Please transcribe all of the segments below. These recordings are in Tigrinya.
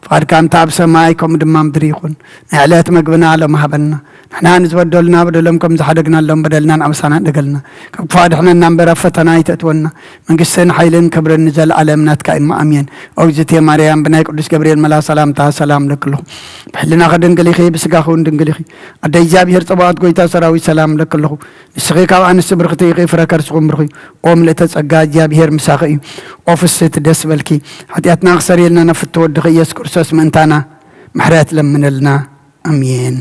ፍቓድካ እንተ ኣብ ሰማይ ከምኡ ድማ ምድሪ ይኹን። ናይ ዕለት መግብና ሎም ሃበና። ንሕና ንዝበደሉና በደሎም ከም ዝሓደግናሎም በደልና ንኣበሳና እደገልና። ካብ ክፉእ ኣድሕነና እምበር ኣብ ፈተና ኣይተእትወና። መንግስትን ሓይልን ክብርን ንዘለኣለም ናትካ እሞ ኣሜን። ኦግዝእቴ ማርያም ብናይ ቅዱስ ገብርኤል መልኣኽ ሰላምታ ሰላም እለኪ ኣለኹ። ብሕልናኺ ድንግል ኢኺ፣ ብስጋኺ እውን ድንግል ኢኺ። ኣደ እግዚኣብሔር ጸባኦት ጎይታ ሰራዊት ሰላም እለኪ ኣለኹ። ንስኺ ካብ ኣንስቲ ብርኽቲ ኢኺ፣ ፍረ ከርስኹም ብሩኽ እዩ። ኦ ምልእተ ጸጋ እግዚኣብሔር ምሳኺ እዩ። ኦ ፍስህቲ ደስ በልኪ። ሓጢኣትና ክሰርየልና ነፍቲ ወድኺ ኢየሱስ ክርስቶስ ምእንታና ምሕረት ለምነልና። ኣሜን።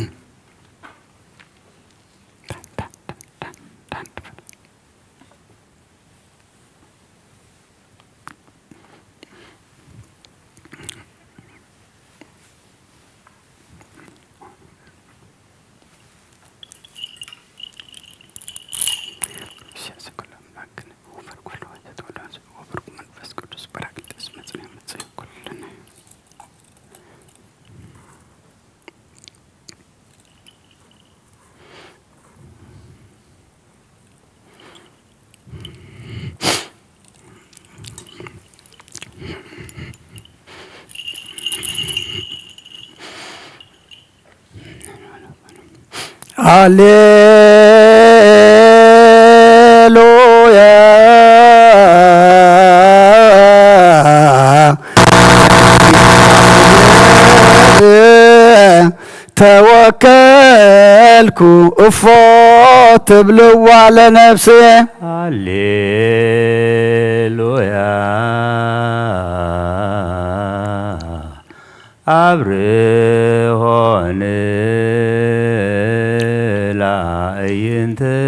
ሃሌሉያ። ተወከልኩ እፎ ትብልዋ ለነፍስየ። ሃሌሉያ። ኣብርሆን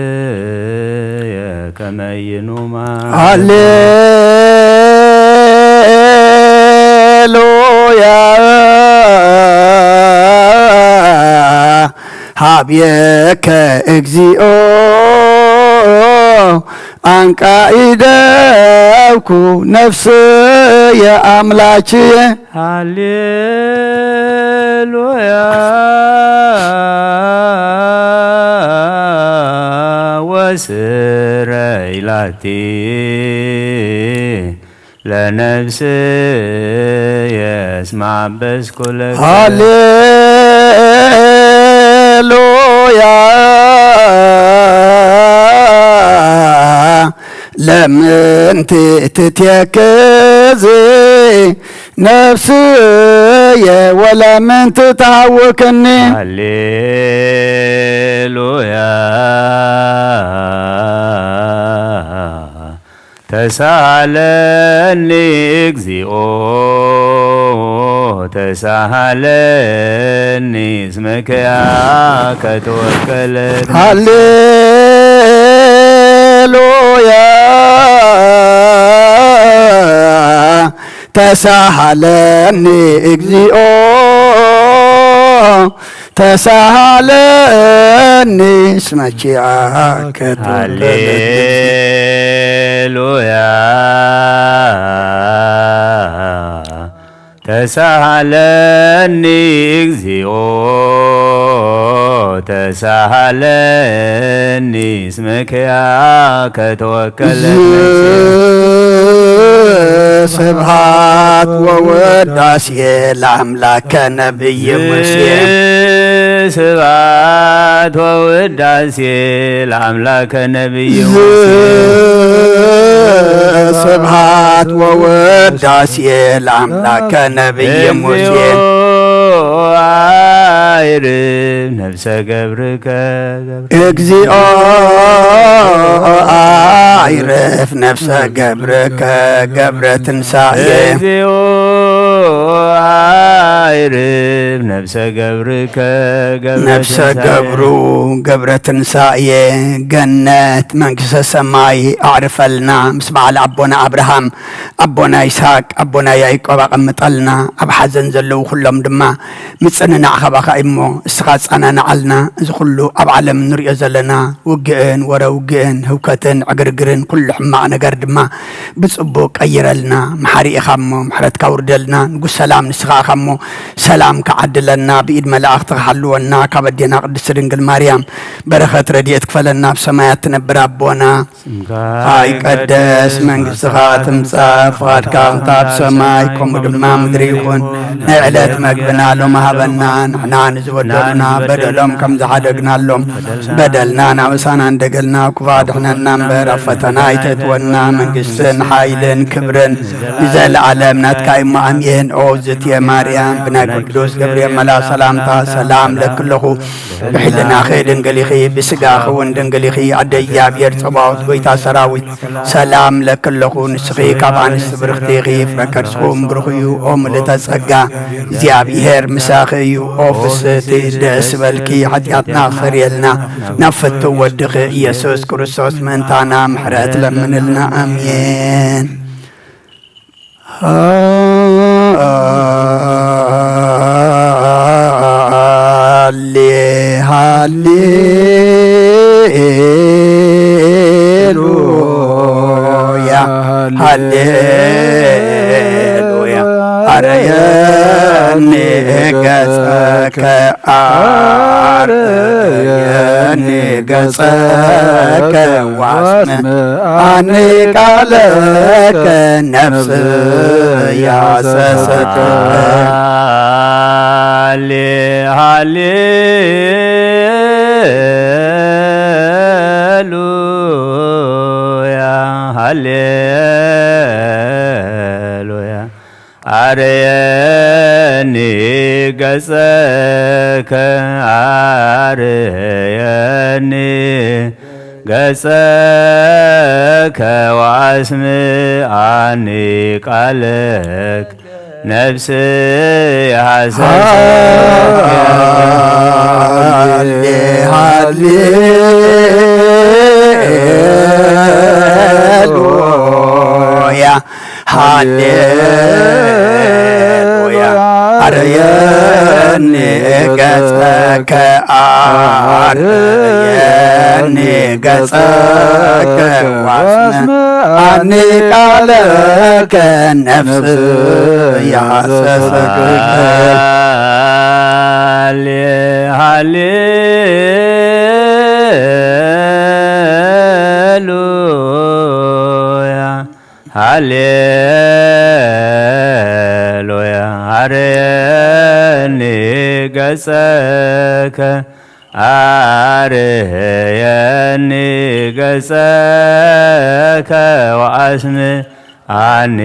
ላእይንትየ ከመይኑማ። ሃሌሉያ። ሃብየከ እግዚኦ ኣንቃኢደብኩ ነፍስየ ኣምላችየ። ሃሌሉያ። ወስረይ ላቲ ለነፍስየ እስመ አበስኩ ለከ። ሃሌሉያ። ለምንቲ ትትየክዚ ነፍስየ ወለምንቲ ተሃውክኒ። ሃሌሉያ። ተሳሃለኒ እግዚኦ ተሳሃለኒ እስመ ኪያከ ተወከለት። ሃሌሉያ። ተሳሃለኒ እግዚኦ ተሳሃለኒ እስመ ኪያከ ተወከለት። ሃሌሉያ። ተሳሃለኒ እግዚኦ ተሳሃለኒ እስመ ኪያከ ተወከለት ነፍስየ። ስብሐት ወውዳሴ ለአምላከ ነቢይ ሙሴ። ስብሐት ወውዳሴ ለአምላከ ነቢይ ሙሴ። ስብሐት ወውዳሴ ለአምላከ ነቢይ ሙሴ። እግዚኦ አይርፍ ነፍሰ ገብርከ ገብረ እግዚኦ አይርፍ ነፍሰ ገብርከ ገብረ ትንሳኤ። እግዚኦ አይርፍ ነፍሰ ገብርከ ገብረ ነፍሰ ትንሳኤ። ገብሩ ገብረ ትንሳኤ ገነት መንግስተ ሰማይ ኣዕርፈልና ምስ በዓል ኣቦና ኣብርሃም ኣቦና ይስሐቅ ኣቦና ያዕቆብ ኣቐምጠልና። ኣብ ሓዘን ዘለዉ ኩሎም ድማ ምጽንናዕ ካባኻ እሞ እስኻ ኣጸናንዓልና። እዚ ኩሉ ኣብ ዓለም ንሪኦ ዘለና ውግእን ወረ ውግእን ህውከትን ዕግርግርን ኩሉ ሕማቕ ነገር ድማ ብጽቡቕ ቀይረልና። መሓሪ ኢኻ እሞ ምሕረትካ ውርደልና። ንጉስ ሰላም ንስኻ ኢኻ እሞ ሰላም ክዓድለና። እና ብኢድ መላእኽቲ ክሓልወና፣ ካብ ኣዴና ቅድስቲ ድንግል ማርያም በረኸት ረድኤት ክፈለና። ኣብ ሰማያት ትነብር ኣቦና፣ ስምካ ይቀደስ፣ መንግስትኻ ትምጻእ፣ ፍቓድካ ከምታ ኣብ ሰማይ ከምኡ ድማ ምድሪ ይኹን። ናይ ዕለት መግብና ሎም ሃበና፣ ንሕና ንዝበደሉና በደሎም ከም ዝሓደግናሎም፣ በደልናን ኣበሳናን ደገልና፣ ክፉእ ኣድሕነና እምበር፣ ኣብ ፈተና ኣይተእትወና። መንግስትን ሓይልን ክብርን ንዘለኣለም ናትካ እሞ ኣሜን። ኦ ዝትየ ማርያም፣ ብናይ ቅዱስ ገብርኤል መልኣኽ ሰላምታ ሰላም እለኪ ኣለኹ። ብሕልናኺ ድንግል ኢኺ፣ ብስጋኺ እውን ድንግል ኢኺ። ኣደ እግዚኣብሔር ጸባኦት፣ ጎይታ ሰራዊት፣ ሰላም እለኪ ኣለኹ። ንስኺ ካብ ኣንስቲ ብርኽቲ ኢኺ፣ ፍረ ከርስኹም ብሩኽ እዩ። ኦ ምልእተ ጸጋ፣ እግዚኣብሔር ምሳኺ እዩ። ኦ ፍስህቲ፣ ደስ በልኪ፣ ሓጢኣትና ክሰርየልና፣ ናብ ፍትው ወድኺ ኢየሱስ ክርስቶስ ምእንታና ምሕረት ለምንልና። ኣሜን። ሃሌ ሃሌሉያ፣ ሃሌሉያ። ኣረየኒ ገጸከ፣ ኣረየኒ ገጸከ፣ ዋስመ ኣኒ ቃለከ፣ ነፍስ ያሰሰከ። ሃሌ ሃሌሉያ፣ ሃሌሉያ። ኣርየኒ ገጸከ፣ ኣርየኒ ገጸከ፣ ወኣስምዓኒ ቃለከ፣ ነፍስ የሃሰሰከ። ሃሌ ሃሌሉያ፣ ሃሌሉያ። ኣርየኒ ገጸከ፣ ኣርየኒ ገጸከ፣ ወኣስምዓኒ ቃለከ፣ ነፍስ ያሰሰከ። ሃሌ ሃሌሉያ፣ ሃሌሉያ። ኣርየኒ ገጸከ፣ ኣርየኒ ገጸከ፣ ወኣስምዓኒ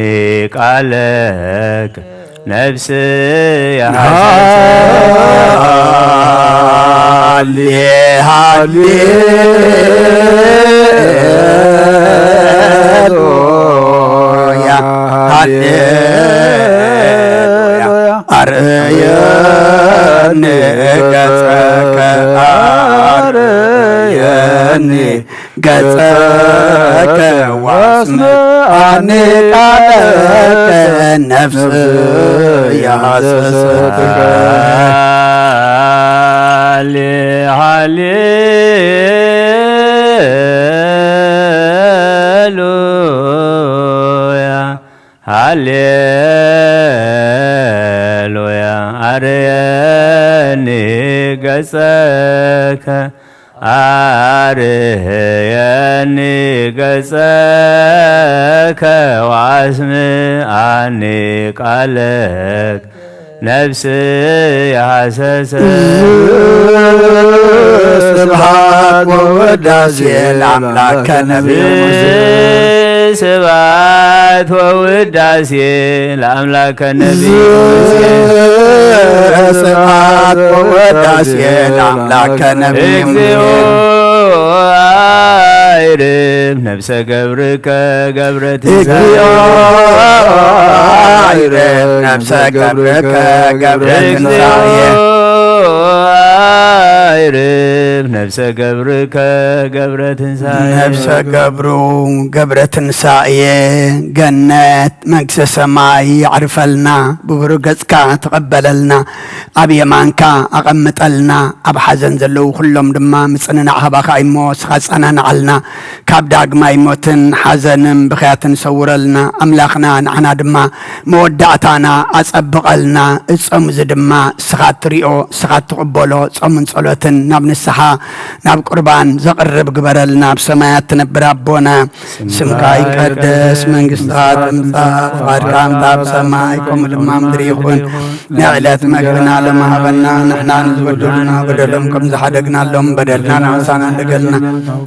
ቃለከ፣ ነፍስ የሃሰሰከ። ሃሌ ሃሌሉያ፣ ሃሌሉያ። ኣርየኒ ገጸከ፣ ኣርየኒ ገጸከ፣ ወኣስምዓኒ ቃለከ፣ ነፍስ ያሰሰከ። ሃሌ ሃሌሉያ፣ ሃሌሉያ። ኣርየኒ ገጸከ፣ ኣርየኒ ገጸከ፣ ወኣስምዓኒ ቃለከ፣ ነፍስ የሃሰሰ። ስብሐት ወውዳሴ ለአምላከ ነቢዩ ሙሴ። ስብሐት ወውዳሴ ለአምላከ ነቢዩ ሙሴ። ስብሐት ወውዳሴ ለአምላከ ነቢዩ ሙሴ። እግዚኦ አይርም ነፍሰ ገብርከ ገብረ ትንሳኤ። እግዚኦ አይርም ነፍሰ ገብርከ ገብረ ትንሳኤ። ይርብ ነፍሰ ገብርከ ገብረ ትንሳኤ። ነፍሰ ገብሩ ገብረ ትንሳኤ ገነት መንግስተ ሰማይ ያዕርፈልና፣ ብብሩህ ገጽካ ተቐበለልና፣ ኣብ የማንካ ኣቐምጠልና። ኣብ ሓዘን ዘለዉ ኩሎም ድማ ምጽንናዕ ሃባኻ እሞ ንስኻ ጸናንዓልና። ካብ ዳግማይ ሞትን ሓዘንን ብኽያትን ሰውረልና። ኣምላኽና ንዓና ድማ መወዳእታና ኣጸብቐልና። እጾም እዚ ድማ ንስኻ እትሪኦ ንስኻ እትቕበሎ ጾምን ጸሎትን ናብ ንስሓ ናብ ቁርባን ዘቕርብ ግበረልና። ኣብ ሰማያት ትነብር ኣቦና ስምካ ይቀደስ፣ መንግስትኻ ትምጻእ፣ ፍቓድካ ምጻእ ኣብ ሰማይ ከምኡ ድማ ምድሪ ይኹን። ንዕለት መግብና ለማሃበና፣ ንሕና ንዝበደሉና በደሎም ከም ዝሓደግናሎም በደልና ንዓሳና እንደገልና፣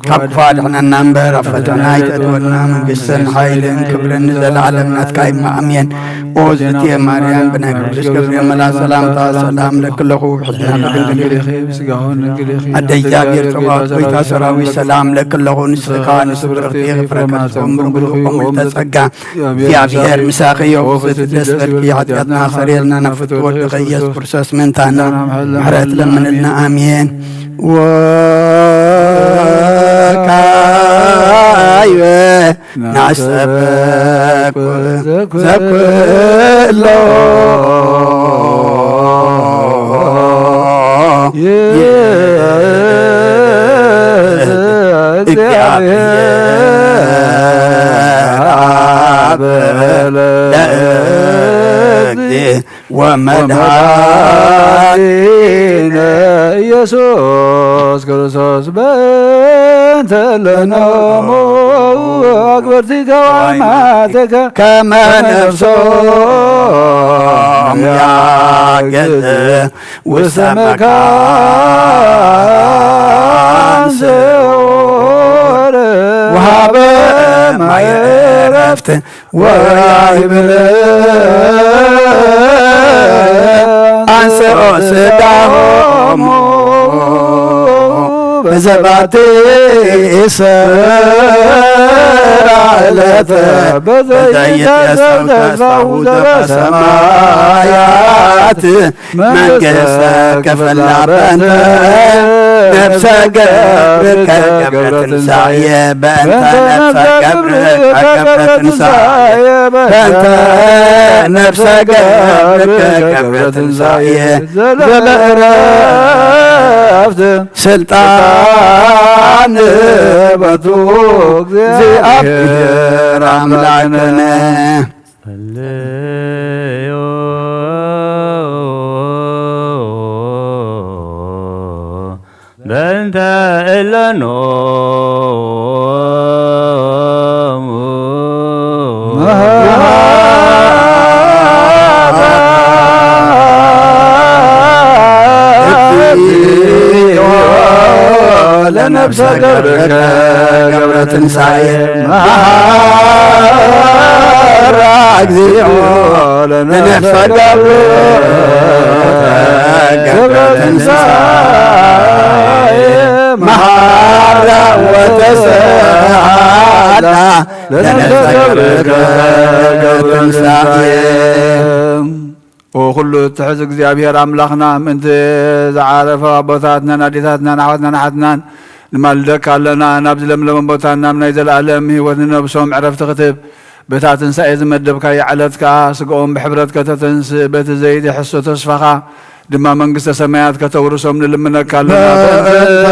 ካብ ክፉ ኣድሕነና እምበር ኣብ ፈተና ኣይተእትወና። መንግስትን ሓይልን ክብርን ንዘለዓለም ናትካ እዩ። ኣሜን። ኦ ዝእትየ ማርያም ብናይ ቅዱስ ገብርኤል መልኣክ ሰላምታ ሰላም ለኪ ኣለኹ፣ ብሕትና ድንግል ኢኺ፣ ኣደ እግዚኣብሔር ጸባኦት ጎይታ ሰራዊት ሰላም ለኪ ኣለኹ። ንስኺ ከኣ ንስብርኽቲ ኢኺ፣ ፍረ ከርስኺ እውን ብሩኽ እዩ። ጸጋ እግዚኣብሔር ምሳኺ እዩ። ፍስሕቲ ደስ በልኪ፣ ሓጢኣትና ሰረየልና፣ ናብ ፍትወ ወድኺ ኢየሱስ ክርስቶስ ምእንታና ምሕረት ለምንልና። ኣሜን። ወካይበ ናስተበኩ ዘኩሎ ወመድኃኒነ ኢየሱስ ክርስቶስ በእንተ ለኖሙ አግበርቲከ ወአማትከ ከመ ነፍሶም ያግዝ ውስተ መካን ስዑር ወሃበ ማየ ዕረፍት ወያይብል አንስኦ ስጋሆሙ በዘባቲ ሰራዕለተ በዘይትየሰው ተስፋሁ ዘበሰማያት መንግስተ ክፍላ በንተ ነፍሰ ገብርከ ገብረ ትንሳኤ በእንተ ነፍሰ ገብርከ ገብረ ትንሳኤ በእንተ ነፍሰ ገብርከ ገብረ ትንሳኤ ዘለእረፍት ስልጣን በቱ እግዚኣብሔር ኣምላክነ። ጸልዮ በእንተ እለኖሙ ለነፍሰ ገብርከ ገብረ ትንሳኤ መሃራ እግዚኦ ለነፍሰ ገብርከ ገብረ ትንሳኤ መሃራ ወተሰሃላ ለነፍሰ ገብርከ ገብረ ትንሳኤ። ኦ ኩሉ እትሕዝ እግዚኣብሔር ኣምላኽና፣ ምእንቲ ዝዓረፈ ኣቦታትናን ኣዴታትናን ኣሕዋትናን ኣሓትናን ንማልደካ ኣለና። ናብዚ ለምለም ቦታን ናብ ናይ ዘለኣለም ህይወት ንነብሶም ዕረፍቲ ክትህብ፣ በታ ትንሳኤ ዝመደብካያ ዕለት ከኣ ስጋኦም ብሕብረት ከተተንስእ፣ በቲ ዘይትሕሶ ተስፋኻ ድማ መንግስተ ሰማያት ከተውርሶም ንልምነካ ኣለና። በእንተ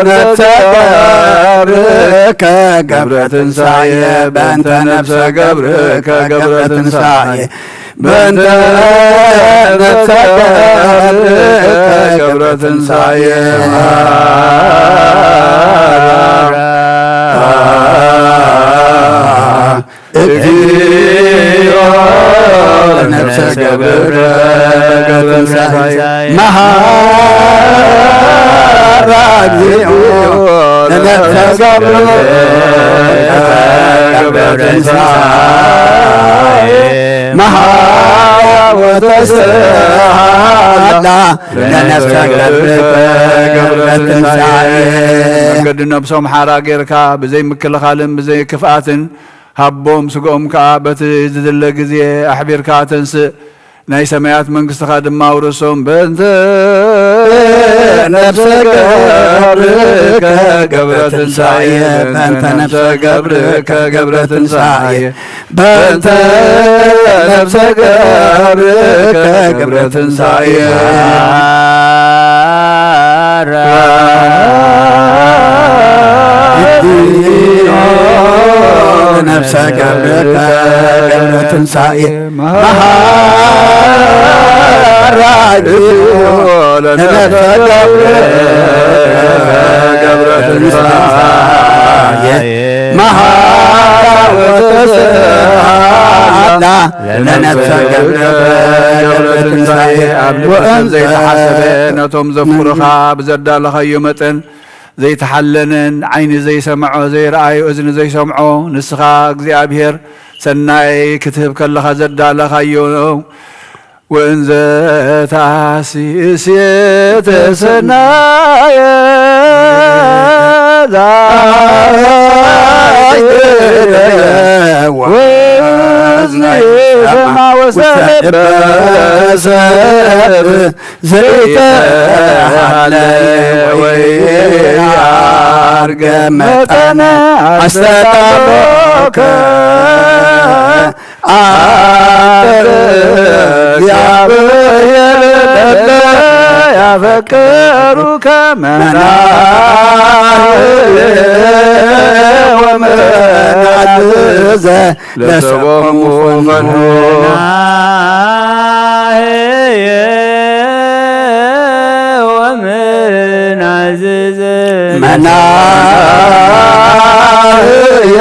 ነፍሰ ገብርከ ገብረ ትንሳኤ፣ በእንተ ነፍሰ ገብርከ ገብረ ትንሳኤ፣ በእንተ ነፍሰ ገብርከ ገብረ ትንሳኤ። እግዚኦ ለነፍሰ ገብርከ ገብረ ትንሳኤ መሃራ እግዚኦ ለነፍሰ ገብርከ ገብረ ትንሳኤ መሃራ ወተስሃላ ለነፍሰ ገብርከ ገብረ ትንሳኤ። መንገዲ ነብሶም ሓራ ጌርካ ብዘይ ምክልኻልን ብዘይ ክፍኣትን ሃቦም፣ ስግኦም ከኣ በቲ ዝድለ ግዜ ኣሕቢርካ ተንስእ። ናይ ሰማያት መንግስትኻ ድማ ኣውርሶም። በእንተ ነፍሰ ገብርከ ገብረ ትንሳኤ፣ በእንተ ነፍሰ ገብርከ ገብረ ትንሳኤ፣ በእንተ ነፍሰ ገብርከ ገብረ ትንሳኤ። ነፍሰ ገብርከ ገብረ ትንሳኤ፣ መሃራ እግዚኦ ለነፍሰ ገብርከ ገብረ ትንሳኤ፣ መሃራ ወተስሃላ ለነፍሰ ገብርከ ገብረ ትንሳኤ። ኣብ ልብን ዘይተሓሰበ ነቶም ዘፍቅሩኻ ብዘዳለኻዮ መጠን ዘይተሓለነን ዓይኒ ዘይሰምዖ ዘይረኣዮ እዝኒ ዘይሰምዖ ንስኻ እግዚኣብሔር ሰናይ ክትህብ ከለኻ ዘዳለኻዮ ወእንዘ ታሲስ የተሰናየ ወዝነ ይሰማ ወሰብ ዘይተሃለ ወይ አርገ መጠነ አስተጣሎከ አንተ እግዚአብሔር ለለ ያፈቅሩከ መናህል ወመናዝዘ ለሰቦሙ ፈኑ። ናህየ ወመናዝዘ መናህየ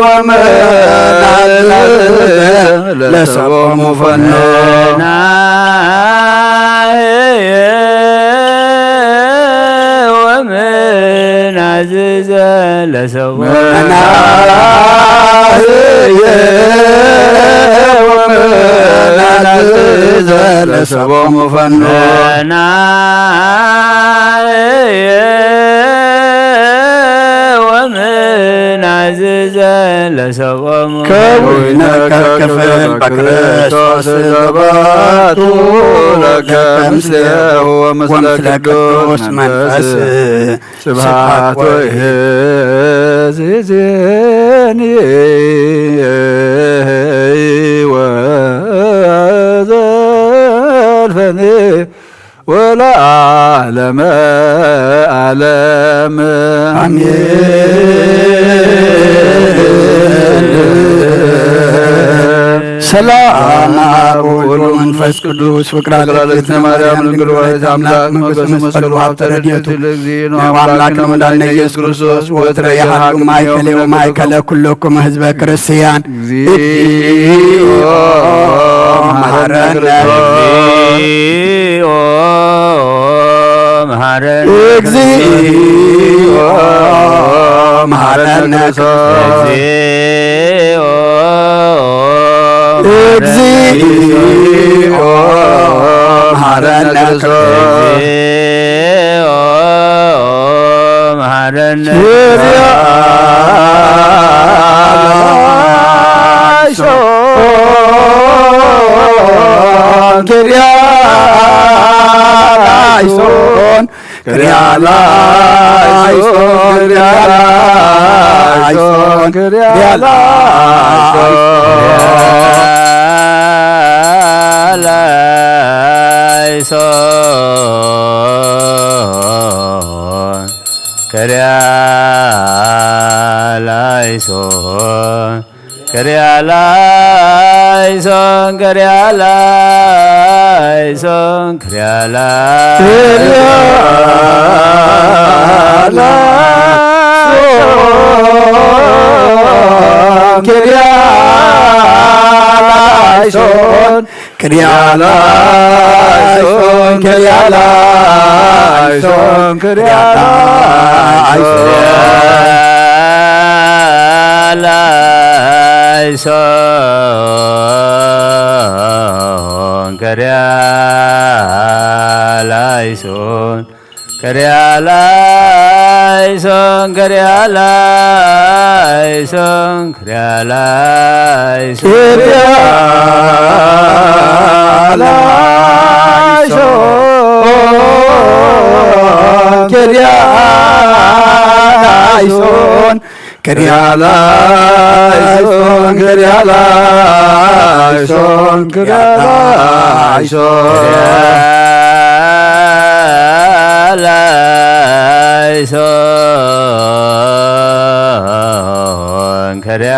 ወመናዝዘ ለሰቦሙ ፈኑ። ናህየ ወመናዝዘ ለሰቦሙ መናህየ ወመናዝዘ ለሰቦሙ ፈኑ። ናህየ ወመናዝዘ ለሰቦሙ ከዊነ ከክፍል በክርስቶስ ዘባቱ ለከ ምስሌሁ ወምስለ ቅዱስ መንፈስ ስብሐት ወይዜ ወዘልፈኒ ወለዓለመ ዓለም አሜን። ሰላም አብ ወወልድ ወመንፈስ ቅዱስ። ፍቅራ ለእግዝእትነ ማርያም ድንግል ወላዲተ አምላክ፣ ሞገስ መስቀሉ ሀብተ ረድኤቱ ለእግዚእነ ወአምላክነ ወመድኃኒነ ኢየሱስ ክርስቶስ። ወትረ የሃሉ ማእከሌ ወማእከለ ኩልኩም ህዝበ ክርስቲያን። እግዚኦ መሐረነ። እግዚኦ መሐረነ። እግዚኦ መሐረነ። እግዚኦ እግዚኦ መሐረነ። እግዚኦ መሐረነ። ክሪያላይሶን፣ ክሪያላይሶን፣ ክሪያላይሶን፣ ክሪያላይሶን፣ ክሪያላይሶን፣ ክሪያላይሶን፣ ክሪያላይሶን፣ ክሪያላይሶን፣ ክሪያላ ክሪያላይሶን፣ ክሪያላይሶን፣ ክሪያላይሶን፣ ክሪያላይሶን፣ ክሪያላይሶን፣ ክሪያላይሶን፣ ክሪያላይሶን፣ ክሪያላይሶን፣ ክሪያላይሶን፣ ክርያ ላይሶን፣ ክርያ ላይሶን፣ ክርያ ላይሶን። ላይሶን፣ ክርያ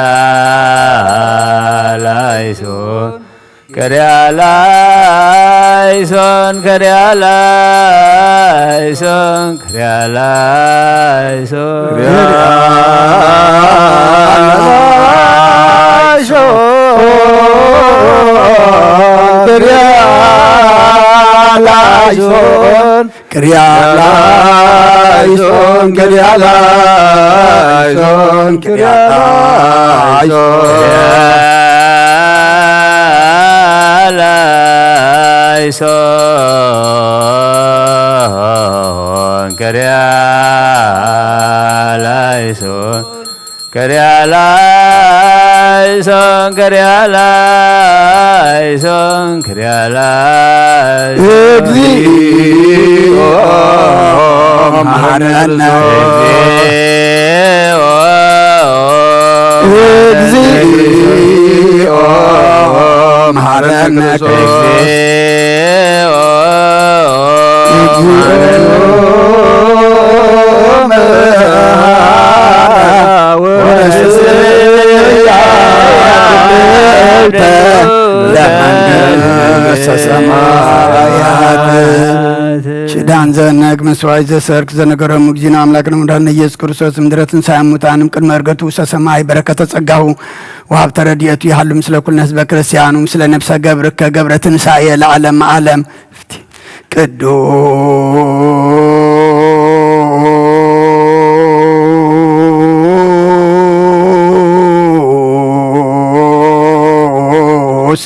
ላይሶን። ክርያ ላይሶን፣ ክርያ ላይሶን፣ ክርያ ላይሶን። ክርያ ላይሶን፣ ክርያ ላይሶን። ክርያ ላይሶን፣ ክርያ ላይሶን፣ ክርያ ላይሶን። ላይሶን፣ ክርያ ላይሶን። ክርያ ላይሶን፣ ክርያ ላይሶን፣ ክርያ ላይሶን። እግዚኦ መሐረነ። እግዚኦ። እግዚኦ መሐረነ። እግዚኦ። እግዚኦ መሐረነ። ወስብሐት ለመንግሥተ ሰማያት። ኪዳን ዘነግ መስዋዕት ዘሰርክ ዘነገሮም እግዚእነ አምላክነ ወመድኃኒነ ኢየሱስ ክርስቶስ ምድረ ትንሣኤ ሙታን እምቅድመ ዕርገቱ ውስተ ሰማይ በረከተ ጸጋሁ ወሀብተ ረድኤቱ ይሃሉ ምስለ ኩልነ ህዝበ ክርስቲያኑ ምስለ ነፍሰ ገብርከ ገብረ ትንሣኤ ለዓለመ ዓለም። ቅዱስ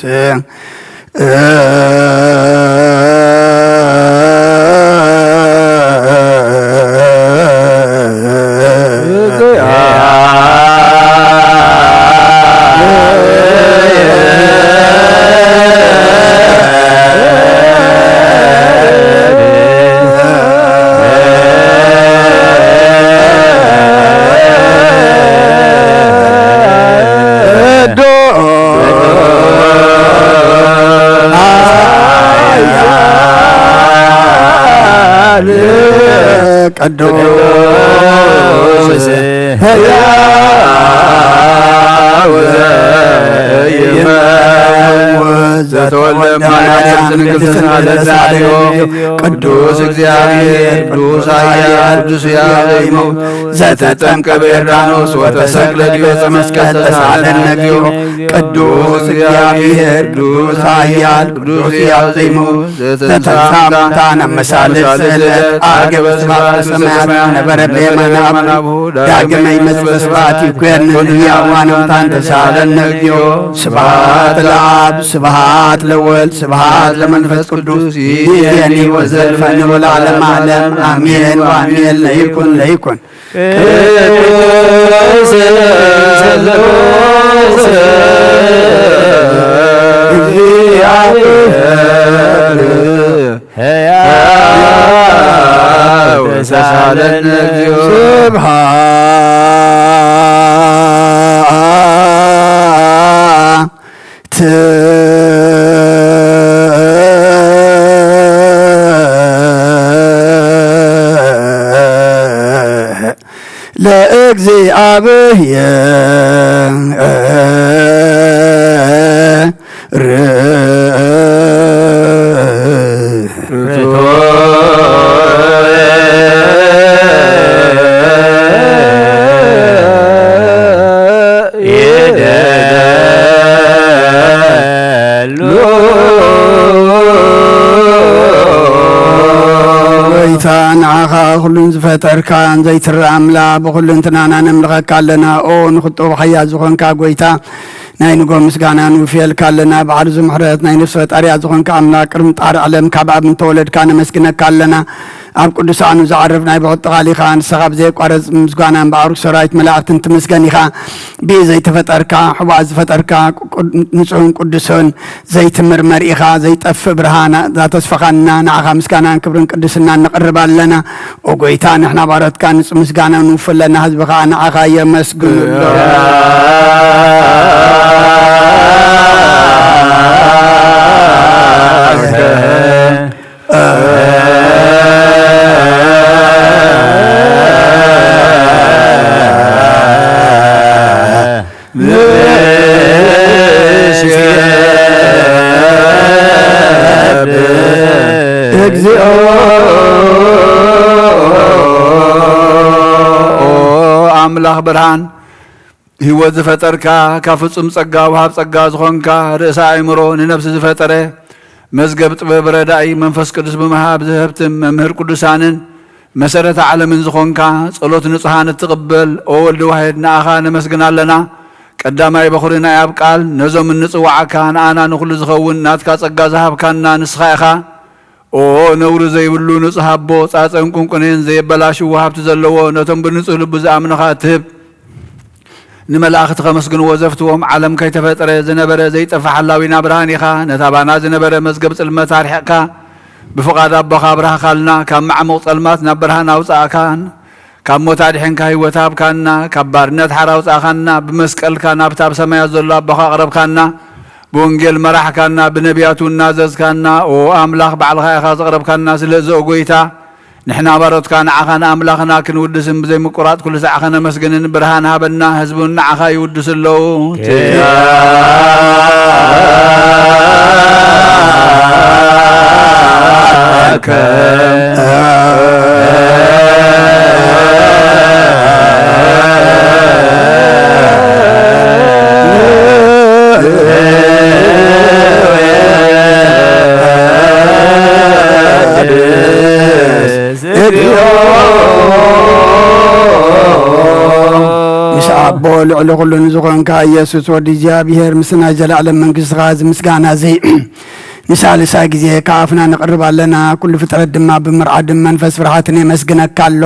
ቅዱስ ሕያው ዘተወልደ ማርያም ቅድስት ሳሌ ቅዱስ እግዚአብሔር ቅዱስ ኃያል ቅዱስ ሕያው ዘይመውት ዘተጠምቀ በዮርዳኖስ ወተሰቅለ ዲበ ዕፀ መስቀል ተሳለነ እግዚኦ። ቅዱስ እግዚአብሔር ቅዱስ ኃያል ቅዱስ ሕያው ዘይመውት ዘተንሥአ እሙታን አመሳለ ስእለት አርገበ ስብሐት በሰማያት ነበረ በየማነ አብ ዳግመ ይመጽእ በስብሐት ይኩነን ሕያዋን እሙታን ተሳለነ እግዚኦ። ስብሐት ለአብ ስብሐት ለወልድ ስብሐት ለመንፈስ ቅዱስ ይእዜኒ ወዘልፈኒ ወለዓለመ ዓለም አሜን ወአሜን። ለይኩን ለይኩን። ቅዱስ ስሉስ እግዚአብሔር ሕያው ተሳለነ እግዚኦ። ስብሐት ለእግዚአብሔር። ጎይታ ንዓኻ ኩሉን ዝፈጠርካን ዘይትረኣ ኣምላኽ ብኹሉ እንትናና ነምልኸካ ኣለና። ኦ ንኽጦብ ሓያል ዝኾንካ ጎይታ ናይ ንጎ ምስጋና ንውፍየልካ ኣለና። በዓል እዚ ምሕረት ናይ ነፍሲ ፈጣሪያ ዝኾንካ ኣምላኽ ቅድሚ ጣር ዓለም ካብ ኣብ እንተወለድካ ነመስግነካ ኣለና። ኣብ ቅዱሳኑ ዘዕርፍ ናይ ብሕቲ ቃል ኢኻ። ንስኻ ብዘየቋረጽ ምስጋናን ብኣሩግ ሰራዊት መላእኽትን ትምስገን ኢኻ። ብኢድ ዘይተፈጠርካ፣ ሕቡኣ ዝፈጠርካ፣ ቅድ-፣ ንጹህን ቅዱስን ዘይትምርመር ኢኻ። ዘይጠፍእ ብርሃን እዛ ተስፋኻና፣ ንዓኻ ምስጋናን ክብርን ቅድስናን ነቕርብ ኣለና። ኦ ጎይታ፣ ንሕና ባሮትካ ንጹህ ምስጋና ንውፍለና፣ ህዝቢ ኸኣ ንዓኻ የመስግኑሎ። እግዚኦ። ኦ ኣምላኽ ብርሃን፣ ህይወት ዝፈጠርካ፣ ካብ ፍጹም ጸጋ ወሃብ ጸጋ ዝኾንካ፣ ርእሰ ኣእምሮ ንነፍሲ ዝፈጠረ፣ መዝገብ ጥበብ ረዳኢ መንፈስ ቅዱስ ብምሃብ ዝህብትም መምህር ቅዱሳንን መሰረተ ዓለምን ዝኾንካ፣ ጸሎት ንጹሃን እትቕበል፣ ኦ ወልድ ዋሕድ፣ ንኣኻ ነመስግን ኣለና። ቀዳማይ በኹሪ ናይ ኣብ ቃል፣ ነዞም እንጽዋዓካ፣ ንኣና ንኹሉ ዝኸውን ናትካ ጸጋ ዝሃብካና ንስኻ ኢኻ። ኦ ነውሪ ዘይብሉ ንጹህ ኣቦ፣ ጻጸን ቁንቁኔን ዘየበላሽው ሃብቲ ዘለዎ፣ ነቶም ብንጹህ ልቡ ዝኣምኑኻ እትህብ፣ ንመላእኽቲ ከመስግንዎ ዘፍትዎም፣ ዓለም ከይተፈጥረ ዝነበረ ዘይጠፍእ ሓላዊና ብርሃን ኢኻ። ነታ ባና ዝነበረ መዝገብ ጽልመት ኣርሒቕካ፣ ብፍቓድ ኣቦኻ ኣብርሃኻልና። ካብ መዓሙቕ ጸልማት ናብ ብርሃን ኣውጻእካን፣ ካብ ሞት ኣድሒንካ ህይወት ሃብካና። ካብ ባርነት ሓራ ኣውጻእካና። ብመስቀልካ ናብታ ኣብ ሰማያት ዘሎ ኣቦኻ ኣቕረብካና። ብወንጌል መራሕካና፣ ብነቢያት እውን ናዘዝካና። ኦ ኣምላኽ፣ ባዕልኻ ኢኻ ዘቕረብካና። ስለዚ ኦ ጎይታ፣ ንሕና ባሮትካ ንዓኻ ንኣምላኽና ክንውድስን ብዘይ ምቁራጽ ኩሉ ሳዕ ኸነመስግንን ብርሃን ሃበና። ህዝቢ እውን ንዓኻ ይውድሱ ኣለዉ። ኪያከ ምስ ኣቦ ልዕሊ ኩሉ ንዝኾንካ ኢየሱስ ወዲ እግዚኣብሔር፣ ምስ ናይ ዘለኣለም መንግስትኻ እዚ ምስጋና እዚ ንሳልሳይ ግዜ ካብ ኣፍና ነቕርብ ኣለና። ኩሉ ፍጥረት ድማ ብመርዓድን መንፈስ ፍርሃትን የመስግነካ ኣሎ።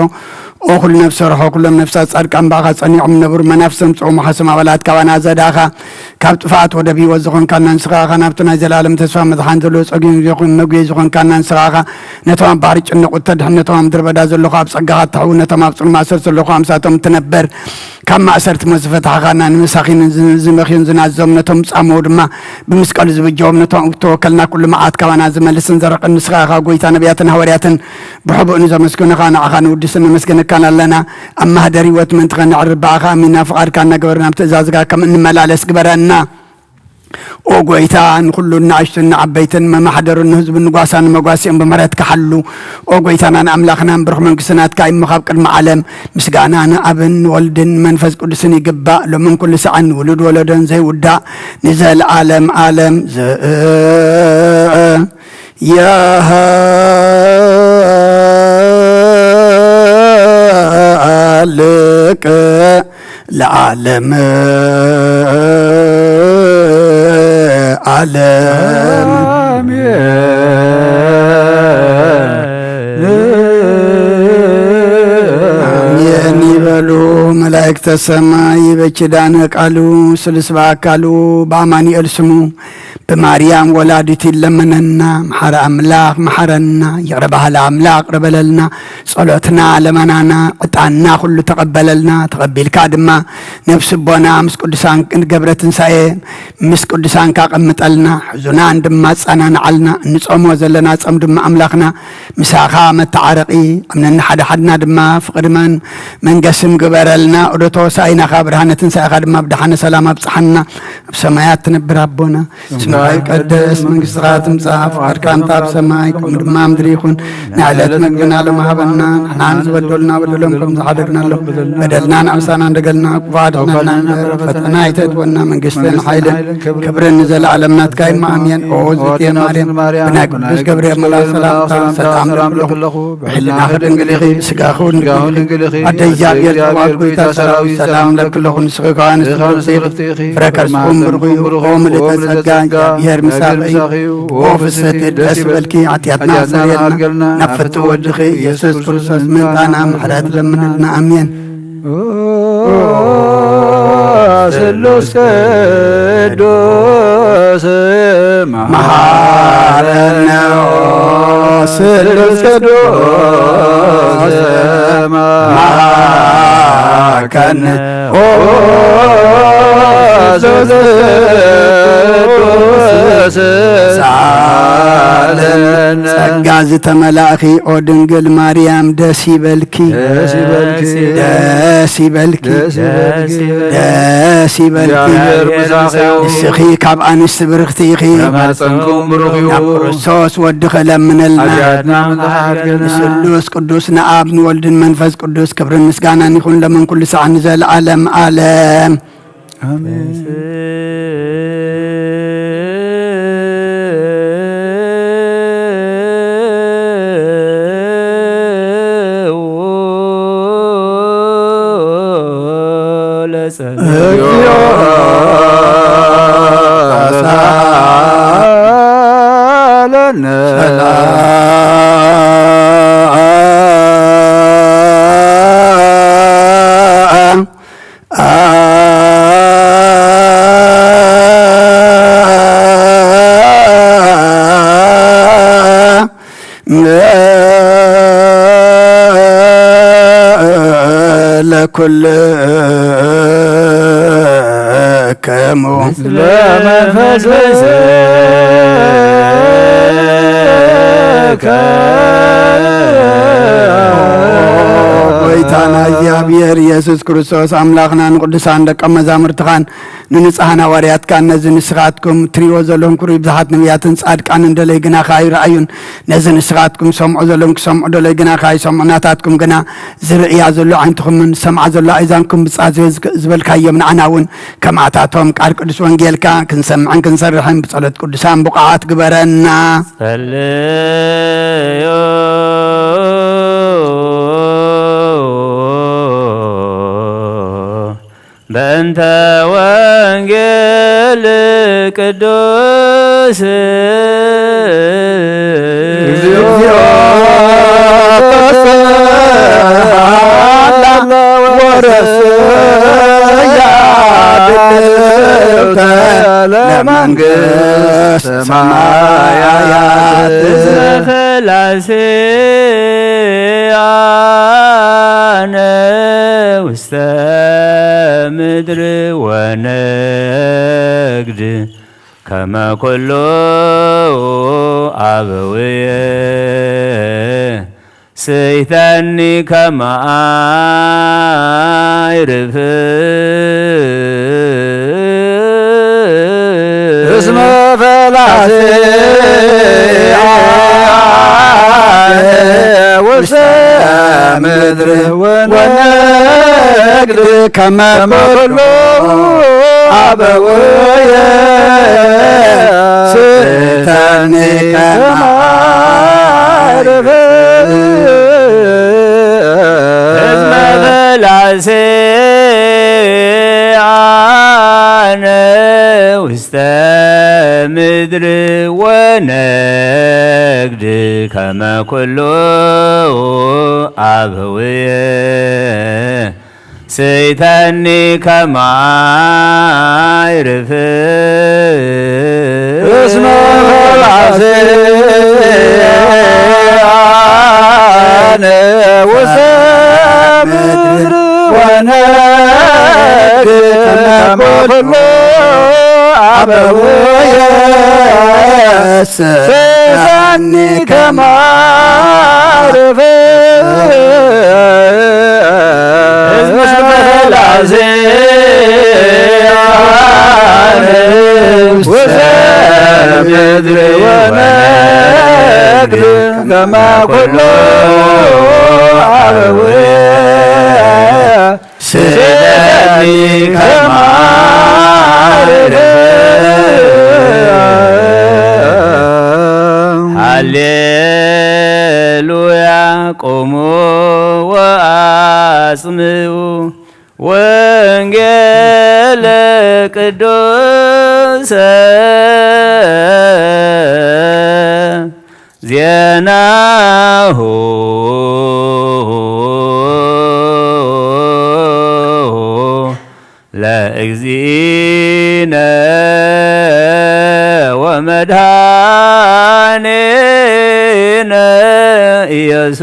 ኦ ኩሉ ነፍሲ ሰርሖ፣ ኩሎም ነፍሳት ጻድቃን ብኣኻ ጸኒዖም ነበሩ። መናፍስቶም ጽዑ መሓሶም ኣባላት ካባና ዘዳኻ፣ ካብ ጥፍኣት ወደብ ህይወት ዝኾንካና ንስኻ ኢኻ። ናብቲ ናይ ዘለኣለም ተስፋ መድሓን ዘለዎ ጸጊም ይኹን መጉየ ዝኾንካና ንስኻ ኢኻ። ነቶም ኣብ ባሕሪ ጭነቑ እተድሕን፣ ነቶም ኣብ ምድረ በዳ ዘለኹ ኣብ ጸጋኻ እተሕው፣ ነቶም ኣብ ጽኑዕ ማእሰርቲ ዘለኹ ኣምሳቶም ትነበር። ካብ ማእሰርቲ ሞት ዝፈታሕኻና፣ ንመሳኺንን ዝ-፣ ዝመኽዩን ዝናዞም፣ ነቶም ጻመው ድማ ብምስቀሉ ዝብጀዎም፣ ነቶም እተወከልና ኩሉ መዓት ካባና ዝመልስን ዘርቕን ንስኻ ኢኻ። ጎይታ ነቢያትን ሃዋርያትን ብሕቡእ ንዘመስግኑኻ ንዓኻ ንውድስን ነመስግነካን ኣለና። ኣብ ማህደር ህይወት ምእንቲ ኸነዕርብ ብኣኻ ኣሚንና ፍቓድካ እናገበርና ኣብ ትእዛዝካ ከም እንመላለስ ግበረና። ኦ ጎይታ፣ ንኹሉ ንኣሽቱን ንዓበይትን፣ መማሕደሩን ንህዝቡን ንጓሳን ንመጓስኦም ብምሕረትካ ሓሉ። ኦ ጎይታናን ኣምላኽናን፣ ብሩኽ መንግስቲ ናትካ እሞ ካብ ቅድሚ ዓለም ምስጋና ንኣብን ንወልድን መንፈስ ቅዱስን ይግባእ፣ ሎምን ኩሉ ሳዕን ንውሉድ ወለዶን ዘይውዳእ ንዘለኣለም ኣለም። ዘ-፣ ያሃልቅ ለዓለም ዓለም። ኣሜን። ኣሜን ይበሉ መላእክተ ሰማይ። በኪዳነ ቃሉ ስሉስ በአካሉ በአማኑኤል ስሙ ብማርያም ወላዲቱ ይለመነና። መሓሪ ኣምላኽ መሓረና፣ ይቕረ በሃሊ ኣምላኽ ይቕረ በለልና። ጸሎትና፣ ለመናና፣ ዕጣንና ኩሉ ተቐበለልና። ተቐቢልካ ድማ ነፍሲ ኣቦና ምስ ቅዱሳን ገብረ ትንሳኤ ምስ ቅዱሳንካ ቀምጠልና። ሕዙናን ድማ ጸናንዓልና። እንጾሞ ዘለና ጾም ድማ ኣምላኽና ምሳኻ መተዓረቒ፣ ኣብ ነንሓድሓድና ድማ ፍቕሪ መን-፣ መንገስም ግበረልና። ዑደት ሆሳኢናኻ ብርሃነ ትንሳኤኻ ድማ ብደሓነ ሰላም ኣብጽሓና። ኣብ ሰማያት ትነብር ኣቦና፣ ስምካ ይቀደስ፣ መንግስትኻ ትምጻእ፣ ፍቓድካ እንተ ኣብ ሰማይ ከምኡ ድማ ኣብ ምድሪ ይኹን። ናይ ዕለት መግብና ሎም ሃበና፣ ንሕና ንዝበደሉና በደሎም ከም ዝሓደግናሎም በደልና ንኣምሳና እንደገልና፣ ክፉእ ኣድሕነና እምበር፣ ፈተና ኣይተእትወና፣ መንግስትን ሓይልን ክብርን ንዘለኣለም ናትካ እሞ ኣሜን። ኦ ዝእቲ ማርያም፣ ብናይ ቅዱስ ገብርኤል መልኣክ ሰላምታ ሰላም እብለኪ ኣለኹ፣ ብሕልናኺ ድንግል ኢኺ፣ ብስጋኺ እውን ድንግል ኢኺ። ኣደ እግዚኣብሔር፣ ጸባኦት ጎይታ ሰላም ለኪ ኣለኹ፣ ንስኺ ከኣ ንስቲ ፍረ ከርስኹም ብሩኽ እዩ። ኦ ምልእተ ጸጋ፣ እግዚኣብሔር ምሳኺ እዩ። ኦ ፍስሕቲ ደስ ይበልኪ፣ ሓጢኣትና ኣስተሰርየልና፣ ናብ ፍትው ወድኺ ኢየሱስ ክርስቶስ ምእንታና ምሕረት ለምንልና። ኣሜን። ስሉስ ቅዱስ መሓረነ፣ ስሉስ ቅዱስ መሓከነ፣ ኦ ስሉስ ቅዱስ ሳለነ። ጸጋ ዝተመላእኺ ኦ ድንግል ማርያም ደስ ይበልኪ። ደስ ይበልኪ። ደስ ይበልኪ። ደስ ይበልኪ። ደስ ይበልኪ። እግዚኣብሔር ምሳኺ እዩ። ንስኺ ካብ ኣንስቲ ብርኽቲ ኢኺ። ከማፀንኩም ብሩኽ እዩ። ናብ ክርስቶስ ወድኺ ለምነልና። ሓጢኣትና ምንሓርገና። ንስሉስ ቅዱስ ንኣብ ንወልድን መንፈስ ቅዱስ ክብርን ምስጋናን ይኹን ለምን ኩሉ ሰዓት ንዘለዓለም ዓለም። ኣሜን። ለጸ- እግዚኦ ተሳለነ። ሰላም። ለኩልክሙ። ጎይታና እግዚኣብሔር ኢየሱስ ክርስቶስ ኣምላኽና ንቅዱሳን ደቀ መዛሙርትኻን ንንጹሓን ሃዋርያትካን ነዚ ንስኻትኩም ትሪእዎ ዘለኹም ክርእዩ ብዙሓት ነቢያትን ጻድቃንን ደለይ ግናኻ ኣይረኣዩን። ነዚ ንስኻትኩም ሰምዑ ዘለኹም ክሰምዑ ደለይ ግናኻ ኣይሰምዑ። ናታትኩም ግና ዝርእያ ዘሎ ዓይንትኹምን ዝሰምዓ ዘሎ ኣእዛንኩም ብጻት ዝበልካዮም ንዓና እውን ከምኣታቶም ቃል ቅዱስ ወንጌልካ ክንሰምዕን ክንሰርሕን ብጸሎት ቅዱሳን ብቑዓት ግበረና። ጸልዩ በእንተ ወንጌል ቅዱስ። እግዚኦ ተስፋ ወረስያ ድልውተ ለመንግስት ሰማያት። እስመ ፈላሴ አነ ውስተ ምድር ወነግድ ከመ ኩሉ አበውየ ስይተኒ ከመ አይርፍ። እስመ ፈላሴ ውስተ ምድር ወነግድ ከመ ኩሉ አበውየ ስይተኒ ከመ እስመ ፈላሴ አነ ውስተ ምድር ወነግድ ከመ ኩሉ አበውየ ስይተኒ ከመ አይርፍ። እስመ ፈላሴ አነ ውስተ ምድር ወነግድ ከመ ኩሉ አበውየ ስይተኒ ከመ አይርፍ። እስመ ፈላሴ አነ ውስተ ምድር ወነግድ ከመ ኩሉ አበውየ ስይተኒ ከመ አይርፍ። ሃሌሉያ ቁሙ ወአጽምዑ ዜናሁ ለእግዚእነ ወመድኃኒነ ኢየሱስ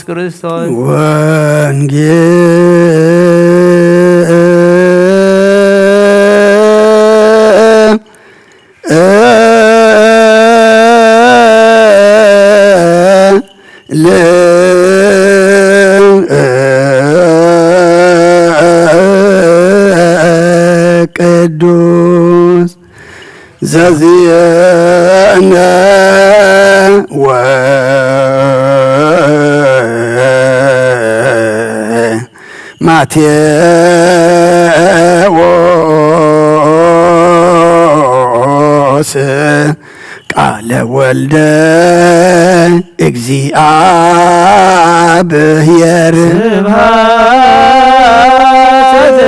ክርስቶስ። ወንጌል ቅዱስ ዘዚአነ ወ ማቴዎስ ቃለ ወልደ እግዚኣብሔር። ስብሐት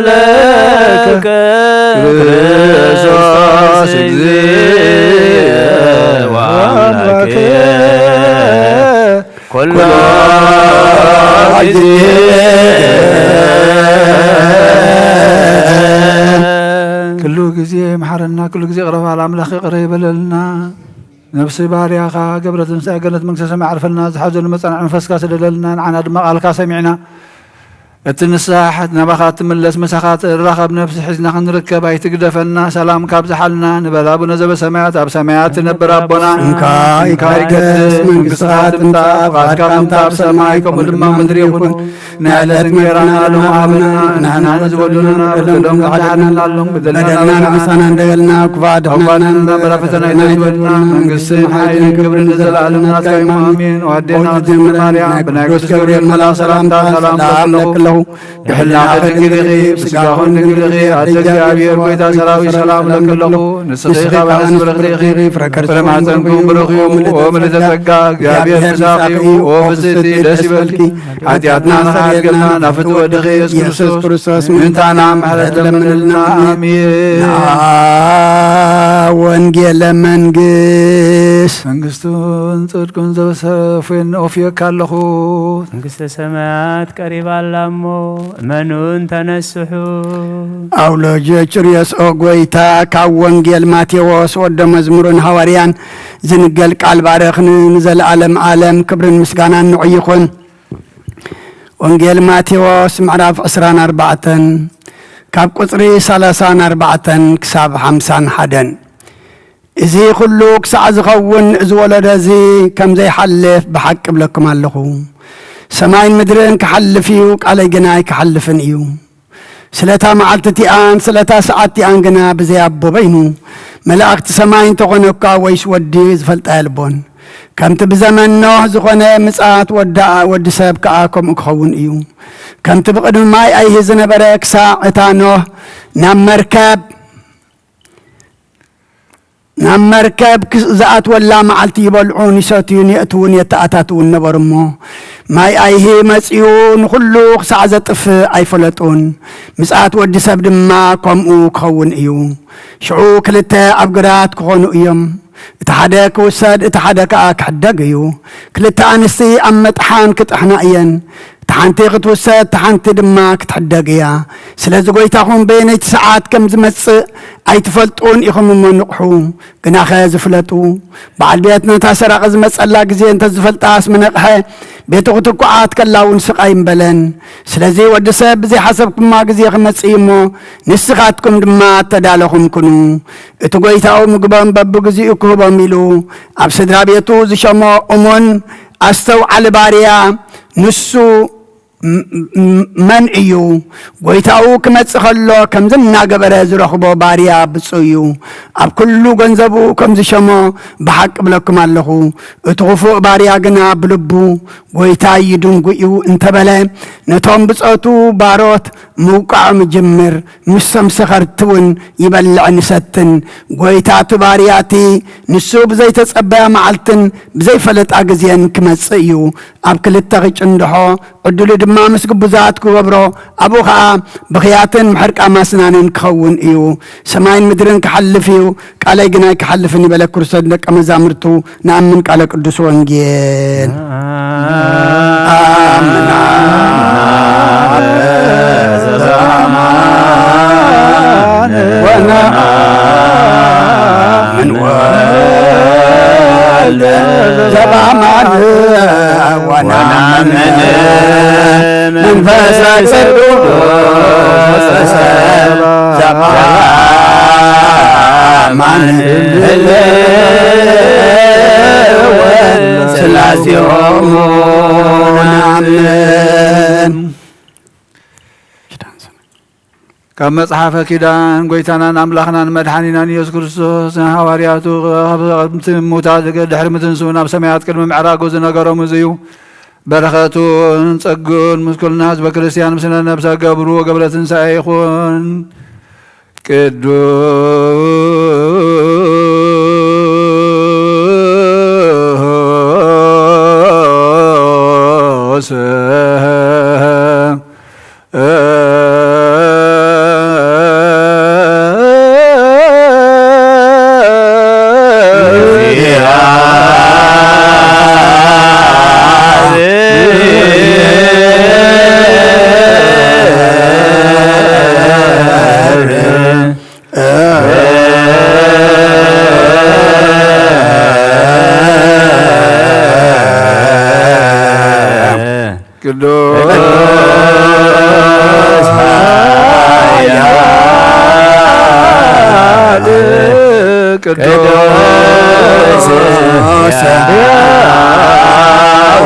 ለከ ክርስቶስ እግዚእ ወአምላክ ኩሎ ግዜ። ኩሉ ግዜ መሓረና፣ ኩሉ ግዜ ቅረባ ለኣምላኽ ይቕረ ይበለልና። ነፍሲ ባርያኻ ገብረ ትንሳኤ ገነት መንግስተ ሰማይ ዓርፈልና፣ ዝሓዘሉ መጸናዕ መንፈስካ ስደደልና፣ ንዓና ድማ ቃልካ ሰሚዕና እቲ ንስሓት ናባኻ ትምለስ ምሳኻ ትራኸብ ነፍሲ ሒዝና ክንርከብ ኣይትግደፈና። ሰላም ካብዝሓልና ንበል ኣቡነ ዘበሰማያት ኣብ ሰማያት ትነብር ኣቦና ስምካ ይቀደስ መንግስትኻ ትምጻእ ፍቓድካ ከምታ ኣብ ሰማይ ከምኡ ድማ ምድሪ ይኹን። ናይ ዕለት እንጌራና ሎም ሃበና ንሕና ንዝበደሉና በደሎም ከምዝሓለናሎም በደልና ንሕሳና እንደበልና ክፋ ኣድሕነና እምበር ፈተና ኣይተትወልና መንግስትን ሓይልን ክብርን ንዘለኣለም ናትካ እዩ ኣሜን። ወኣዴና ቅድስት ማርያም ብናይ ቅዱስ ገብርኤል መልኣኽ ሰላምታ ሰላም ለክለኹ ድሕላኺ ድንግል ኢኺ፣ ብስጋኹን ድንግል ኢኺ። ኣደ እግዚኣብሔር ጐይታ ሰራዊት ሰላም እለኪ ኣለኹ። ንስኺ ካብ ኣንስቲ ብርኽቲ ኢኺ፣ ፍረ ከርሥኺ ፍረ ማሕፀንኩም ብሩኽ እዩ። ብሩኽ እዩ። ኦ ምልዕተ ጸጋ፣ እግዚኣብሔር ምሳኺ እዩ። ኦ ፍጽሕቲ ደስ ይበልኪ። ሓጢኣትና ንኽሓድገልና ናብ ፍትወ ወድኺ ኢየሱስ ክርስቶስ ምእንታና ምሕረት ለምንልና። ኣሜን። ወንጌለ መንግስት መንግስቱን ጽድቁን ዘበሰፍ ወይን ኦፍየካ ኣለኹ። መንግስተ ሰማያት ቀሪባ ኣላ እሞ እመኑን ተነስሑ። ኣውሎጆች ርእየስኦ ጐይታ ካብ ወንጌል ማቴዎስ ወደ መዝሙርን ሃዋርያን ዝንገል ቃል ባረኽኒ ንዘለዓለም ዓለም ክብርን ምስጋናን ንዑ ይኹን። ወንጌል ማቴዎስ ምዕራፍ ዕስራን ኣርባዕተን ካብ ቁጽሪ ሰላሳን ኣርባዕተን ክሳብ ሓምሳን ሓደን። እዚ ኹሉ ክሳዕ ዝኸውን እዚ ወለዶ እዚ ከም ዘይሓልፍ ብሓቂ እብለኩም ኣለኹ። ሰማይን ምድርን ክሓልፍ እዩ፣ ቃለይ ግና ኣይክሓልፍን እዩ። ስለታ መዓልቲ እቲኣን ስለታ ሰዓት እቲኣን ግና ብዘይ ኣቦ በይኑ መላእኽቲ ሰማይ እንተኾነ እኳ ወይስ ወዲ ዝፈልጣ የልቦን። ከምቲ ብዘመን ኖህ ዝኾነ ምጽኣት ወዳ-፣ ወዲ ሰብ ከኣ ከምኡ ክኸውን እዩ። ከምቲ ብቕድሚ ማይ ኣይሂ ዝነበረ ክሳዕ እታ ኖህ ናብ መርከብ ናብ መርከብ ክስ-፣ ዝኣትወላ መዓልቲ ይበልዑን ይሰትዩን የእትዉን የተኣታትዉን ነበሩ እሞ፣ ማይ ኣይሂ መጺኡ ንኹሉ ክሳዕ ዘጥፍእ ኣይፈለጡን። ምጽኣት ወዲ ሰብ ድማ ከምኡ ክኸውን እዩ። ሽዑ ክልተ ኣብ ግራት ክኾኑ እዮም። እቲ ሓደ ክውሰድ፣ እቲ ሓደ ከኣ ክሕደግ እዩ። ክልተ ኣንስቲ ኣብ መጥሓን ክጥሕና እየን። እታ ሓንቲ ክትውሰድ፣ እታ ሓንቲ ድማ ክትሕደግ እያ። ስለዚ ጐይታኹም በየነይቲ ሰዓት ከም ዝመጽእ ኣይትፈልጡን ኢኹም እሞ ንቕሑ። ግናኸ ዝፍለጡ፣ በዓል ቤት ነታ ሰራቒ ዝመጸላ ግዜ እንተ ዝፈልጣስ ምነቕሐ፣ ቤቱ ክትኩዓት ከላ እውን ስቕ ኣይምበለን። ስለዚ ወዲ ሰብ ብዘይሓሰብኩማ ግዜ ክመጽእ እዩ እሞ፣ ንስኻትኩም ድማ እተዳለኹም ኩኑ። እቲ ጐይታኡ ምግቦም በብግዚኡ ክህቦም ኢሉ፣ ኣብ ስድራ ቤቱ ዝሸሞ እሙን ኣስተውዓሊ ባርያ ንሱ ም-፣ ም-፣ መን እዩ? ጐይታኡ ክመጽእ ከሎ ከምዚ እናገበረ ዝረኽቦ ባርያ ብጹእ እዩ። ኣብ ኩሉ ገንዘቡ ከም ዝሸሞ ብሓቂ እብለኩም ኣለኹ። እቲ ኽፉእ ባርያ ግና ብልቡ፣ ጐይታይ ይድንጉ እዩ እንተበለ፣ ነቶም ብጾቱ ባሮት ምውቃዖም ይጅምር። ምስቶም ሰኸርቲ እውን ይበልዕን ይሰትን። ጐይታ እቲ ባርያ እቲ ንሱ ብዘይተጸበያ መዓልትን ብዘይፈለጣ ግዜን ክመጽእ እዩ። ኣብ ክልተ ክጭንድሖ፣ ዕድሉ ድማ ምስ ግቡዛት ክገብሮ፣ ኣብኡ ኸኣ ብኽያትን ምሕርቃ ማስናንን ክኸውን እዩ። ሰማይን ምድርን ክሓልፍ እዩ፣ ቃለይ ግን ኣይክሓልፍን እዩ በለ ክርስቶስ ንደቀ መዛሙርቱ። ንኣምን ቃለ ቅዱስ ወንጌል። ኣምና ወነአምን ወልደ ዘበአማን ወነአምን መንፈስ ቅዱስ ዘበአማን ህልው ስላሴሆሙ ነአምን። ካብ መጽሓፈ ኪዳን ጎይታናን ኣምላኽናን መድሓኒናን ኢየሱስ ክርስቶስ ንሃዋርያቱ፣ ካብ ቅድሚ ምውታ፣ ድሕሪ ምትንስኡ ናብ ሰማያት ቅድሚ ምዕራጉ ዝነገሮም እዚ እዩ። በረኸቱን ጸግኡን ምስ ኩልና ህዝበ ክርስቲያን ምስለ ነብሰ ገብሩ ወገብረ ትንሳኤ ይኹን። ቅዱስ ቅዱስ ኃያል ቅዱስ ሕያው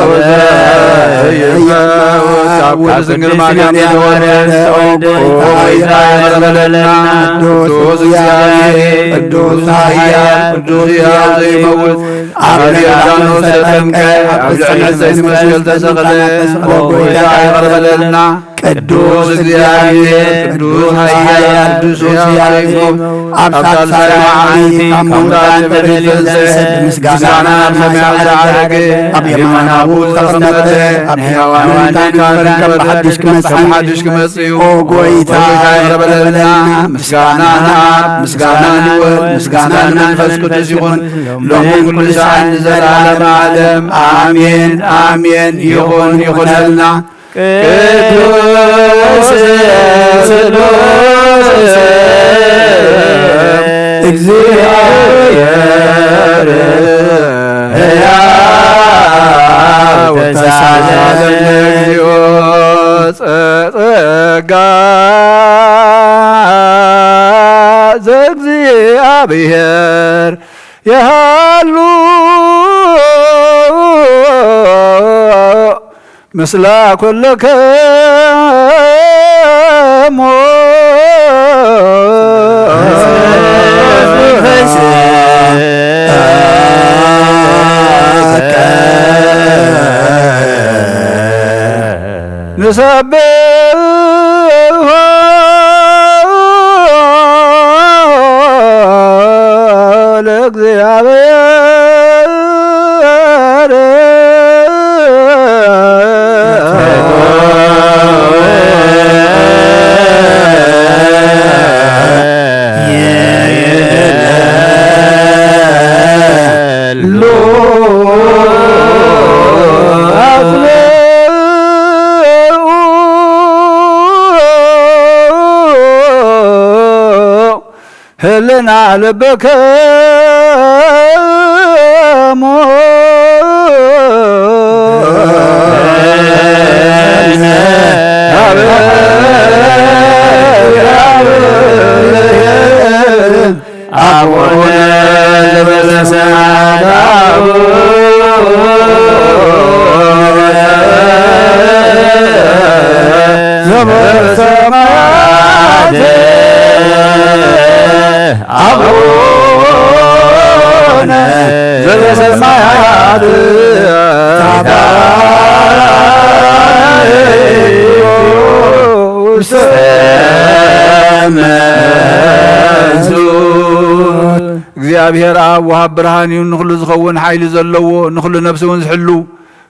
ዘኢይመውት፣ ካብ ቅድስት ድንግል ማርያም የተወለደ፣ ኦ ጌታ ይቅር በለልና። ቅዱስ እግዚአብሔር፣ ቅዱስ ኃያል፣ ቅዱስ ሕያው ዘይመውት፣ ኣብ ዮርዳኖስ ተጠምቀ፣ ኣብ ልዕሊ ዕፀ መስቀል ተሰቕለ፣ ኦ ጌታ ይቅር በለልና። ቅዱስ እግዚአብሔር፣ ቅዱስ ኃያል፣ ቅዱስ ሕያው ዘይመውት፣ ኣብ ሳልሳይ መዓልቲ ካብ ሙታን ተፈልዩ ዝተንስአ፣ ምስጋና ናብ ሰማያት ዝዓረገ፣ ኣብ የማነ ኣቡኡ ዝተቐመጠ፣ ኣብ ሕያዋን ሙታን ክመርድ፣ ካብ ብሓድሽ ክመጽእ፣ ካብ ብሓድሽ ክመጽእ እዩ። ኦ ጐይታ፣ ኦ ጐይታ፣ ይቕረ በለልና። ምስጋና ንኣብ፣ ምስጋና ንወልድ፣ ምስጋና ንመንፈስ ቅዱስ ይኹን፣ ሎምን ኩሉ ሰዓትን ንዘለዓለመ ዓለም። ኣሜን፣ ኣሜን። ይኹን፣ ይኹነልና። ቅዱስ ስሉስ እግዚአብሔር ሕያው ተሳለነ እግዚኦ ጸጋ ዘእግዚአብሔር የሃሉ ምስለ ኩልክሙ። ንሰብሖ ለእግዚአብሔር። ህልና ልብክሙ አቡነ ዘበሰማያት አቡነ ዘበሰማያት አቡነ ዘበሰማያት እግዚአብሔር አብ ወሃብ ብርሃን እዩ፣ ንኹሉ ዝኸውን ሓይሊ ዘለዎ፣ ንኹሉ ነፍሲ እውን ዝሕሉ፣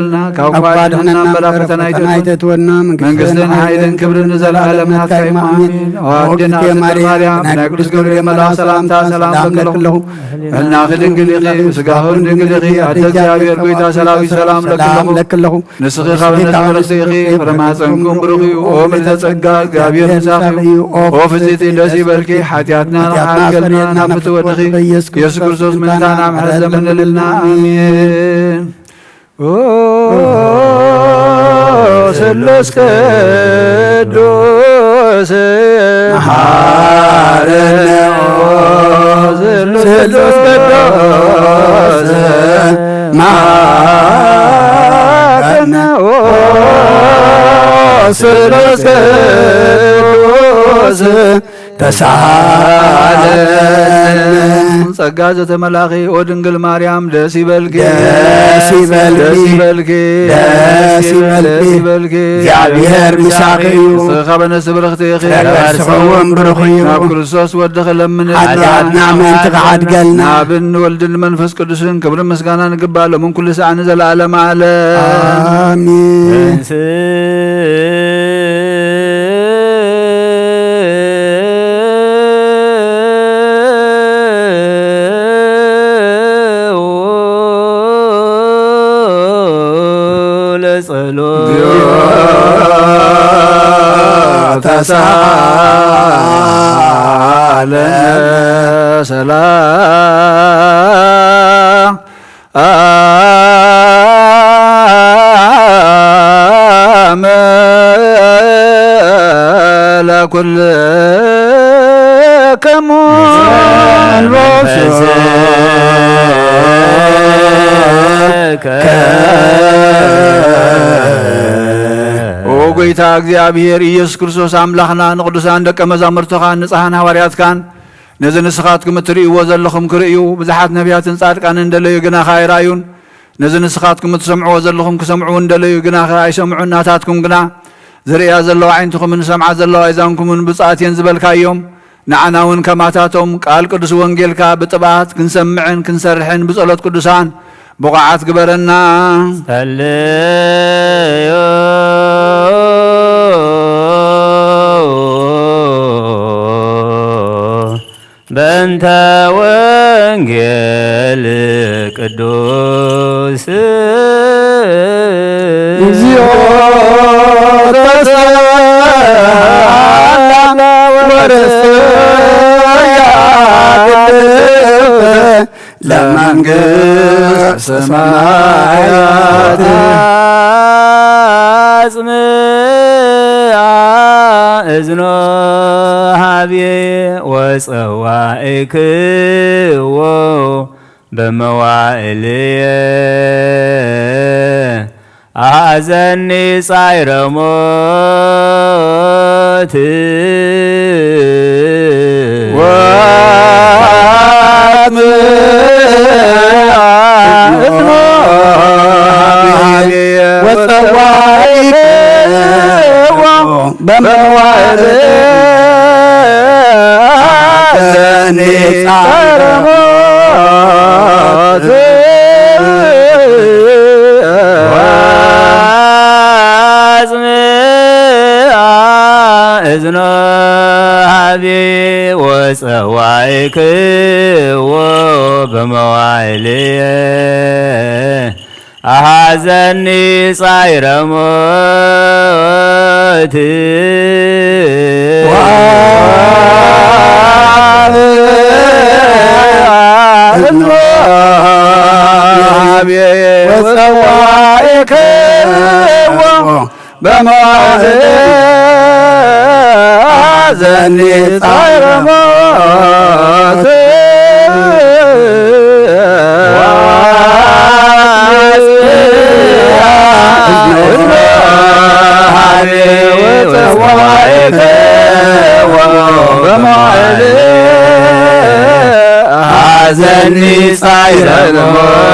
ተገላገልና፣ ካብ ክፉእ ኣድሕነና እምበር፣ ኣብ ፈተና ኣይተእትወና። መንግስትን ሓይልን ክብርን ንዘለኣለም ናትካ እዩ። ኣሜን። ኣዴና ኣስቴር ማርያም፣ ናይ ቅዱስ ገብርኤል መልኣኽ ሰላምታ ሰላም ለክለኹ። ሕልናኺ ድንግል ኢኺ፣ ስጋኽን ድንግል ኢኺ። ኣደ እግዚኣብሔር፣ ጎይታ ሰራዊት፣ ሰላም ለክለኹ። ንስኺ ካብ ኣንስቲ ተባረኽቲ ኢኺ፣ ፍረ ማህፀንኩም ብሩኽ እዩ። ኦ ምልዕተ ጸጋ፣ እግዚኣብሔር ምሳኺ እዩ። ኦ ፍጽይቲ፣ ደስ ይበልኪ፣ ሓጢኣትና ንኽሓልገልና ናብ ፍትወትኺ ኢየሱስ ክርስቶስ ምእንታና ምሕረት ለምንልና። ኣሜን። ኦ ስሉስ ቅዱስ መሓረነ፣ ኦ ስሉስ ስሉስ ቅዱስ ተሳለን። ጸጋ ዘተመላኺ ኦ ድንግል ማርያም ደስ ይበልኪ፣ ደስ ይበልኪ፣ ደስ ይበልኪ፣ ደስ ይበልኪ፣ ደስ ይበልኪ። እግዚኣብሔር ምሳኺ እዩ። ንስኺ ካብ ኣንስቲ ብርኽቲ ኢኺ፣ ፍረ ከርስኺ እውን ብሩኽ እዩ። ናብ ክርስቶስ ወድኺ ለምንልና፣ ሓጢኣትና ምእንቲ ክሓድገልና። ናብን ወልድን መንፈስ ቅዱስን ክብርን ምስጋናን ይግባእ፣ ሎምን ኩሉ ሰዓትን ንዘለዓለመ ዓለም። ኣሜን። ተሳለነ ሰላም ለኩልክሙ። ኦ ጎይታ እግዚኣብሔር ኢየሱስ ክርስቶስ ኣምላኽና፣ ንቅዱሳን ደቀ መዛሙርትኻን ንጽሓን ሃዋርያትካን ነዚ ንስኻትኩም እትርእይዎ ዘለኹም ክርእዩ፣ ብዙሓት ነቢያትን ጻድቃንን እንደለዩ ግናኸ ኣይረኣዩን። ነዚ ንስኻትኩም እትሰምዕዎ ዘለኹም ክሰምዑ እንደለዩ ግናኸ ኣይሰምዑን። ናታትኩም ግና ዝርእያ ዘለዋ ኣዒንትኹምን ዝሰምዓ ዘለዋ ኣእዛንኩምን ብፁዓት እየን ዝበልካዮም፣ ንዓና እውን ከማታቶም ቃል ቅዱስ ወንጌልካ ብጥብኣት ክንሰምዕን ክንሰርሕን ብጸሎት ቅዱሳን ብቑዓት ግበረና። ጸልዩ በእንተ ወንጌል ቅዱስ። እግዚኦ ተሰላ ወርእስያ ለመንግስት ሰማያት። አጽምዓ እዝኖ ሀቤ ወጸዋዕክዎ በመዋዕልየ። አሐዘኒ ጻዕረ ሞት። ወአጽምዓ እዝኖ ሀቤ ወጸዋዕክዎ በመዋዕልየ። አሐዘኒ ጻዕረ ሞት። ወአጽምዓ እዝኖ ሀቤ ወጸዋዕክዎ በመዋዕልየ። አሐዘኒ ጻዕረ ሞት። ወአጽምዓ እዝኖ ሀቤ ወጸዋዕክዎ በመዋዕልየ። አሐዘኒ ጻዕረ ሞት። ወአጽምዓ እዝኖ ሀቤ ወጸዋዕክዎ በመዋዕልየ። አሐዘኒ ጻዕረ ሞት።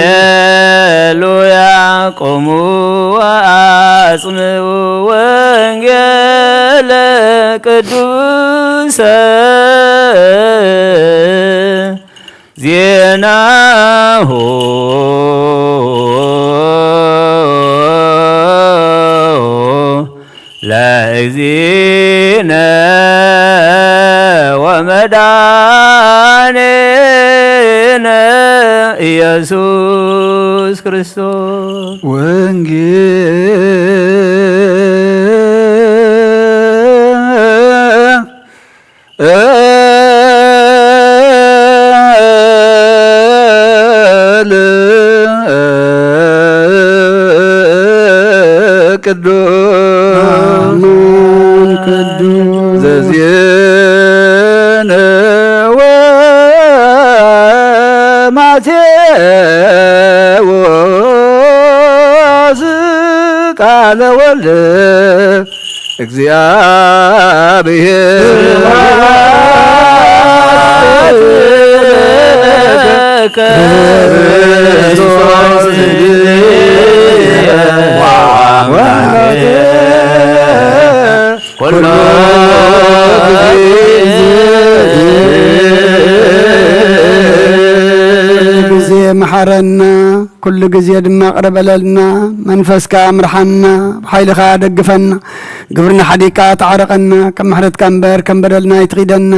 ሃሌሉያ። ቁሙ ወአጽምዑ ወንጌለ ቅዱሰ ዜናሁ ለእግዚእነ ወመድኃኒነ ኢየሱስ ክርስቶስ። ወንጌል ቅዱስ ዘዜነወ ማቴ ቃለ ወልድ እግዚኣብሔር ግዜ መሓረና፣ ኩሉ ግዜ ድማ ቅረ በለልና። መንፈስካ ምርሓና፣ ብሓይልኻ ደግፈና። ግብርና ሓዲግካ ተዓረቐና፣ ከም ምሕረትካ እምበር ከም በደልና ኣይትኺደና።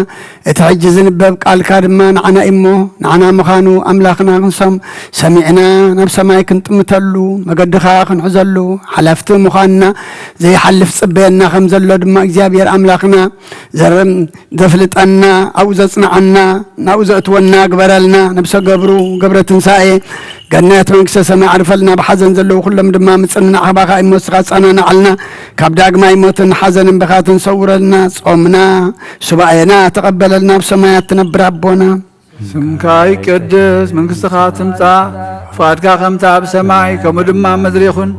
እቲ ሕጂ ዝንበብ ቃልካ ድማ ንዓና እሞ፣ ንዓና ምዃኑ ኣምላኽና ክንሰም ሰሚዕና ናብ ሰማይ ክንጥምተሉ፣ መገድኻ ክንሕዘሉ ሓላፍቲ ምዃንና ዘይሓልፍ ጽበየና ከም ዘሎ ድማ እግዚኣብሔር ኣምላኽና ዘረም ዘፍልጠና፣ ኣብኡ ዘጽንዓና፣ ናብኡ ዘእትወና ግበረልና። ነብሰ ገብሩ ገብረ ትንሳኤ ገነት መንግስተ ሰማይ ዓርፈልና። ብሓዘን ዘለዉ ኩሎም ድማ ምጽንናዕ ካባኻ እሞ ንስኻ ጸናናዓልና። ካብ ዳግማይ ሞትን ሓዘንን ብኻትን ሰውረልና። ጾምና ሱባኤና ተቐበለልና። ኣብ ሰማያት ትነብር ኣቦና። ስምካ ይቀደስ፣ መንግስትኻ ትምጻእ፣ ፍቓድካ ከምቲ ኣብ ሰማይ ከምኡ ድማ ኣብ ምድሪ ይኹን።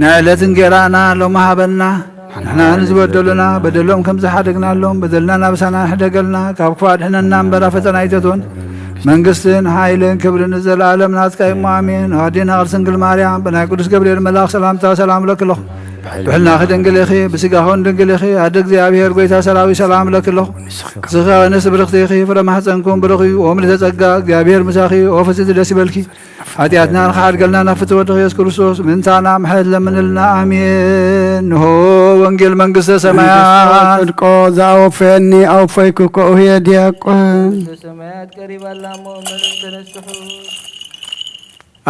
ናይ ዕለት እንጌራና ሎሚ ሃበና። ንሕና ንዝበደሉና በደሎም ከም ዝሓደግናሎም በደልና ናብሳና ንሕደገልና፣ ካብ ክፉእ ኣድሕነና እምበር ኣብ ፈተና ኣይተትወን። መንግስትን ሓይልን ክብርን ንዘለኣለም ናትካ እሞ ኣሜን። ኣዴና ቅድስት ድንግል ማርያም ብናይ ቅዱስ ገብርኤል መልኣኽ ሰላምታ ሰላም እለኪ ኣለኹ። ብሕልናኺ ድንግል ኢኺ፣ ብስጋኺ እውን ድንግል ኢኺ። ኣደ እግዚኣብሔር ጎይታ ሰራዊት ሰላም እለኪ ኣለኹ። ስጋኺ ንስ ብርኽቲ ኢኺ፣ ፍረ ማሕፀንኩም ብሩኽ እዩ። ኦ ምልዕተ ጸጋ እግዚኣብሔር ምሳኺ፣ ኦ ፍጽምቲ ደስ ይበልኪ። ሓጢኣትና ንኽሓድገልና ናብ ፍትወ ወድኺ የሱስ ክርስቶስ ምእንታና ምሕረት ለምንልና። ኣሜን። ንሆ ወንጌል መንግስተ ሰማያት። ጽድቆ ዘኣወፈየኒ ኣወፈይኩ፣ ከኡህየ ዲያቆን። ሰማያት ቀሪባ ኣላ እሞ እመኑን ተነስሑ።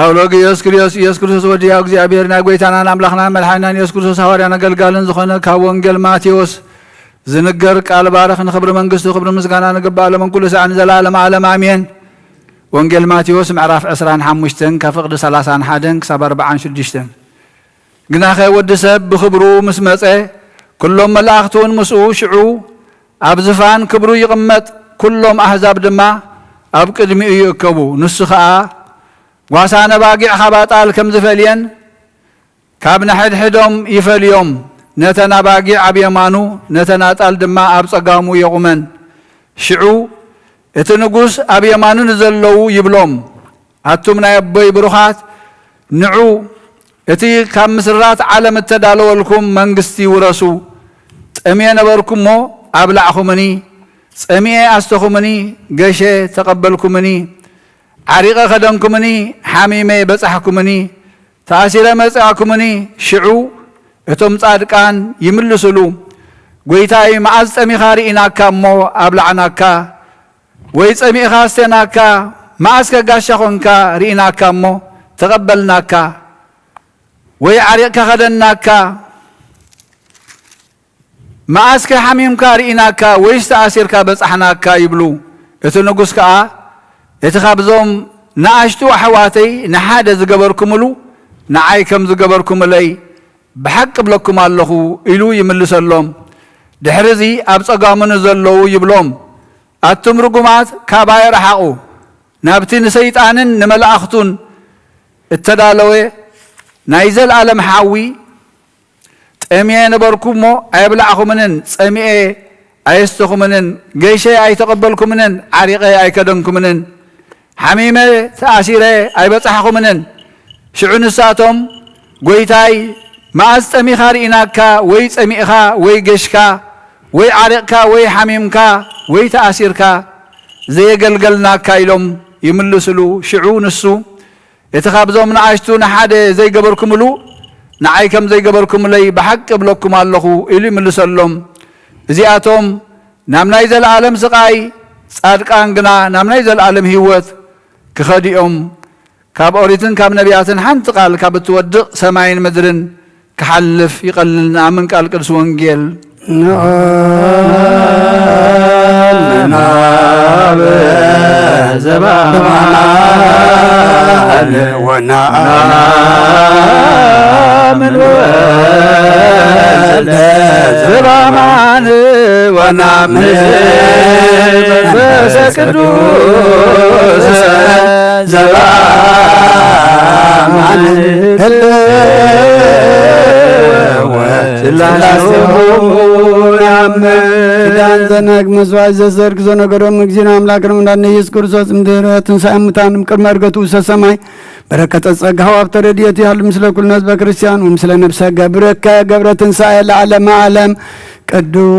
ኣውሎግ ኢየሱስ ክርስቶስ፣ ኢየሱስ ክርስቶስ ወዲ ያው እግዚኣብሔር ናይ ጎይታናን ኣምላኽናን መድሓኒናን ኢየሱስ ክርስቶስ ሃዋርያን ኣገልጋልን ዝኾነ ካብ ወንጌል ማቴዎስ ዝንገር ቃል ባርኽ። ንኽብሪ መንግስቱ ክብሪ ምስጋና ንግባእ ሎምን ኩሉ ሳዕ ንዘለዓለም ዓለም ኣሜን። ወንጌል ማቴዎስ ምዕራፍ ዕስራን ሓሙሽተን ካብ ፍቕዲ ሰላሳን ሓደን ክሳብ ኣርብዓን ሽዱሽተን። ግናኸ ወዲ ሰብ ብኽብሩ ምስ መጸ፣ ኩሎም መላእኽቲ እውን ምስኡ፣ ሽዑ ኣብ ዝፋን ክብሩ ይቕመጥ፣ ኩሎም ኣህዛብ ድማ ኣብ ቅድሚኡ ይእከቡ። ንሱ ኸኣ ጓሳን ኣባጊዕ ኻብ ኣጣል ከም ዝፈልየን፣ ካብ ነሕድሕዶም ይፈልዮም፣ ነተን ኣባጊዕ ኣብ የማኑ፣ ነተን ኣጣል ድማ ኣብ ጸጋሙ የቑመን። ሽዑ እቲ ንጉስ ኣብ የማኑ ንዘለዉ ይብሎም፣ ኣቱም ናይ ኣቦይ ብሩኻት፣ ንዑ እቲ ካብ ምስራት ዓለም እተዳለወልኩም መንግስቲ ውረሱ። ጠምየ ነበርኩ እሞ ኣብላዕኹምኒ፣ ጸሚኤ ኣስተኹምኒ፣ ገሼ ተቐበልኩምኒ፣ ዓሪቐ ኸደንኩምኒ፣ ሓሚመ በጻሕኩምኒ፣ ተኣሲረ መጻእኩምኒ። ሽዑ እቶም ጻድቃን ይምልስሉ፣ ጐይታይ፣ መዓስ ጠሚኻ ርኢናካ እሞ ኣብላዕናካ? ወይ ጸሚእኻ ኣስቴናካ? መዓስከ ጋሻ ኾንካ ርኢናካ እሞ ተቐበልናካ? ወይ ዓሪቕካ ኸደንናካ? መዓስከ ሓሚምካ ርኢናካ ወይስ ተኣሲርካ በጻሕናካ? ይብሉ። እቲ ንጉስ ከኣ፣ እቲ ኻብዞም ንኣሽቱ ኣሕዋተይ ንሓደ ዝገበርኩምሉ ንዓይ ከም ዝገበርኩምለይ ብሓቂ እብለኩም ኣለኹ ኢሉ ይምልሰሎም። ድሕርዚ ኣብ ጸጋሙ ንዘለዉ ይብሎም፣ ኣቱም ርጉማት ካባይ ርሓቑ፣ ናብቲ ንሰይጣንን ንመላእኽቱን እተዳለወ ናይ ዘለኣለም ሓዊ። ጠምየ ነበርኩ እሞ ኣየብላዕኹምንን፣ ጸሚኤ ኣየስተኹምንን፣ ገይሸ ኣይተቐበልኩምንን፣ ዓሪቐ ኣይከደንኩምንን፣ ሓሚመ ተኣሲረ ኣይበጻሕኹምንን። ሽዑ ንሳቶም፣ ጐይታይ፣ መኣስ ጠሚኻ ርኢናካ፣ ወይ ጸሚእኻ፣ ወይ ገሽካ፣ ወይ ዓሪቕካ፣ ወይ ሓሚምካ፣ ወይ ተኣሲርካ፣ ዘየገልገልናካ? ኢሎም ይምልስሉ። ሽዑ ንሱ፣ እቲ ኻብዞም ንኣሽቱ ንሓደ ዘይገበርኩምሉ፣ ንዓይ ከም ዘይገበርኩምለይ ብሓቂ እብለኩም ኣለኹ፣ ኢሉ ይምልሰሎም። እዚኣቶም ናብ ናይ ዘለኣለም ስቓይ፣ ጻድቃን ግና ናብ ናይ ዘለኣለም ህይወት ክኸዱ እዮም። ካብ ኦሪትን ካብ ነቢያትን ሓንቲ ቃል ካብ እትወድቕ ሰማይን ምድርን ክሓልፍ ይቐልል። ንኣምን ቃል ቅዱስ ወንጌል። ንኣምን ኣብ ዘባማን ወናምን ወልደ ዘባማን ወናምን መንፈሰ ቅዱስ ዘባማን ህልው ወስላሴሁ ነአምን። ኪዳን ዘነግ መስዋዕት ዘሰርክ ዘነገሮም እግዚእነ አምላክነ መድኃኒነ ኢየሱስ ክርስቶስ እምድህረ ትንሣኤ ሙታን እምቅድመ ዕርገቱ ውስተ ሰማይ በረከተ ጸጋ ወሀብተ ረድኤቱ ይሃሉ ምስለ ኩልነ ህዝበ ክርስቲያን ወምስለ ነፍሰ ገብርከ ገብረ ትንሣኤ ለዓለመ ዓለም። ቅዱስ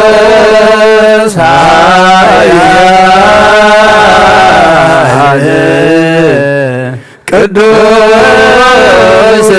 ቅዱስ ኃያል ቅዱስ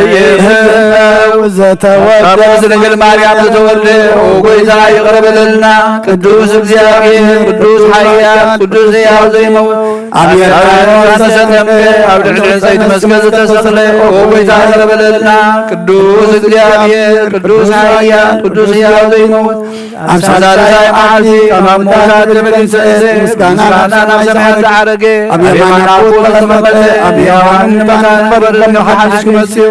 ሕያው ዘተወልደ ድንግል ማርያም ዘተወልደ፣ ኦ ጎይታ ይቅር በለልና። ቅዱስ እግዚአብሔር፣ ቅዱስ ኃያል፣ ቅዱስ ሕያው ዘይመውት፣ ኣብ የማነ ተሰቀለ፣ ኣብ ልዕሊ ዕንጸይቲ መስቀል ዝተሰቕለ፣ ኦ ጎይታ ይቅር በለልና። ቅዱስ እግዚአብሔር፣ ቅዱስ ኃያል፣ ቅዱስ ሕያው ዘይመውት፣ ኣብ ሳልሳይ መዓልቲ ካብ ኣሞታት ተመሊሰ፣ ምስጋና ናብ ሰማይ ዝዓረገ፣ ኣብ የማነ ኣቦ ዝተቐመጠ፣ ኣብ የማነ ሙታን ክፈርድ ሓድሽ ክመጽእ እዩ።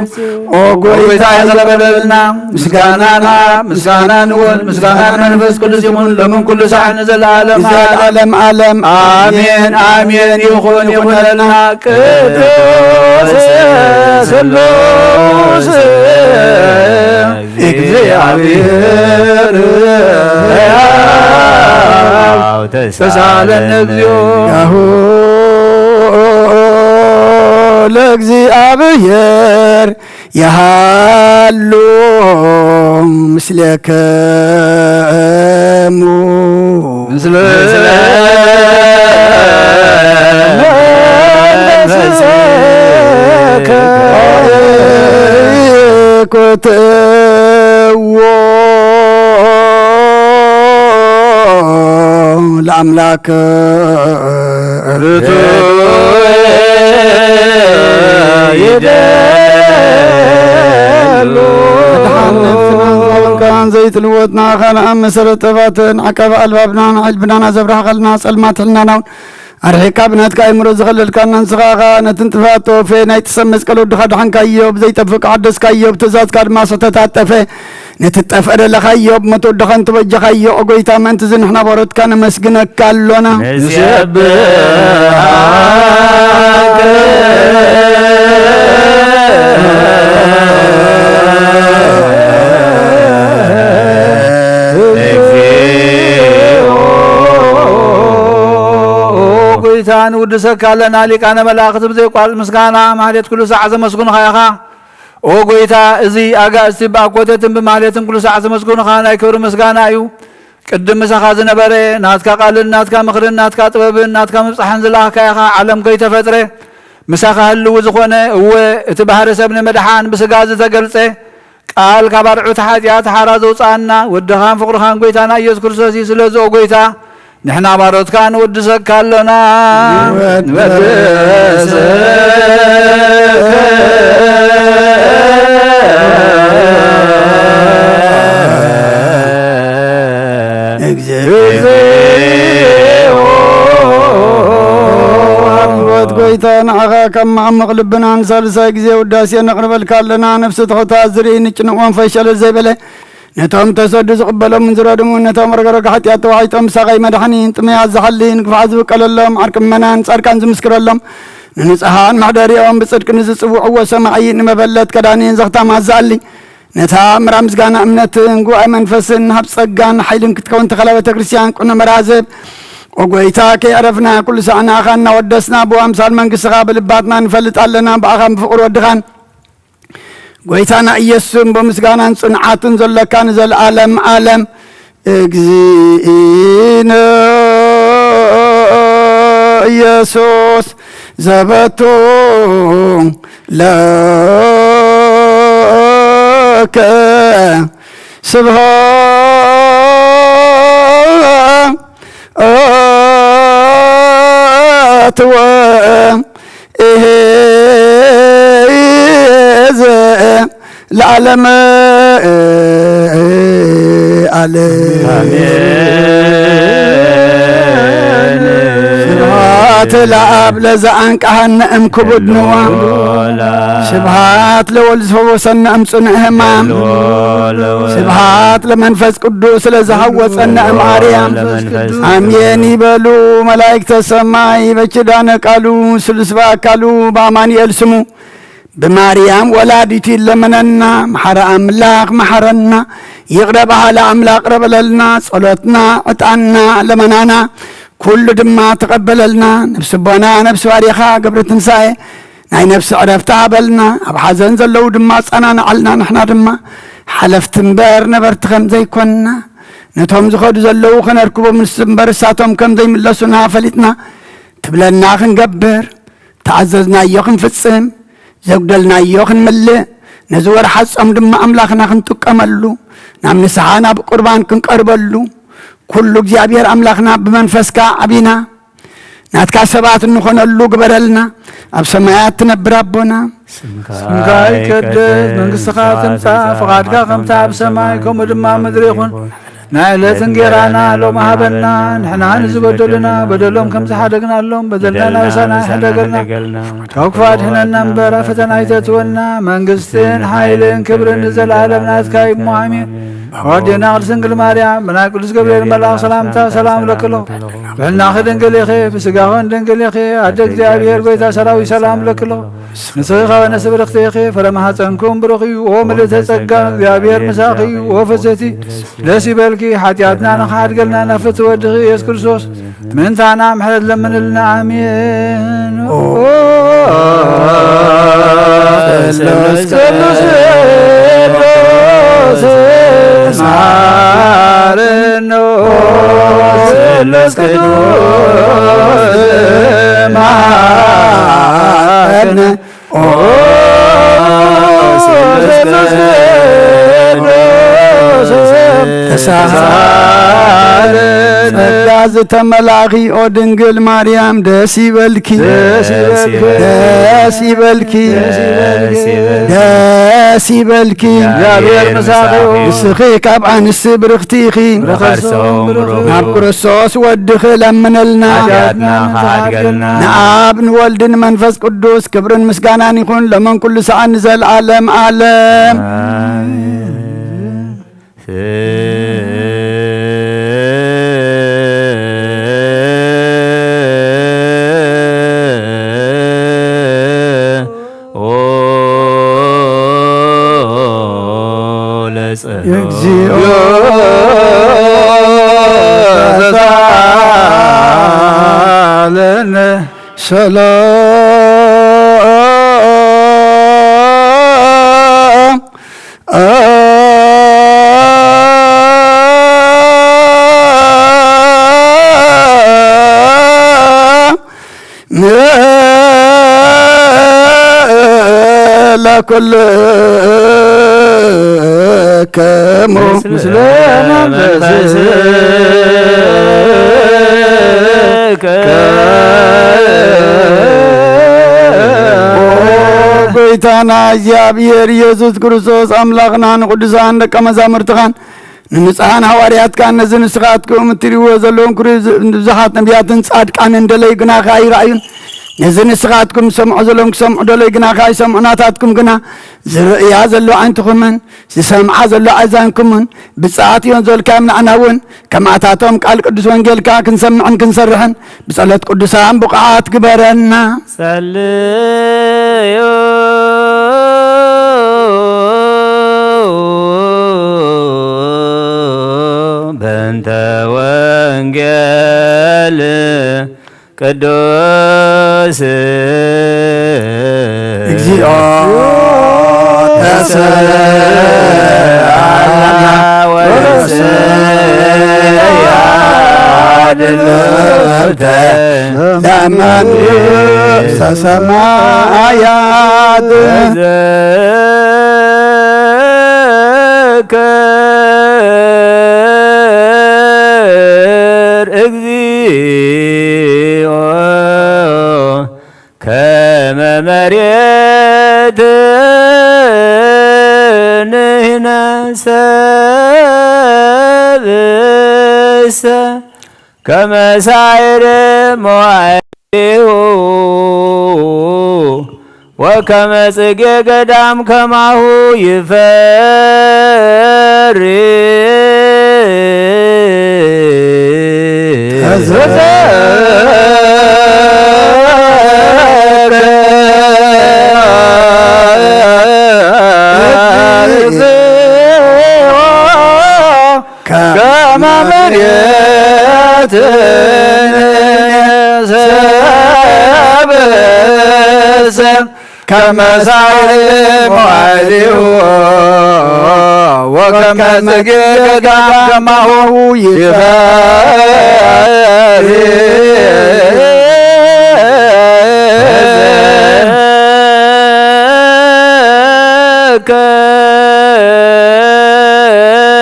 ኦ ጎይታ ይቅር በለልና። ምስጋና ንኣብ፣ ምስጋና ንወልድ፣ ምስጋና ንመንፈስ ቅዱስ ይኹን፣ ሎምን ኩሉ ሳዕ ንዘለዓለም ዓለም። ንዘለዓለም ዓለም። ኣሜን፣ ኣሜን። ይኹን፣ ይኹነልና። ቅዱስ ስሉስ እግዚአብሔር ተሳለን እግዚኦ። ያሁ ለእግዚአብሔር የሃሉ ምስሌክሙ። ምስለ መንፈስከ ኮትዎ ለአምላክ ርቱዕ ይደሉ። ድሓን ነፍስና ዝሃበንካን ዘይትልወጥና ካልኣን መሰረት ጥበባትን ዓቃቢ ኣልባብናን ዓልብናን ኣዘብራህኻልና ጸልማት ሕልናና እውን ኣርሒቕካ ብናትካ ኣእምሮ ዝኸለልካና ንስኻ ኸኣ ነቲ ንጥፍኣት ተወፌ ናይ ጥሰብ መስቀል ወድኻ ድሓንካዮ፣ ብዘይጠፍእ ሓደስካዮ፣ ብትእዛዝካ ድማ ስሕተታት ጠፈ። ነቲ ጠፍአ ደለኻዮ ብሞት ወድኻ እንተበጀኻዮ፣ ኦ ጐይታ፣ ምእንቲ እዚ ንሕና ባሮትካ ነመስግነካ ኣሎና። ንሴብሐከ ጐይታ፣ ንውድሰካ ኣለና። ሊቃነ መላእኽት ብዘይቋርጽ ምስጋና ማህሌት ኩሉ ሳዕ ዘመስግኑኻ ኢኻ። ኦ ጐይታ፣ እዚ ኣጋእዝቲ ብኣኮተትን ብማህሌትን ኩሉ ሳዕ ዘመስግኑኻ ናይ ክብሪ ምስጋና እዩ። ቅድም ምሳኻ ዝነበረ፣ ናትካ ቃልን ናትካ ምኽርን ናትካ ጥበብን ናትካ ምብጻሕን ዝለኣኽካ ኢኻ። ዓለም ከይተፈጥረ ምሳኻ ህልው ዝኾነ፣ እወ፣ እቲ ባህሪ ሰብ ንምድሓን ብስጋ ዝተገልጸ፣ ቃል ካብ ኣርዑት ሓጢኣት ሓራ ዘውጽኣና ወድኻን ፍቕርኻን ጐይታና ኢየሱስ ክርስቶስ እዩ። ስለዚ ኦ ጐይታ፣ ንሕና ባሮትካ ንወድሰካ ኣሎና። ንወድሰከ እግዚኦ። ኣሕዋት ጐይታ፣ ንዓኻ ካብ መዓሙቕ ልብና ንሳልሳይ ግዜ ውዳሴ ነቕርበልካ ኣለና። ነፍሲ ትሑታት ዝርኢ ንጭንቕ ወንፈይ ሸለል ዘይበለ ነቶም ተሰዱ ዝቕበሎምን ዝረድሙን፣ ነቶም ረግረግ ሓጢኣት ተዋሒጦም ምሳኻ ይመድሓኒን ጥሜያት ዝሓሊን፣ ግፍዓት ዝብቀለሎም፣ ዓርቂ ምእመናን ጻድቃን ዝምስክረሎም፣ ንንጹሓን መሕደሪኦም ብጽድቂ ንዝጽውዕዎ ሰማዒ፣ ንመበለት ከዳኒን ዘኽታማት ዝኣሊ፣ ነታ ምራ ምስጋና እምነትን ጉባኤ መንፈስን ሃብ ጸጋን ሓይልን ክትከውን ተኸላ ቤተ ክርስቲያን ቅኑዕ መራዝብ። ኦ ጐይታ፣ ከይዕረፍና ኩሉ ሳዕ ንኣኻ እናወደስና፣ ብኡ ኣምሳል መንግስትኻ ብልባትና ንፈልጥ ኣለና፣ ብኣኻን ብፍቕሪ ወድኻን ጐይታና ኢየሱስን ብምስጋናን ጽንዓትን ዘሎካ ንዘለዓለም ዓለም። እግዚእነ ኢየሱስ ዘበቱ ለከ ስብሐት ወ ለዓለመ ዓለም። ስብሐት ለአብ ለዘአንቀሐነ እም ክቡድ ንዋ። ስብሐት ለወልድ ፈወሰነ እም ጽኑዕ ሕማም። ስብሐት ለመንፈስ ቅዱስ ለዘሐወጸነ እም አርያም። አሜን ይበሉ መላእክተ ሰማይ በኪዳነ ቃሉ ስሉስ በአካሉ በአማኑኤል ስሙ። ብማርያም ወላዲቱ ይለመነና፣ መሓረ ኣምላኽ መሓረና፣ ይቕረ በሃሊ ኣምላኽ ይቕረ በለልና፣ ጸሎትና፣ ዕጣንና፣ ለመናና፣ ኩሉ ድማ ተቐበለልና። ነፍሲ ኣቦና ነፍሲ ባዴኻ ገብረ ትንሳኤ ናይ ነፍሲ ዕረፍቲ ሃበልና። ኣብ ሓዘን ዘለዉ ድማ ኣጸናንዓልና። ንሕና ድማ ሓለፍቲ እምበር ነበርቲ ከም ዘይኮንና፣ ነቶም ዝኸዱ ዘለዉ ከነርክቦም ንስ እምበር እሳቶም ከም ዘይምለሱና ፈሊጥና ትብለና ክንገብር፣ ተኣዘዝናዮ ክንፍጽም፣ ዘጉደልናዮ ክንምልእ፣ ነዚ ወርሓ ጾም ድማ ኣምላኽና ክንጥቀመሉ፣ ናብ ንስሓ ናብ ቁርባን ክንቀርበሉ፣ ኩሉ እግዚኣብሔር ኣምላኽና ብመንፈስካ ዓቢና፣ ናትካ ሰባት እንኾነሉ ግበረልና። ኣብ ሰማያት ትነብር ኣቦና፣ ስምካ ይቀደስ፣ መንግስትኻ ትምጻእ፣ ፍቓድካ ከምታ ኣብ ሰማይ ከምኡ ድማ ኣብ ምድሪ ይኹን። ናይ ዕለት እንጌራና ሎሚ ሃበና፣ ንሕና ንዝበደሉና በደሎም ከም ዝሓደግናሎም በደልና ናብሳና ይሕደገልና፣ ካብ ክፉ ኣድሕነና እምበር ኣብ ፈተና ኣይተእትወና፣ መንግስትን ሓይልን ክብርን ንዘለኣለም ናትካ እዩ እሞ ኣሜን። ኣዴና ቅድስት ድንግል ማርያም ብናይ ቅዱስ ገብርኤል መልኣኽ ሰላምታ ሰላም እብለኪ ኣለኹ። ብሕልናኺ ድንግል ኢኺ፣ ብስጋኽን ድንግል ኢኺ። ኣደ እግዚኣብሔር ጎይታ ሰራዊት ሰላም እብለኪ ኣለኹ። ንስኺ ካብ ኣንስቲ ብርኽቲ ኢኺ፣ ፍረ ማህፀንኩም ብሩኽ እዩ። ኦ ምልእተ ጸጋ እግዚኣብሔር ምሳኺ እዩ። ኦ ፍስህቲ ደስ ይበልኪ፣ ሓጢኣትና ንኽሓድገልና ናብ ፍትሒ ወድኺ ኢየሱስ ክርስቶስ ምእንታና ምሕረት ለምንልና። ኣሜን። ኦ ስሉስ ቅዱስ ቅዱስ መሐረነ። ኦ ስሉስ ቅዱስ መሐረነ። ኦ ስሉስ ቅዱስ ተሳሃለነ። ጸጋ ዝተመላእኺ ኦ ድንግል ማርያም ደስ ይበልኪ፣ ደስ ይበልኪ፣ ደስ ይበልኪ፣ ደስ ይበልኪ። ደስ ይበልኪ። እግዚኣብሔር ምሳኺ ይኹን። ንስኺ ካብ ኣንስቲ ብርኽቲ ኢኺ። ብርኸርሶም ብሩኽ። ናብ ክርስቶስ ወድኺ ለምነልና። ሓጢኣትና ከሓድገልና። ንኣብ ንወልድ ንመንፈስ ቅዱስ ክብርን ምስጋናን ይኹን፣ ሎምን ኩሉ ሰዓት ንዘለዓለም ዓለም። ኣሜን። ኦ ለጸ እግዚኦ ተሳለነ። ሰላም ለኩልክሙ ምስለ መንፈስከ። ኦ ጎይታና እግዚኣብሔር ኢየሱስ ክርስቶስ ኣምላኽና ንቅዱሳን ደቀ መዛሙርትኻን ንንጹሓን ሃዋርያትካን ነዚ ንስኻትኩም እትርእይዎ ዘለኹም ክርእዩ ዝ-፣ ብዙሓት ነቢያትን ጻድቃንን ደለዩ ግናኸ ኣይረኣዩን። ነዚ ንስኻትኩም ዝሰምዑ ዘለኹም ክሰምዑ ደለዩ ግናኸ ኣይሰምዑ። ናታትኩም ግና ዝርእያ ዘሎ ኣዒንትኹምን ዝሰምዓ ዘሎ ኣእዛንኩምን ብፅዓት እዮም ዘልካዮም። ንዓና እውን ከምኣታቶም ቃል ቅዱስ ወንጌልካ ክንሰምዕን ክንሰርሕን ብጸሎት ቅዱሳን ብቑዓት ግበረና። ጸልዩ በእንተ ወንጌል ቅዱስ እግዚኦ ተሰአለነ ወንስያ ድልወተ ለመንግስተ ሰማያት። ዘከ መሬት ንሕነ ሰብእሰ ከመ ሳዕር መዋዕሊሁ ወከመ ጽጌ ገዳም ከማሁ ይፈሪ። ከመ መሬት ሰብእሰ ከመ ሳዕር መዋዕሊሁ ወከመ ጽጌ ገዳም ከማሁ ይፈሪ።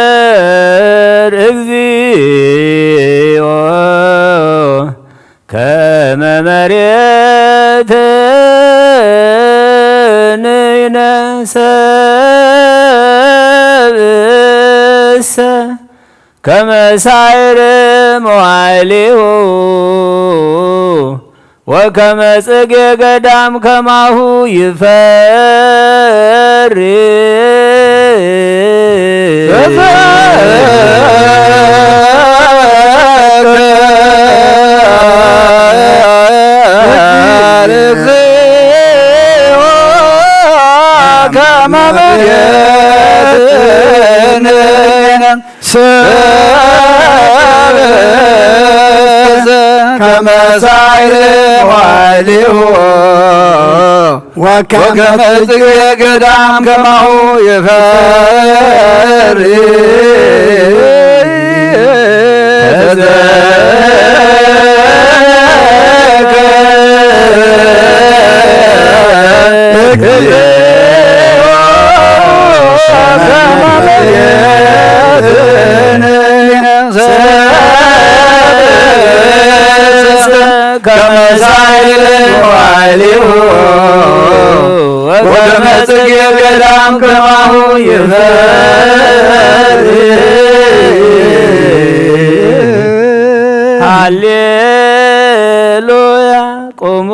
ተዘከር እግዚኦ ከመ መሬት ንሕነ ሰብእሰ ከመ ሳዕር መዋዕሊሁ ወከመ ጽጌ ገዳም ከማሁ ይፈሪ። ተዘከር እግዚኦ ከመ መሬት ንሕነ ሰብእሰ ከመ ሳዕር መዋዕሊሁ ወከመ ጽጌ ገዳም ከማሁ ይፈሪ። ተዘከር እግዚኦ ከመ መሬት ንሕነ ሰብእሰ ከመ ሳዕር መዋዕሊሁ ወከመ ጽጌ ገዳም ከማሁ ይፈሪ። ሃሌሉያ ቁሙ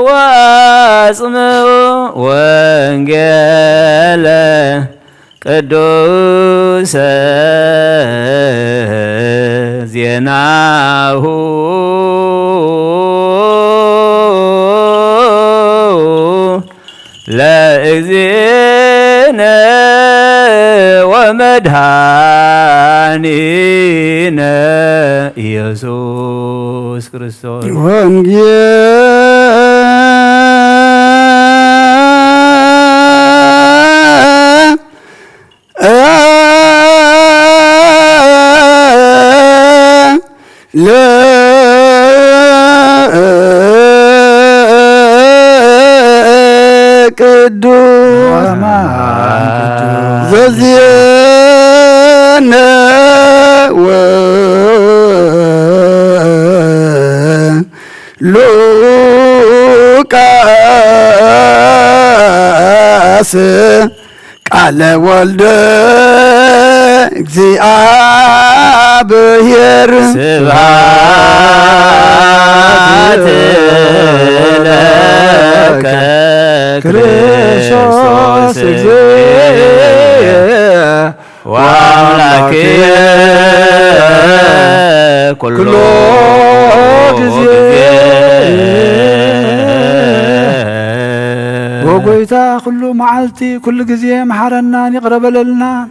ወአጽምዑ ወንጌለ ቅዱሰ ዜናሁ ለእግዚእነ ወመድኃኒነ ኢየሱስ ክርስቶስ። ወንጌል ለቅዱስ ዘዜነ ወሉቃስ ቃለ ወልደ እግዚአብሔር። ስብሐት ለከ ክርስቶስ እግዚእ ወአምላክየ ኩሎ ኩሎ ግዜ። ግዜ። ወጎይታ ኩሉ መዓልቲ ኩሉ ግዜ መሓረናን ይቕረ በለልናን።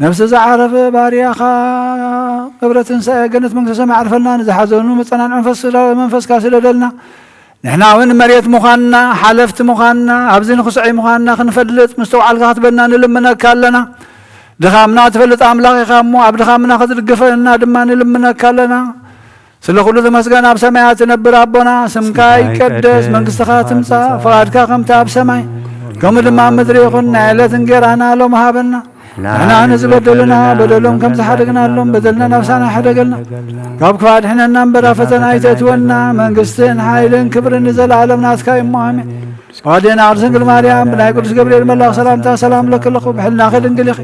ነፍሲ ዝዓረፈ ባርያኻ ገብረ ትንሳኤ ገነት መንግስተ ሰማይ ዓርፈልና። ንዝሓዘኑ መጸናንዒ መንፈስ ስለ-፣ መንፈስካ ስደደልና። ንሕና እውን መሬት ምዃንና፣ ሓለፍቲ ምዃንና፣ ኣብዚ ንኽስዐይ ምዃንና ክንፈልጥ ምስተውዓልካ ክትበና ንልምነካ ኣለና። ድኻምና ትፈልጥ ኣምላኽ ኢኻ እሞ፣ ኣብ ድኻምና ክትድግፈና ድማ ንልምነካ ኣለና። ስለ ኩሉ ተመስገን፣ ኣብ ሰማያት ትነብር ኣቦና፣ ስምካ ይቀደስ፣ መንግስትኻ ትምጻእ፣ ፍቓድካ ከምቲ ኣብ ሰማይ፣ ከምኡ ድማ ኣብ ምድሪ ይኹን። ናይ ዕለት እንጌራና ሎም ሃበና። ንሕና ንዝበደሉና በደሎም ከም ዝሓደግናሎም በደልና ናብሳና ሕደገልና። ካብ ክፉእ ኣድሕነና እምበር ኣብ ፈተና ኣይተእትወና። መንግስትን ሓይልን ክብርን ንዘለኣለም ናትካ እዩ እሞ፣ ኣሜን። ኣዴና ቅድስት ድንግል ማርያም፣ ብናይ ቅዱስ ገብርኤል መልኣኽ ሰላምታ ሰላም እለኪ ኣለኹ። ብሕልናኺ ድንግል ኢኺ፣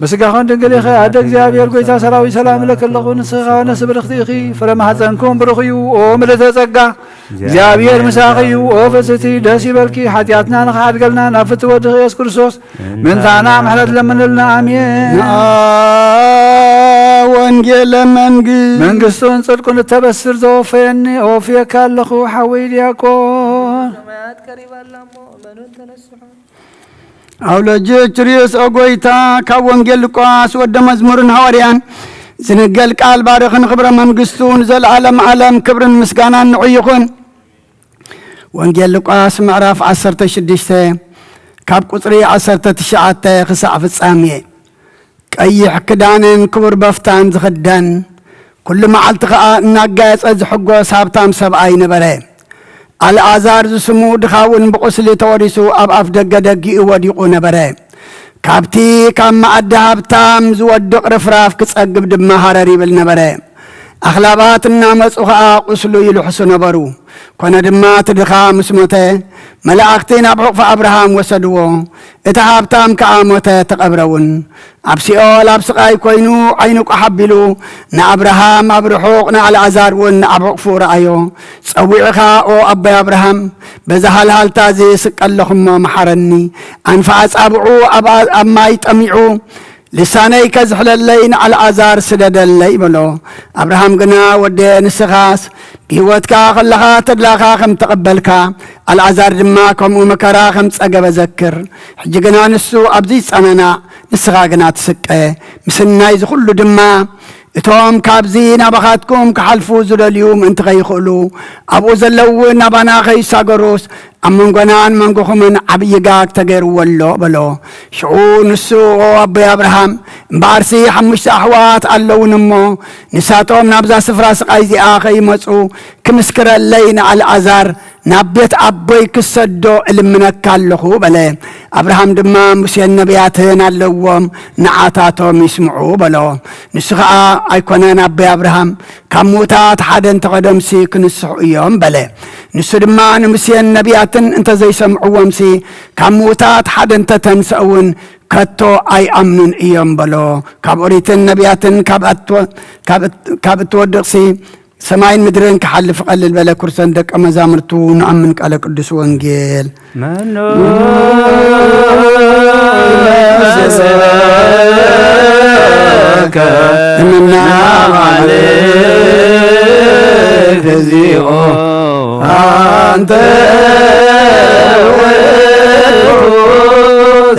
ብስጋኽን ድንግል ኢኺ። ኣደ እግዚኣብሔር፣ ጎይታ ሰራዊት፣ ሰላም እለኪ ኣለኹ። ንስኺ ከኣ ነፍሲ ብርኽቲ ኢኺ፣ ፍረ ማሕፀንኩም ብሩኽ እዩ። ኦ ምልእተ ጸጋ፣ እግዚኣብሔር ምሳኺ እዩ። ኦ ፍስቲ፣ ደስ ይበልኪ፣ ሓጢኣትና ንኽሓድገልና ናብ ፍትወ ወድኺ ኢየሱስ ክርስቶስ ምንታና ምሕረት ለምንልና። ኣሜን። ንኣ ወንጌለ መንግስት መንግስቱን ጽድቁን እተበስር ዘወፈየኒ፣ እወፍየካ ኣለኹ፣ ሓወይ ዲያቆን። ሰማያት ቀሪባ ኣላ እሞ እመኑን ተነስሑ። ኣውለጅ ችርዮስ ኦጎይታ፣ ካብ ወንጌል ሉቃስ ወደ መዝሙርን ሃዋርያን ዝንገል ቃል ባርኽን ክብረ መንግስቱ ንዘለዓለም ዓለም ክብርን ምስጋናን ንዑ ይኹን። ወንጌል ሉቃስ ምዕራፍ ዓሰርተ ሽዱሽተ ካብ ቁጽሪ ዓሰርተ ትሽዓተ ክሳዕ ፍጻሜ። ቀይሕ ክዳንን ክቡር በፍታን ዝኽደን፣ ኩሉ መዓልቲ ኸኣ እናጋየጸ ዝሕጎስ ሃብታም ሰብኣይ ነበረ። ኣልኣዛር ዝስሙ ድኻ እውን ብቑስሊ ተወሪሱ ኣብ ኣፍ ደገ ደጊኡ ወዲቑ ነበረ። ካብቲ ካብ መኣዲ ሃብታም ዝወድቕ ርፍራፍ ክጸግብ ድማ ሃረር ይብል ነበረ። ኣኽላባት እናመጹ ኸኣ ቁስሉ ይልሕሱ ነበሩ። ኮነ ድማ እቲ ድኻ ምስ ሞተ፣ መላእኽቲ ናብ ሕቑፊ ኣብርሃም ወሰድዎ። እቲ ሃብታም ከኣ ሞተ፣ ተቐብረ እውን። ኣብ ሲኦል ኣብ ስቓይ ኮይኑ ዓይኑ ቋሕ ኣቢሉ ንኣብርሃም ኣብ ርሑቕ ንኣልኣዛር እውን ኣብ ሕቑፉ ረኣዮ። ጸዊዑ ኸኣ፣ "ኦ ኣቦይ ኣብርሃም፣ በዛ ሃልሃልታ እዚ ስቀ ኣለኹ እሞ መሓረኒ። ኣንፈ ኣጻብዑ ኣብ፣ ኣብ ማይ ጠሚዑ፣ ልሳነይ ከዝሕለለይ ንኣልኣዛር ስደደለይ" በሎ። ኣብርሃም ግና፣ "ወደየ፣ ንስኻስ ብህይወትካ ኸለኻ ተድላኻ ከም ተቐበልካ፣ ኣልኣዛር ድማ ከምኡ መከራ ከም ጸገበ ዘክር። ሕጂ ግና ንሱ ኣብዚ ይጸናናዕ፣ ንስኻ ግና ትስቀ። ምስናይ እዚ ኹሉ ድማ፣ እቶም ካብዚ ናባኻትኩም ክሓልፉ ዝደልዩ ምእንቲ ኸይኽእሉ፣ ኣብኡ ዘለዉ እውን ናባና ኸይሳገሩስ፣ ኣብ መንጎናን መንጎኹምን ዓብዪ ጋግ ተገይርዎ ኣሎ" በሎ። ሽዑ ንሱ፣ "ኦ ኣቦይ ኣብርሃም፣ እምበኣርሲ ሓሙሽተ ኣሕዋት ኣለዉኒ እሞ፣ ንሳቶም ናብዛ ስፍራ ስቓይ እዚኣ ኸይመጹ፣ ክምስክረለይ ንኣልኣዛር ናብ ቤት ኣቦይ ክሰዶ እልምነካ ኣለኹ" በለ። ኣብርሃም ድማ፣ "ሙሴን ነቢያትን ኣለዎም፣ ንዓታቶም ይስምዑ" በሎ። ንሱ ኸኣ፣ "ኣይኮነን ኣቦይ ኣብርሃም፣ ካብ ምዉታት ሓደ እንተኸዶምሲ ክንስሑ እዮም" በለ። ንሱ ድማ፣ "ንሙሴን ነቢያትን እንተዘይሰምዕዎምሲ፣ ካብ ምዉታት ሓደ እንተተንሰእውን ከቶ ኣይኣምኑን እዮም" በሎ። ካብ ኦሪትን ነቢያትን ካብ ኣትወ-፣ ካብ እት-፣ ካብ እትወድቕሲ፣ ሰማይን ምድርን ክሓልፍ ቀልል በለ፣ ኩርሰን ደቀ መዛሙርቱ ንኣምን ቃለ ቅዱስ ወንጌል። መኑ መሰለከ እምነ ኣማልክት እግዚኦ፣ ኣንተ ውእቱ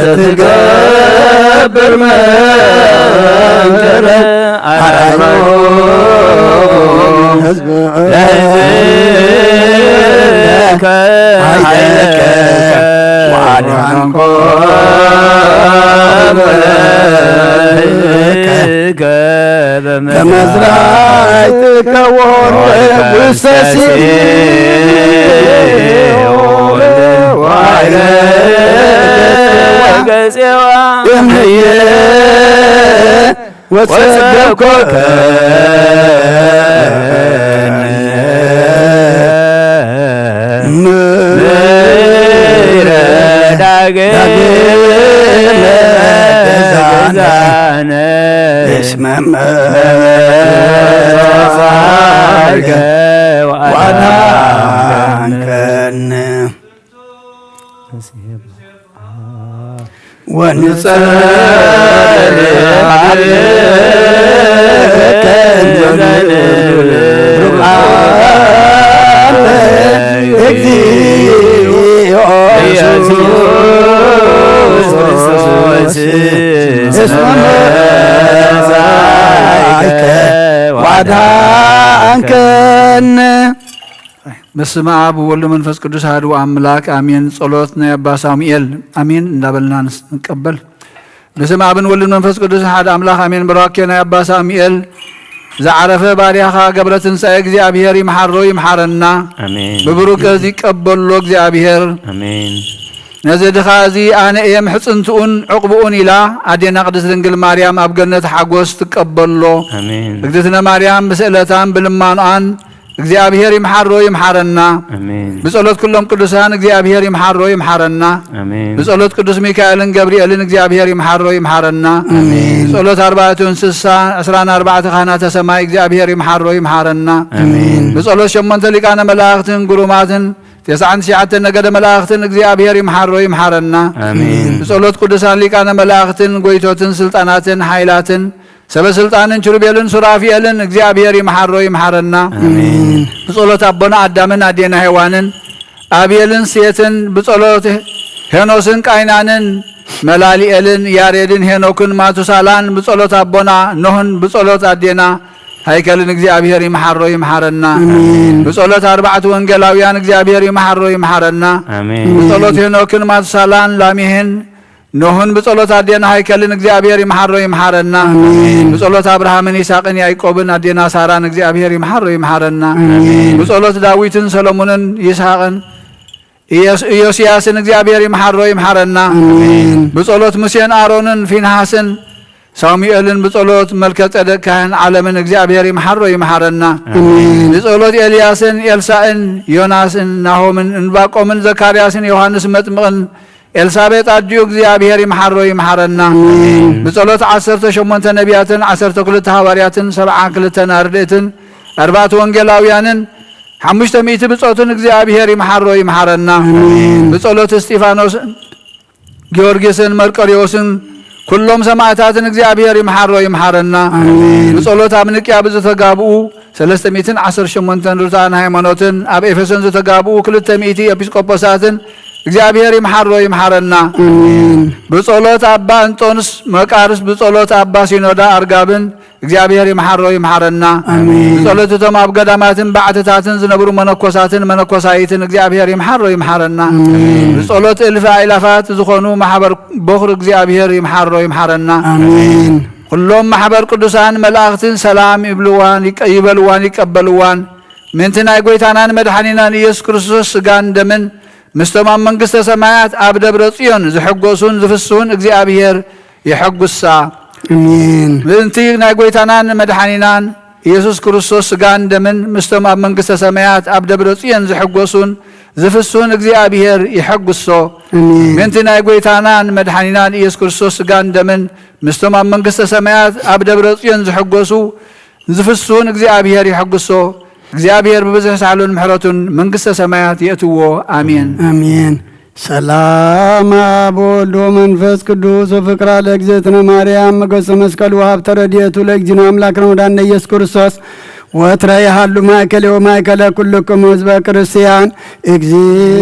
ዘትገብር መንክረ ኣርአዮ ህዝብ ለሕዝብከ ኃይለከ ወአድኃንኮ በመዝራዕትከ ወርቅ ውስተ ሲኦል ወኃይለ ገጽዋ እምየ ወጸገብኮከ ምሕረት ዳግመ ገዛነ እስመ መጻእከ ወአድኃንከነ። ወንጸልእ ሀቤከ እንዘንብል ብሩክ አንተ እግዚኦ ኢየሱስ ክርስቶስ እስመ መጻእከ ወአድኃንከነ። በስመ አብ ወወልድ ወመንፈስ ቅዱስ አሐዱ አምላክ አሜን። ጸሎት ናይ ኣባ ሳሙኤል። አሜን እንዳበልና ንስ-፣ ንቀበል። በስመ አብን ወልድን መንፈስ ቅዱስን ሓደ ኣምላክ አሜን። በራኬ ናይ ኣባ ሳሙኤል ዝዓረፈ ባርያኻ ገብረ ትንሳኤ እግዚኣብሔር ይምሓሮ ይምሓረና። አሜን። ብብሩክ እዚ ይቀበሎ እግዚኣብሔር። አሜን። ነዚ ድኻ እዚ ኣነ እየ ምሕጽንትኡን ዕቕብኡን ኢላ ኣዴና ቅድስት ድንግል ማርያም ኣብ ገነት ሓጎስ ትቀበሎ። አሜን። እግዝእትነ ማርያም ብስእለታን ብልማኖኣን እግዚኣብሔር ይምሓሮ ይምሓረና። ኣሜን። ብጸሎት ኩሎም ቅዱሳን እግዚኣብሔር ይምሓሮ ይምሓረና። ኣሜን። ብጸሎት ቅዱስ ሚካኤልን ገብርኤልን እግዚኣብሔር ይምሓሮ ይምሓረና። ኣሜን። ብጸሎት ኣርባዕቱ እንስሳ፣ ዕስራን ኣርባዕተ ካህናተ ሰማይ እግዚኣብሔር ይምሓሮ ይምሓረና። ኣሜን። ብጸሎት ሸሞንተ ሊቃነ መላእኽትን ግሩማትን፣ ተስዓን ትሽዓተ ነገደ መላእኽትን እግዚኣብሔር ይምሓሮ ይምሓረና። ኣሜን። ብጸሎት ቅዱሳን ሊቃነ መላእኽትን ጎይቶትን ስልጣናትን ሓይላትን ሰበ ስልጣንን ኪሩቤልን ሱራፊኤልን እግዚኣብሔር ይምሓሮ ይምሓረና። ኣሜን። ብጸሎት ኣቦና ኣዳምን ኣዴና ሄዋንን፣ ኣቤልን ሴትን፣ ብጸሎት ሄኖስን ቃይናንን፣ መላሊኤልን ያሬድን ሄኖክን ማቱሳላን፣ ብጸሎት ኣቦና ኖህን ብጸሎት ኣዴና ሃይከልን እግዚኣብሔር ይምሓሮ ይምሓረና። ኣሜን። ብጸሎት ኣርባዕቱ ወንጌላውያን እግዚኣብሔር ይምሓሮ ይምሓረና። ኣሜን። ብጸሎት ሄኖክን ማቱሳላን ላሜህን ኖህን ብጸሎት ኣዴና ሃይከልን እግዚኣብሔር ይምሓሮ ይምሓረና። ኣሜን። ብጸሎት ኣብርሃምን ይስሐቅን ያዕቆብን ኣዴና ሳራን እግዚኣብሔር ይምሓሮ ይምሓረና። ኣሜን። ብጸሎት ዳዊትን ሰሎሞንን ይስሐቅን ኢዮስ-፣ ኢዮስያስን እግዚኣብሔር ይምሓሮ ይምሓረና። ኣሜን። ብጸሎት ሙሴን ኣሮንን ፊንሃስን ሳሙኤልን ብጸሎት መልከ ጼዴቅ ካህን ዓለምን እግዚኣብሔር ይምሓሮ ይምሓረና። ኣሜን። ብጸሎት ኤልያስን ኤልሳእን ዮናስን ናሆምን እንባቆምን ዘካርያስን ዮሃንስ መጥምቕን ኤልሳቤጥ ኣዲኡ እግዚኣብሔር ይምሓሮ ይምሓረና። ኣሜን። ብጸሎት ዓሰርተ ሸሞንተ ነቢያትን ዓሰርተ ክልተ ሃዋርያትን ሰብዓ ክልተን ኣርድእትን ኣርባዕተ ወንጌላውያንን ሓሙሽተ ሚእቲ ብጾትን እግዚኣብሔር ይምሓሮ ይምሓረና። ኣሜን። ብጸሎት እስጢፋኖስ ጊዮርጊስን መርቆሬዎስን ኩሎም ሰማዕታትን እግዚኣብሔር ይምሓሮ ይምሓረና። ኣሜን። ብጸሎት ኣብ ንቅያ ብዝተጋብኡ ሰለስተ ሚእትን ዓሰርተ ሸሞንተን ርቱዓን ሃይማኖትን ኣብ ኤፌሶን ዝተጋብኡ ክልተ ሚእቲ ኤጲስቆጶሳትን እግዚኣብሔር ይምሓሮ ይምሓረና። ኣሜን። ብጸሎት ኣባ እንጦንስ መቃርስ፣ ብጸሎት ኣባ ሲኖዳ ኣርጋብን እግዚኣብሔር ይምሓሮ ይምሓረና። ኣሜን። ብጸሎት እቶም ኣብ ገዳማትን ባዕትታትን ዝነብሩ መነኮሳትን መነኮሳይትን እግዚኣብሔር ይምሓሮ ይምሓረና። ኣሜን። ብጸሎት እልፊ ኣእላፋት ዝኾኑ ማሕበር በኹር እግዚኣብሔር ይምሓሮ ይምሓረና። ኣሜን። ኩሎም ማሕበር ቅዱሳን መላእኽትን ሰላም ይብልዋን ይቀ-፣ ይበልዋን ይቀበልዋን። ምእንቲ ናይ ጐይታናን መድሓኒናን ኢየሱስ ክርስቶስ ስጋን ደምን ምስቶም ኣብ መንግስተ ሰማያት ኣብ ደብረ ጽዮን ዝሕጎሱን ዝፍስሁን እግዚኣብሔር የሐጉሳ። ኣሜን። ምእንቲ ናይ ጐይታናን መድሓኒናን ኢየሱስ ክርስቶስ ስጋን ደምን ምስቶም ኣብ መንግስተ ሰማያት ኣብ ደብረ ጽዮን ዝሕጎሱን ዝፍስሁን እግዚኣብሔር የሐጉሶ። ኣሜን። ምእንቲ ናይ ጐይታናን መድሓኒናን ኢየሱስ ክርስቶስ ስጋን ደምን ምስቶም ኣብ መንግስተ ሰማያት ኣብ ደብረ ጽዮን ዝሕጎሱ ዝፍስሁን እግዚኣብሔር የሐጉሶ። እግዚኣብሔር ብብዝሒ ሳህሉን ምሕረቱን መንግስተ ሰማያት የእትዎ። ኣሜን። ኣሜን። ሰላም ኣብ ወልድ ወመንፈስ ቅዱስ ወፍቅራ ለእግዝእትነ ማርያም መገሰ መስቀሉ ሀብተ ረድኤቱ ለእግዚእነ አምላክነ ወዳነ ኢየሱስ ክርስቶስ ወትረ ይሃሉ ማእከሌ ወማእከለ ኩልክሙ ህዝበ ክርስቲያን። እግዚእ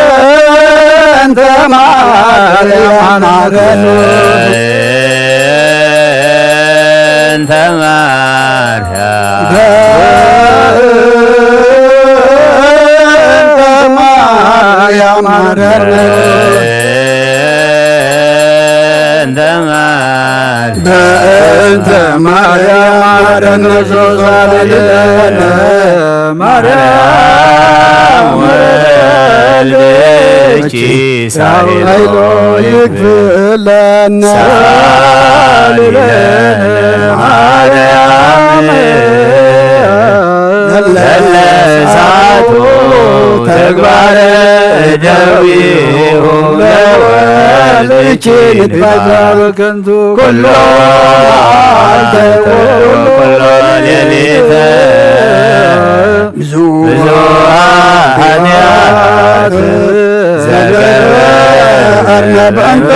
በእንተ ማርያም አረን። በእንተ ማርያም። በእንተ ማርያም አረን። በእንተ ማርያም። በእንተ ማርያም አረን። ሶሳሊለነ ማርያም ወልድኪ ሳይሎ ይግብለነ። ሳሊለነ ማርያም ለለሳቱ ተግባረ እደዊሁ ለወልድኪ ይትባረክ። ኩሎ መዓልተ ኩሎ ሌሊተ ብዙ ብዙ ኃጢአት ዘገበርነ በእንተ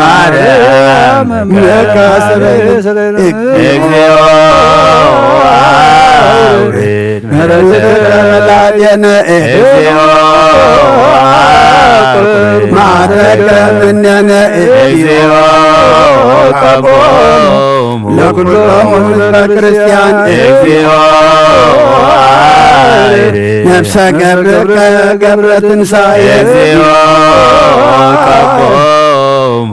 ማርያም እምከ አስተበይን። እግዚኦ አውርድ ምሕረትከ ላዕሌነ። እግዚኦ አቁር መዓተከ እምኔነ። እግዚኦ ከቦሙ ለኩሎሙ ህዝበ ክርስቲያን። እግዚኦ ነፍሰ ገብርከ ገብረ ትንሳኤ። እግዚኦ ከቦሙ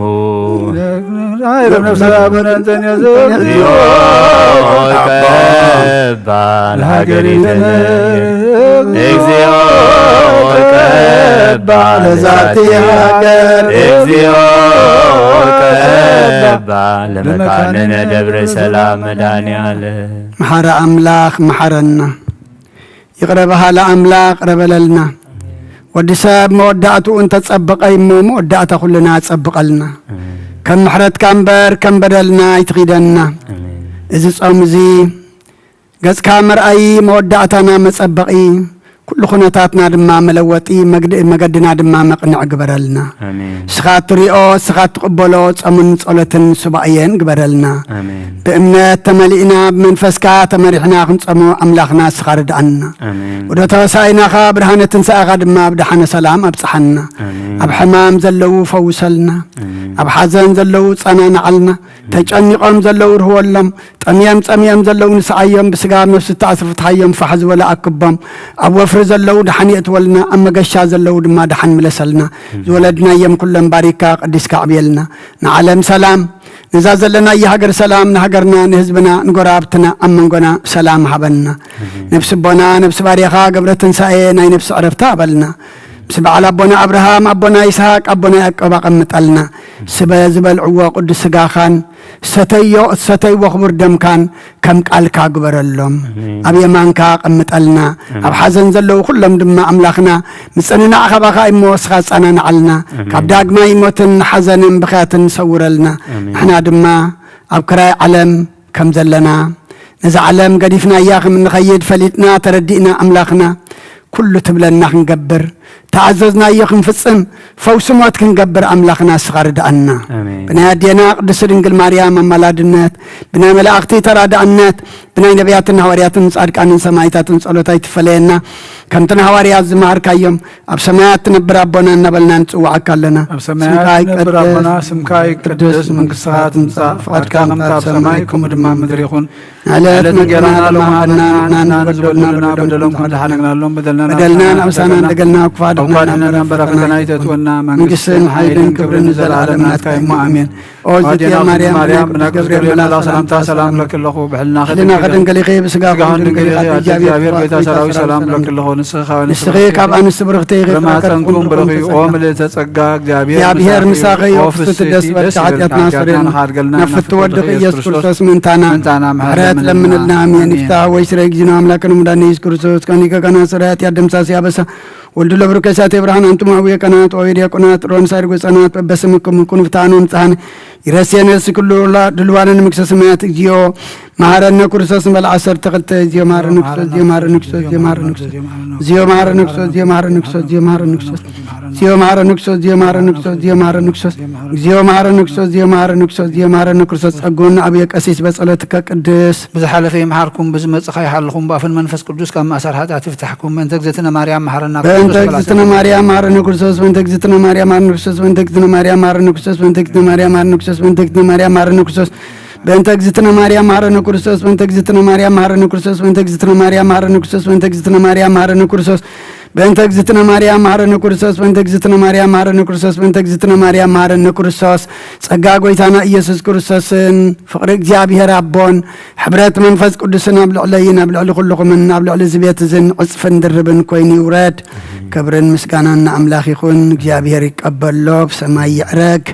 እግዚኦ ከባ ለሀገሪትነ። እግዚኦ ከባ ለዛቲ ሀገር። እግዚኦ ከባ ለመካንነ ደብረ ሰላም መድኃኔዓለም። መሓረ ኣምላኽ መሓረና። ይቕረ በሃሊ ኣምላኽ ይቕረ በለልና። ወዲ ሰብ መወዳእትኡ እንተጸበቐ እሞ መወዳእታ ኩልና ጸብቐልና። ከም ምሕረትካ እምበር ከም በደልና ኣይትኺደና። ኣሜን። እዚ ጾም እዚ ገጽካ መርኣዪ መወዳእታና መጸበቒ፣ ኩሉ ኩነታትና ድማ መለወጢ፣ መግድ-፣ መገድና ድማ መቕንዒ ግበረልና። ኣሜን። ንስኻ እትሪኦ፣ ንስኻ እትቕበሎ ጾምን ጸሎትን ሱባኤን ግበረልና። ኣሜን። ብእምነት ተመሊእና፣ ብመንፈስካ ተመሪሕና ክንጸሞ ኣምላኽና ንስኻ ርድኣና። ኣሜን። ወደ ተወሳኢናኻ ብርሃነ ትንሳኤኻ ድማ ብደሓነ ሰላም ኣብጽሓና። ኣሜን። ኣብ ሕማም ዘለዉ ፈውሰልና። ኣሜን። ኣብ ሓዘን ዘለዉ ጸናናዓልና። ተጨኒቖም ዘለዉ ርህወሎም። ጠምዮም ጸምዮም ዘለዉ ንስዓዮም። ብስጋ ኣብ ነፍሲ እተኣስሩ ፍትሓዮም። ፋሕ ዝበለ ኣክቦም። ኣብ ወፍሪ ዘለዉ ደሓን የእትወልና። ኣብ መገሻ ዘለዉ ድማ ደሓን ምለሰልና። ኣሜን። ዝወለድናዮም ኩሎም ባሪካ ቀዲስካ ኣዕብየልና። ንዓለም ሰላም፣ ነዛ ዘለናያ ሃገር ሰላም፣ ንሃገርና፣ ንህዝብና፣ ንጎረባብትና፣ ኣብ መንጎና ሰላም ሃበና። ኣሜን። ነብሲ ኣቦና፣ ነብሲ ባርያኻ ገብረ ትንሳኤ ናይ ነብሲ ዕረፍቲ ሃበልና። ምስ በዓል ኣቦና ኣብርሃም፣ ኣቦና ይስሃቅ፣ ኣቦና ያዕቆብ ኣቐምጠልና። ስበ ዝበልዕዎ ቅዱስ ስጋኻን፣ ሰተዮ፣ እትሰተይዎ ክቡር ደምካን ከም ቃልካ ግበረሎም። ኣሜን። ኣብ የማንካ ኣቐምጠልና። ኣሜን። ኣብ ሓዘን ዘለዉ ኩሎም ድማ ኣምላኽና ምጽንናዕ ካባኻ እሞ ንስኻ ጸናንዓልና። ኣሜን። ካብ ዳግማይ ሞትን ሓዘንን ብኽያትን ሰውረልና። ኣሜን። ንሕና ድማ ኣብ ክራይ ዓለም ከም ዘለና ነዛ ዓለም ገዲፍናያ ከም እንኸይድ ፈሊጥና ተረዲእና ኣምላኽና ኩሉ ትብለና ክንገብር፣ ተኣዘዝናዮ ክንፍጽም፣ ፈውሲ ሞት ክንገብር ኣምላኽና ንስኻ ርድኣና። ኣሜን። ብናይ ኣዴና ቅድስቲ ድንግል ማርያም ኣማላድነት፣ ብናይ መላእኽቲ ተራዳእነት፣ ብናይ ነቢያትን ሃዋርያትን ጻድቃንን ሰማዕታትን ጸሎት ኣይትፈለየና። ከምቲ ንሃዋርያት ዝመሃርካዮም፣ ኣብ ሰማያት ትነብር ኣቦና እናበልና ንጽውዓካ ኣለና። ኣብ ሰማያት ስምካ ትነብር ይቀደስ፣ ኣቦና፣ ስምካ ይቀደስ፣ መንግስትኻ ትምጻእ፣ ፍቓድካ ከምታ ኣብ ሰማይ ከምኡ ድማ ኣብ ምድሪ ይኹን። ዕለት ዕለት እንጀራና እንጀራና ሎሚ ሃበና፣ ንሕና ንበድለና ንበደሎም ከም ንሓድግ ንበደሎም፣ በደልና በደልና ናብ ኣሳና ንሓድግ እንደገልና፣ ክፉ ካብ ክፉ ኣድሕነና እምበር፣ እምበር፣ ፈተና ፈተና ኣይተእትወና፣ መንግስትን መንግስትን ሓይልን ክብርን ንዘለዓለም ናትካ እዩ። ኣሜን። ኦ እግዝእትየ ማርያም፣ ማርያም፣ ብናይ ቅዱስ ገብርኤል መልኣኽ ሰላምታ ሰላም እብለኪ ኣለኹ። ብሕልናኺ ብሕልናኺ ድንግል ኢኺ፣ ድንግል ኢኺ፣ ብስጋኺ ድንግል ኢኺ፣ ኣቲ እግዚኣብሔር ፍቓድኪ፣ እግዚኣብሔር ጌታ ሰራዊት ሰላም እብለኪ ኣለኹ። ንስኺ ካብ ኣንስቲ ብርኽቲ ኢኺ፣ ፍረ ማህፀንኩም ብሩኽ እዩ። ኦ ምልእተ ጸጋ፣ እግዚኣብሔር ምሳኺ እዩ። ኦ ፍስሕቲ ደስ በልኪ፣ ሓጢኣትና ኣስተሰርየልና፣ ናብ ፍትወ ወድኺ ኢየሱስ ክርስቶስ ምእንታና ምሕረት ለምንልና። ኣሜን። ይፍታ ወይ ስረ እግዚእነ አምላክነ መድኃኒነ ኢየሱስ ክርስቶስ፣ ከኒከ ከና ስረ ኃጢአት ደምሳሲ አበሳ ወልዱ ለብሩክ ከሳቴ ብርሃን፣ አንትሙ አቡየ ቀናት ወአቡየ ዲያቆናት፣ ሮን ሳይር ጎጸናት፣ በበስምክሙ ኩኑ ፍትሐነ ወምጽአነ፣ ይረሴነ ስክሉ ድልዋነ ንምክሰ ሰማያት። እግዚኦ መሐረነ ክርስቶስ ንበል ዓሰርተ ክልተ። እግዚኦ መሐረነ ክርስቶስ፣ እግዚኦ መሐረነ ክርስቶስ፣ እግዚኦ መሐረነ ክርስቶስ፣ እግዚኦ መሐረነ ክርስቶስ፣ እግዚኦ መሐረነ ክርስቶስ፣ እግዚኦ መሐረነ ክርስቶስ፣ እግዚኦ መሐረነ ክርስቶስ፣ እግዚኦ መሐረነ ክርስቶስ፣ እግዚኦ መሐረነ ክርስቶስ፣ እግዚኦ መሐረነ ክርስቶስ፣ እግዚኦ መሐረነ ክርስቶስ፣ እግዚኦ መሐረነ ክርስቶስ። ጸጉን አቡየ ቀሲስ በጸሎትከ ቅድስ ብዝሓለፈ ይምሓርኩም፣ ብዝመጽእ ከይሓልኹም፣ ብኣፍን መንፈስ ቅዱስ ካብ ማእሰር ሓጢኣት ይፍታሕኩም። በእንተ እግዝእትነ ማርያም መሓረና በእንተ ክርስቶስ እግዝእትነ ማርያም መሓረነ ክርስቶስ፣ በእንተ እግዝእትነ ማርያም መሓረነ ክርስቶስ፣ በእንተ እግዝእትነ ማርያም መሓረነ ክርስቶስ፣ በእንተ እግዝእትነ ማርያም መሓረነ ክርስቶስ፣ በእንተ እግዝእትነ ማርያም መሓረነ ክርስቶስ፣ በእንተ እግዝእትነ ማርያም መሓረነ ክርስቶስ፣ በእንተ እግዝእትነ ማርያም መሓረነ ክርስቶስ፣ በእንተ እግዝእትነ ማርያም መሓረነ ክርስቶስ፣ በእንተ እግዝእትነ ማርያም መሓረነ ክርስቶስ፣ በእንተ እግዝእትነ ማርያም መሓረነ ክርስቶስ፣ በእንተ እግዝእትነ ማርያም መሓረነ ክርስቶስ። ጸጋ ጎይታና ኢየሱስ ክርስቶስን ፍቕሪ እግዚኣብሔር ኣቦን ሕብረት መንፈስ ቅዱስን ኣብ ልዕለይን ኣብ ልዕሊ ኩልኹምን ኣብ ልዕሊ እዚ ቤት እዝን ዕጽፍን ድርብን ኮይኑ ይውረድ። ክብርን ምስጋናን ንኣምላኽ ይኹን። እግዚኣብሔር ይቀበሎ፣ ብሰማይ ይዕረግ።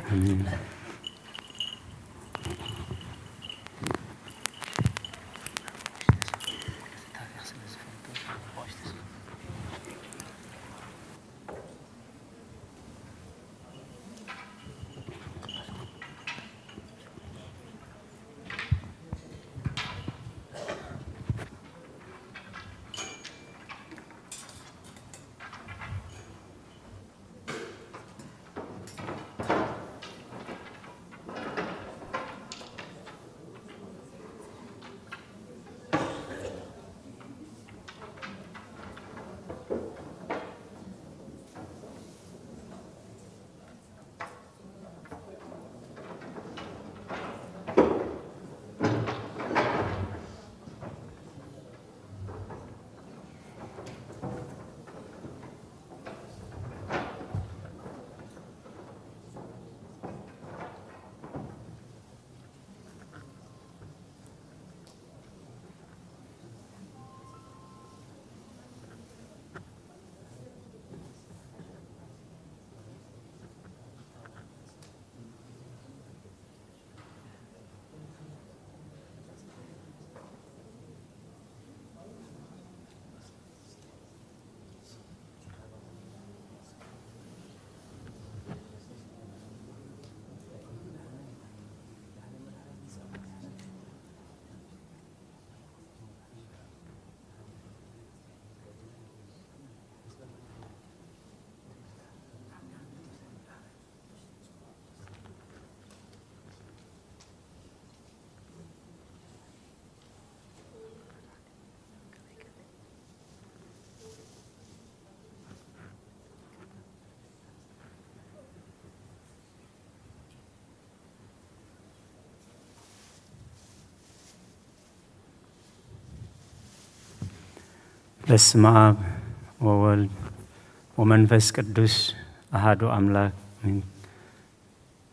በስመ አብ ወወልድ ወመንፈስ ቅዱስ አሃዱ አምላክ አሜን።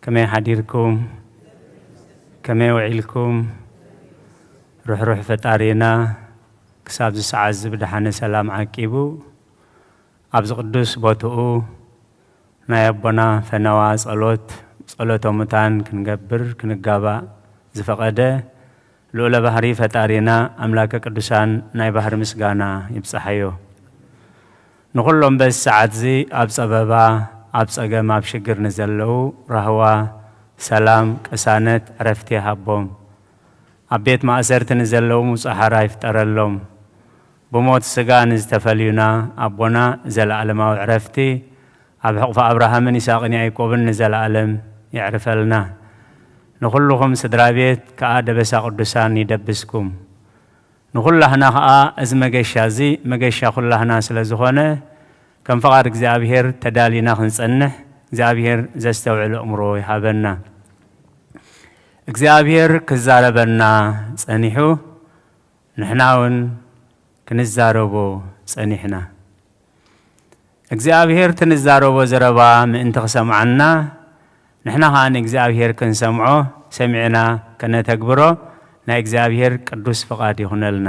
ከመይ ሓዲርኩም? ከመይ ውዒልኩም? ርሕሩሕ ፈጣሪና ክሳብ እዚ ሰዓት እዚ ብደሓነ ሰላም ዓቂቡ ኣብዚ ቅዱስ ቦትኡ ናይ ኣቦና ፈነዋ ጸሎት፣ ጸሎተ ሙታን ክንገብር ክንጋባእ ዝፈቐደ ልዑለ ባህሪ ፈጣሪና ኣምላከ ቅዱሳን ናይ ባህሪ ምስጋና ይብጻሓዮ። ንኹሎም በዚ ሰዓት እዚ ኣብ ጸበባ፣ ኣብ ጸገም፣ ኣብ ሽግር ንዘለዉ ራህዋ፣ ሰላም፣ ቅሳነት፣ ዕረፍቲ ይሃቦም። ኣብ ቤት ማእሰርቲ ንዘለዉ ምውጻእ ሓራ ይፍጠረሎም። ብሞት ስጋ ንዝተፈልዩና ኣቦና ዘለኣለማዊ ዕረፍቲ ኣብ ሕቑፊ ኣብርሃምን ይስሐቅን ያዕቆብን ንዘለኣለም የዕርፈልና። ንኹልኹም ስድራ ቤት ከኣ ደበሳ ቅዱሳን ይደብስኩም። ንኹላህና ኸኣ እዚ መገሻ እዚ መገሻ ኩላህና ስለ ዝኾነ፣ ከም ፍቓድ እግዚኣብሔር ተዳሊና ክንጸንሕ እግዚኣብሔር ዘስተውዕል ኣእምሮ ይሃበና። እግዚኣብሔር ክዛረበና ጸኒሑ፣ ንሕና እውን ክንዛረቦ ጸኒሕና። እግዚኣብሔር ትንዛረቦ ዘረባ ምእንቲ ክሰምዓና፣ ንሕና ኸኣ ንእግዚኣብሔር ክንሰምዖ፣ ሰሚዕና ከነተግብሮ ናይ እግዚኣብሔር ቅዱስ ፍቓድ ይኹነልና።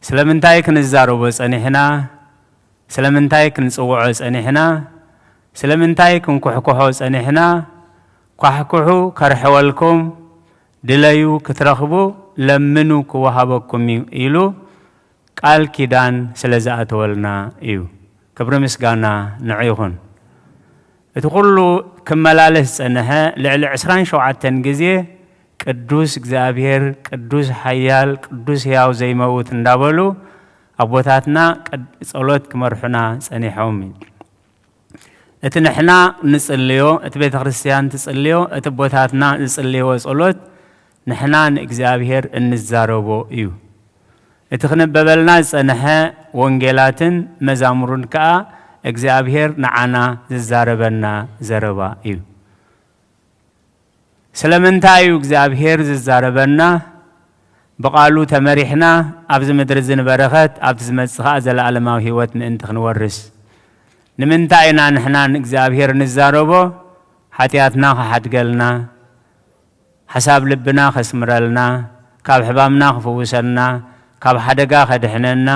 ስለምንታይ ክንዛረቦ ጸኒሕና? ስለምንታይ ክንጽውዖ ጸኒሕና? ስለምንታይ ክንኩሕኩሖ ጸኒሕና? ኳሕኩሑ ከርሕወልኩም፣ ድለዩ ክትረኽቡ፣ ለምኑ ክወሃበኩም እዩ ኢሉ ቃል ኪዳን ስለ ዝኣተወልና እዩ። ክብሪ ምስጋና ንዑ ይኹን። እቲ ኩሉ ክመላለስ ዝጸንሐ ልዕሊ ዕስራን ሸውዓተን ግዜ ቅዱስ እግዚኣብሔር፣ ቅዱስ ሓያል፣ ቅዱስ ሕያው ዘይመውት እንዳበሉ ኣቦታትና ቅድ-፣ ጸሎት ክመርሑና ጸኒሖም እዩ። እቲ ንሕና ንጽልዮ፣ እቲ ቤተ ክርስቲያን ትጽልዮ፣ እቲ ኣቦታትና ዝጽልይዎ ጸሎት ንሕና ንእግዚኣብሔር እንዛረቦ እዩ። እቲ ክንበበልና ዝጸንሐ ወንጌላትን መዛሙርን ከኣ እግዚኣብሔር ንዓና ዝዛረበና ዘረባ እዩ። ስለምንታይ እዩ እግዚኣብሔር ዝዛረበና? ብቓሉ ተመሪሕና ኣብዚ ምድሪ እዚ ንበረኸት፣ ኣብቲ ዝመጽእ ኸኣ ዘለኣለማዊ ህይወት ምእንቲ ክንወርስ። ንምንታይ ኢና ንሕና ንእግዚኣብሔር ንዛረቦ? ሓጢኣትና ክሓድገልና፣ ሓሳብ ልብና ከስምረልና፣ ካብ ሕማምና ክፍውሰና፣ ካብ ሓደጋ ከድሕነና፣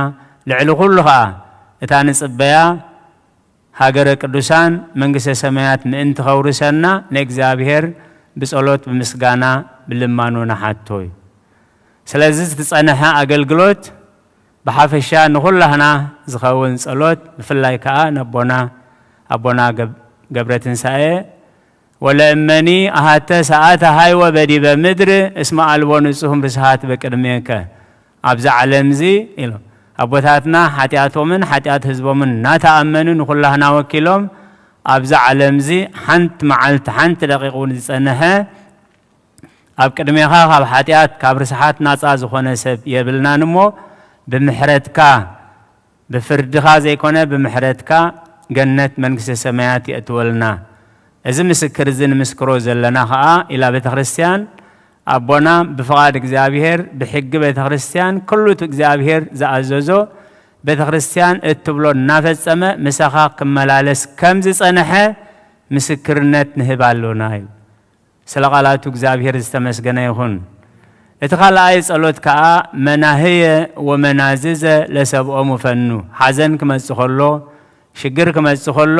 ልዕሊ ኩሉ ኸኣ እታ ንጽበያ ሃገረ ቅዱሳን መንግስተ ሰማያት ምእንቲ ከውርሰና ንእግዚኣብሔር ብጸሎት፣ ብምስጋና፣ ብልማኖ ንሓቶ እዩ። ስለዚ ዝተጸንሐ ኣገልግሎት ብሓፈሻ ንኹላህና ዝኸውን ጸሎት፣ ብፍላይ ከኣ ነቦና ኣቦና ገብ-፣ ገብረ ትንሳኤ፣ "ወለእመኒ ኣሃተ ሰዓተ ሃይወ በዲበ ምድር እስመ ኣልቦ ንጹህ ርስሃት በቅድሜከ" ኣብዛ ዓለምዚ ኢሎም ኣቦታትና ሓጢኣቶምን ሓጢኣት ህዝቦምን እናተኣመኑ ንኹላህና ወኪሎም ኣብዛ ዓለምዚ ሓንቲ መዓልቲ ሓንቲ ደቂቕ እውን ዝጸንሐ ኣብ ቅድሜኻ ካብ ሓጢኣት ካብ ርስሓት ናጻ ዝኾነ ሰብ የብልናን እሞ ብምሕረትካ ብፍርድኻ ዘይኮነ ብምሕረትካ ገነት መንግስተ ሰማያት የእትወልና። እዚ ምስክር እዚ ንምስክሮ ዘለና ኸኣ ኢላ ቤተ ክርስቲያን ኣቦና ብፍቓድ እግዚኣብሔር ብሕጊ ቤተ ክርስቲያን ኩሉ እቲ እግዚኣብሔር ዝኣዘዞ ቤተ ክርስቲያን እትብሎ እናፈጸመ ምሳኻ ክመላለስ ከም ዝጸንሐ ምስክርነት ንህብ ኣሎና እዩ። ስለ ቃላቱ እግዚኣብሔር ዝተመስገነ ይኹን። እቲ ካልኣይ ጸሎት ከኣ መናህየ ወመናዝዘ ለሰብኦ ሙፈኑ፣ ሓዘን ክመጽእ ከሎ፣ ሽግር ክመጽእ ከሎ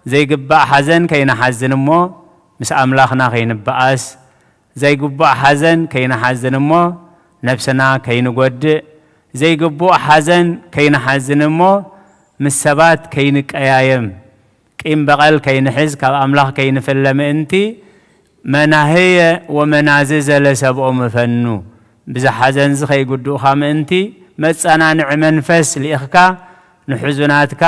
ዘይግባእ ሓዘን ከይንሓዝን እሞ ምስ ኣምላኽና ከይንበኣስ፣ ዘይግቡእ ሓዘን ከይንሓዝን እሞ ነብስና ከይንጎድእ፣ ዘይግቡእ ሓዘን ከይንሓዝን እሞ ምስ ሰባት ከይንቀያየም፣ ቂም በቐል ከይንሕዝ፣ ካብ ኣምላኽ ከይንፍለ ምእንቲ መናህየ ወመናዝዘ ለሰብኦ ምፈኑ፣ ብዚ ሓዘንዚ ከይጉድኡኻ ምእንቲ መጸናንዒ መንፈስ ልኢኽካ ንሕዙናትካ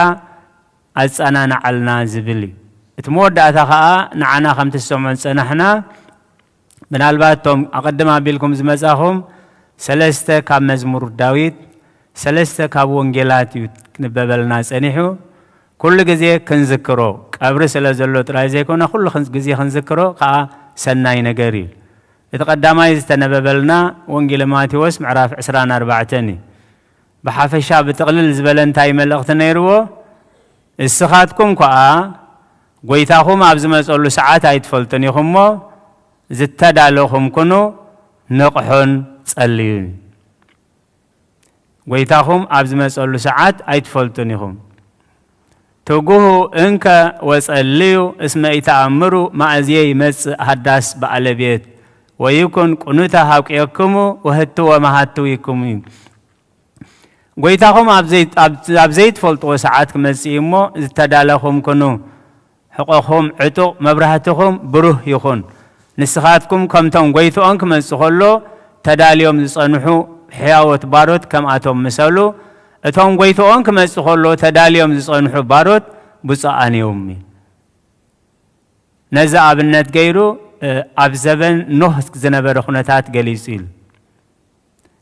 ኣጸናንዓልና ዝብል እዩ። እቲ መወዳእታ ኸኣ ንዓና ከም ትሰምዖ ዝጸናሕና፣ ምናልባት እቶም ኣቐድም ኣቢልኩም ዝመጻኹም ሰለስተ ካብ መዝሙር ዳዊት፣ ሰለስተ ካብ ወንጌላት እዩ ክንበበልና ጸኒሑ። ኩሉ ግዜ ክንዝክሮ፣ ቀብሪ ስለ ዘሎ ጥራይ ዘይኮነ፣ ኩሉ ክን-፣ ግዜ ክንዝክሮ ከኣ ሰናይ ነገር እዩ። እቲ ቀዳማይ ዝተነበበልና ወንጌል ማቴዎስ ምዕራፍ ዕስራን ኣርባዕተን እዩ። ብሓፈሻ ብጥቕልል ዝበለ እንታይ መልእኽቲ ነይርዎ? እስኻትኩም ከኣ ጐይታኹም ኣብ ዝመጸሉ ሰዓት ኣይትፈልጡን ኢኹም እሞ፣ ዝተዳለኹም ኩኑ፣ ንቕሑን ጸልዩን። ጐይታኹም ኣብ ዝመጸሉ ሰዓት ኣይትፈልጡን ኢኹም። ትጉሁ እንከ ወጸልዩ እስመ ኢተኣምሩ ማእዝየ ይመጽእ ሃዳስ በዓለ ቤት ወይኩን ቁኑተ ሃብቅየክሙ ወህቱ ወመሃቱ ይኩሙ። ጐይታኹም ኣብ ዘይ-፣ ኣብ፣ ኣብ ዘይትፈልጥዎ ሰዓት ክመጽእ እዩ እሞ ዝተዳለኹም ኩኑ። ሕቖኹም ዕጡቕ፣ መብራህትኹም ብሩህ ይኹን። ንስኻትኩም ከምቶም ጐይትኦም ክመጽእ ከሎ ተዳልዮም ዝጸንሑ ሕያዎት ባሮት ከምኣቶም ምሰሉ። እቶም ጐይትኦም ክመጽእ ከሎ ተዳልዮም ዝጸንሑ ባሮት ብፁዓን እዮም። ነዚ ኣብነት ገይሩ፣ እ፣ ኣብ ዘበን ኖህ ዝነበረ ኩነታት ገሊጹ ኢሉ።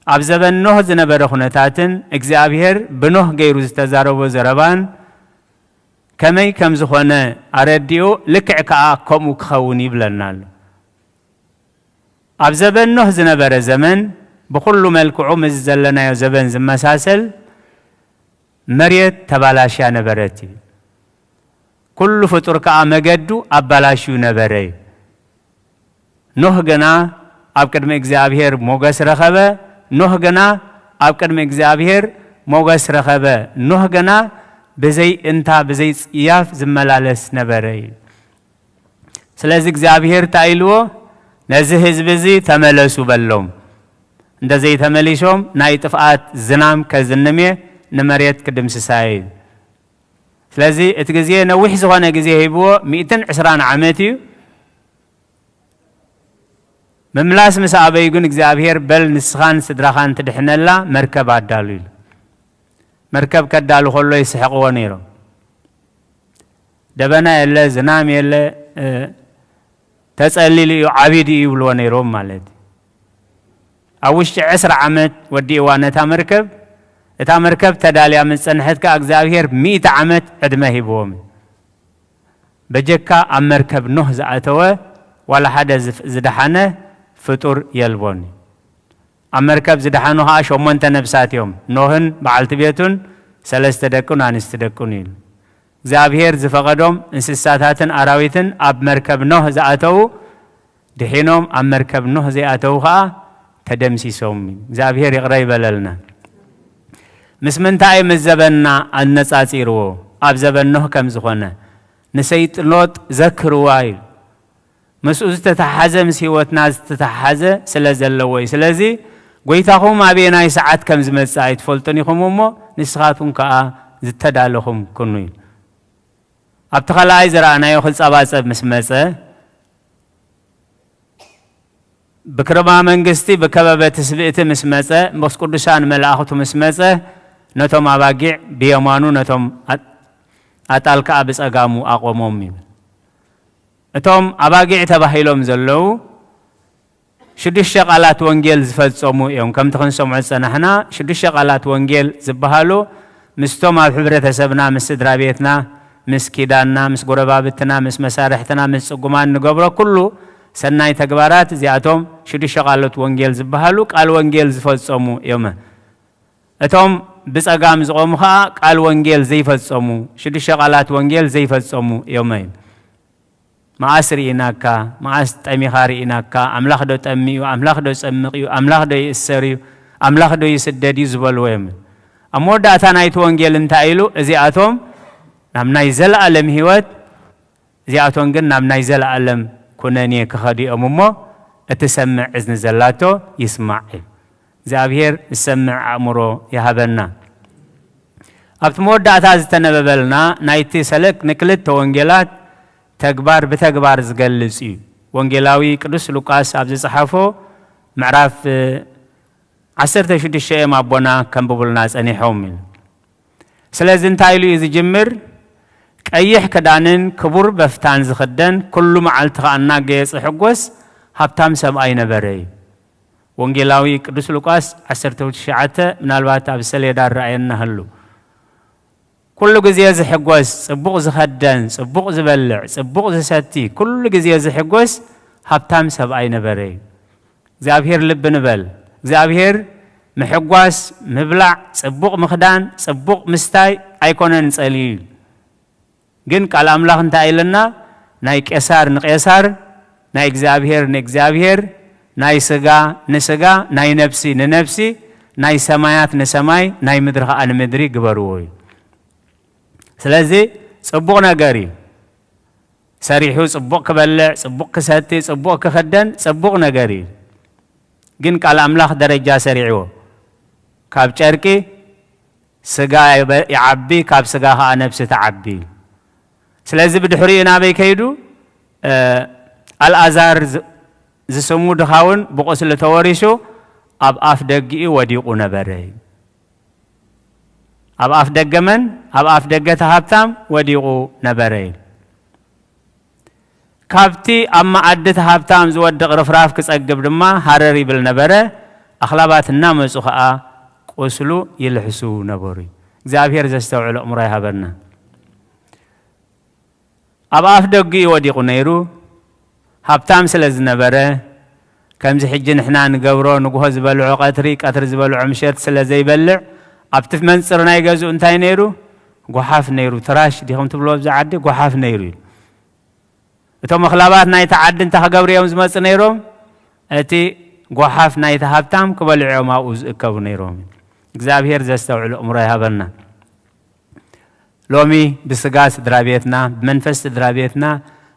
ኣብ ዘበን ኖህ ዝነበረ ኩነታትን እግዚኣብሔር ብኖህ ገይሩ ዝተዛረቦ ዘረባን ከመይ ከም ዝኾነ ኣረዲኡ፣ ልክዕ ከኣ ከምኡ ክኸውን ይብለና ኣሎ። ኣብ ዘበን ኖህ ዝነበረ ዘመን ብኹሉ መልክዑ ምስ ዘለናዮ ዘበን ዝመሳሰል መሬት ተባላሽያ ነበረት እዩ። ኩሉ ፍጡር ከኣ መገዱ ኣባላሽዩ ነበረ እዩ። ኖህ ግና ኣብ ቅድሚ እግዚኣብሔር ሞገስ ረኸበ። ኖህ ግና ኣብ ቅድሚ እግዚኣብሔር ሞገስ ረኸበ። ኖህ ግና ብዘይ እንታ ብዘይ ጽያፍ ዝመላለስ ነበረ እዩ። ስለዚ እግዚኣብሔር እንታይ ኢልዎ? ነዚ ህዝቢ እዚ ተመለሱ በሎም። እንተ ዘይተመሊሶም ናይ ጥፍኣት ዝናም ከዝንምየ ንመሬት ክድምስሳየ እዩ። ስለዚ እቲ ግዜ ነዊሕ ዝኾነ ግዜ ሂብዎ፣ ሚእትን ዕስራን ዓመት እዩ። ምምላስ ምስ ኣበዩ ግን እግዚኣብሔር በል ንስኻን ስድራኻን ትድሕነላ መርከብ ኣዳሉ ኢሉ። መርከብ ከዳሉ ከሎ ይስሕቕዎ ነይሮም። ደበና የለ፣ ዝናም የለ፣ እ፣ ተጸሊሉ እዩ፣ ዓቢዱ እዩ ይብልዎ ነይሮም ማለት እዩ። ኣብ ውሽጢ ዕስራ ዓመት ወዲእዋ ነታ መርከብ። እታ መርከብ ተዳልያ ምስ ጸንሐት ከኣ እግዚኣብሔር ሚእቲ ዓመት ዕድመ ሂብዎም እዩ። በጀካ ኣብ መርከብ ኖህ ዝኣተወ ዋላ ሓደ ዝፍ-፣ ዝደሓነ ፍጡር የልቦን እዩ። ኣብ መርከብ ዝደሓኑ ኸኣ ሸሞንተ ነብሳት እዮም። ኖህን በዓልቲ ቤቱን ሰለስተ ደቁን ኣንስቲ ደቁን እዩ። እግዚኣብሔር ዝፈቐዶም እንስሳታትን ኣራዊትን ኣብ መርከብ ኖህ ዝኣተዉ ድሒኖም፣ ኣብ መርከብ ኖህ ዘይኣተዉ ኸኣ ተደምሲሶም። እግዚኣብሔር ይቕረ ይበለልና። ምስ ምንታይ ምስ ዘበንና ኣነጻጺርዎ? ኣብ ዘበን ኖህ ከም ዝኾነ ንሰይጢ ሎጥ ዘክርዋ እዩ። ምስኡ ዝተተሓዘ፣ ምስ ህይወትና ዝተተሓዘ ስለ ዘለዎ እዩ። ስለዚ ጎይታኹም ኣበየናይ ሰዓት ከም ዝመጽእ ኣይትፈልጡን ኢኹም እሞ ንስኻትኩም ከኣ ዝተዳለኹም ኩኑ እዩ። ኣብቲ ካልኣይ ዝረኣናዮ ክጸባጸብ ምስ መጸ፣ ብክርማ መንግስቲ ብከበበ ትስብእቲ ምስ መጸ፣ ምስ ቅዱሳን መላእኽቱ ምስ መጸ፣ ነቶም ኣባጊዕ ብየማኑ፣ ነቶም ኣጥ-፣ ኣጣል ከኣ ብጸጋሙ ኣቆሞም ይብል። እቶም ኣባጊዕ ተባሂሎም ዘለዉ ሽዱሽተ ቃላት ወንጌል ዝፈጸሙ እዮም። ከምቲ ክንሰምዖ ዝጸናሕና፣ ሽዱሽተ ቃላት ወንጌል ዝበሃሉ ምስቶም ኣብ ሕብረተሰብና፣ ምስ ስድራ ቤትና፣ ምስ ኪዳንና፣ ምስ ጎረባብትና፣ ምስ መሳርሕትና፣ ምስ ጽጉማን ንገብሮ ኩሉ ሰናይ ተግባራት፣ እዚኣቶም ሽዱሽተ ቃላት ወንጌል ዝበሃሉ ቃል ወንጌል ዝፈጸሙ እዮም። እቶም ብጸጋም ዝቖሙ ኸኣ ቃል ወንጌል ዘይፈጸሙ፣ ሽዱሽተ ቃላት ወንጌል ዘይፈጸሙ እዮም። መዓስ ርኢናካ? መዓስ ጠሚኻ ርኢናካ? ኣምላኽ ዶ ጠሚ እዩ? ኣምላኽ ዶ ጸምቕ እዩ? ኣምላኽ ዶ ይእሰር እዩ? ኣምላኽ ዶ ይስደድ እዩ ዝበልዎ እዮም። ኣብ መወዳእታ ናይቲ ወንጌል እንታይ ኢሉ? እዚኣቶም ናብ ናይ ዘለኣለም ህይወት፣ እዚኣቶም ግን ናብ ናይ ዘለኣለም ኩነኔ ክኸዱ እዮም እሞ፣ እትሰምዕ እዝኒ ዘላቶ ይስማዕ እዩ። እግዚኣብሔር ዝሰምዕ ኣእምሮ ይሃበና። ኣብቲ መወዳእታ ዝተነበበልና ናይቲ ሰለክ ንክልተ ወንጌላት ተግባር ብተግባር ዝገልጽ እዩ። ወንጌላዊ ቅዱስ ሉቃስ ኣብ ዝጸሓፎ ምዕራፍ ዓሰርተ ሽዱሽተ እዮም ኣቦና ከንብቡልና ጸኒሖም ኢሉ። ስለዚ እንታይ ኢሉ እዩ ዝጅምር? ቀይሕ ክዳንን ክቡር በፍታን ዝኽደን፣ ኩሉ መዓልቲ ኸኣ እናገየጸ ሕጎስ ሃብታም ሰብኣይ ነበረ እዩ። ወንጌላዊ ቅዱስ ሉቃስ ዓሰርተ ትሽዓተ፣ ምናልባት ኣብ ሰሌዳ ረኣየና ህሉ። ኩሉ ግዜ ዝሕጎስ፣ ጽቡቕ ዝኸደን፣ ጽቡቕ ዝበልዕ፣ ጽቡቕ ዝሰቲ፣ ኩሉ ግዜ ዝሕጎስ ሃብታም ሰብኣይ ነበረ እዩ። እግዚኣብሔር ልቢ ንበል። እግዚኣብሔር ምሕጓስ፣ ምብላዕ፣ ጽቡቕ ምኽዳን፣ ጽቡቕ ምስታይ ኣይኮነን ጸልዩ። ግን ቃል ኣምላኽ እንታይ ኢለና? ናይ ቄሳር ንቄሳር፣ ናይ እግዚኣብሔር ንእግዚኣብሔር፣ ናይ ስጋ ንስጋ፣ ናይ ነፍሲ ንነፍሲ፣ ናይ ሰማያት ንሰማይ፣ ናይ ምድሪ ኸኣ ንምድሪ ግበርዎ እዩ። ስለዚ ጽቡቕ ነገር እዩ። ሰሪሑ ጽቡቕ ክበልዕ፣ ጽቡቕ ክሰቲ፣ ጽቡቕ ክኽደን ጽቡቕ ነገር እዩ። ግን ቃል ኣምላኽ ደረጃ ሰሪዕዎ። ካብ ጨርቂ ስጋ ይበ-፣ ይዓቢ፣ ካብ ስጋ ኸኣ ነፍሲ ትዓቢ። ስለዚ ብድሕሪኡ ናበይ ከይዱ? እ፣ ኣልኣዛር ዝ-፣ ዝስሙ ድኻ እውን ብቁስሊ ተወሪሱ ኣብ ኣፍ ደጊኡ ወዲቑ ነበረ። ኣብ ኣፍ ደገ መን? ኣብ ኣፍ ደገ እቲ ሃብታም ወዲቑ ነበረ። ካብቲ ኣብ መኣዲ እቲ ሃብታም ዝወድቕ ርፍራፍ ክጸግብ ድማ ሃረር ይብል ነበረ። ኣኽላባት እናመጹ ኸኣ ቁስሉ ይልሕሱ ነበሩ። እግዚኣብሔር ዘስተውዕል ኣእምሮ ይሃበና። ኣብ ኣፍ ደጊኡ ወዲቑ ነይሩ። ሃብታም ስለ ዝነበረ፣ ከምዚ ሕጂ ንሕና ንገብሮ ንግሆ ዝበልዖ ቀትሪ፣ ቀትሪ ዝበልዖ ምሸት ስለ ዘይበልዕ፣ ኣብቲ መንጽር ናይ ገዝኡ እንታይ ነይሩ? ጓሓፍ ነይሩ። ትራሽ ዲኹም ትብልዎ ኣብዚ ዓዲ? ጓሓፍ ነይሩ እዩ። እቶም ኣኽላባት ናይቲ ዓዲ እንታይ ክገብሩ እዮም ዝመጹ ነይሮም? እቲ ጓሓፍ ናይቲ ሃብታም ክበልዑ እዮም ኣብኡ ዝእከቡ ነይሮም። እግዚኣብሔር ዘስተውዕል ኣእምሮ ይሃበና። ሎሚ ብስጋ ስድራ ቤትና፣ ብመንፈስ ስድራ ቤትና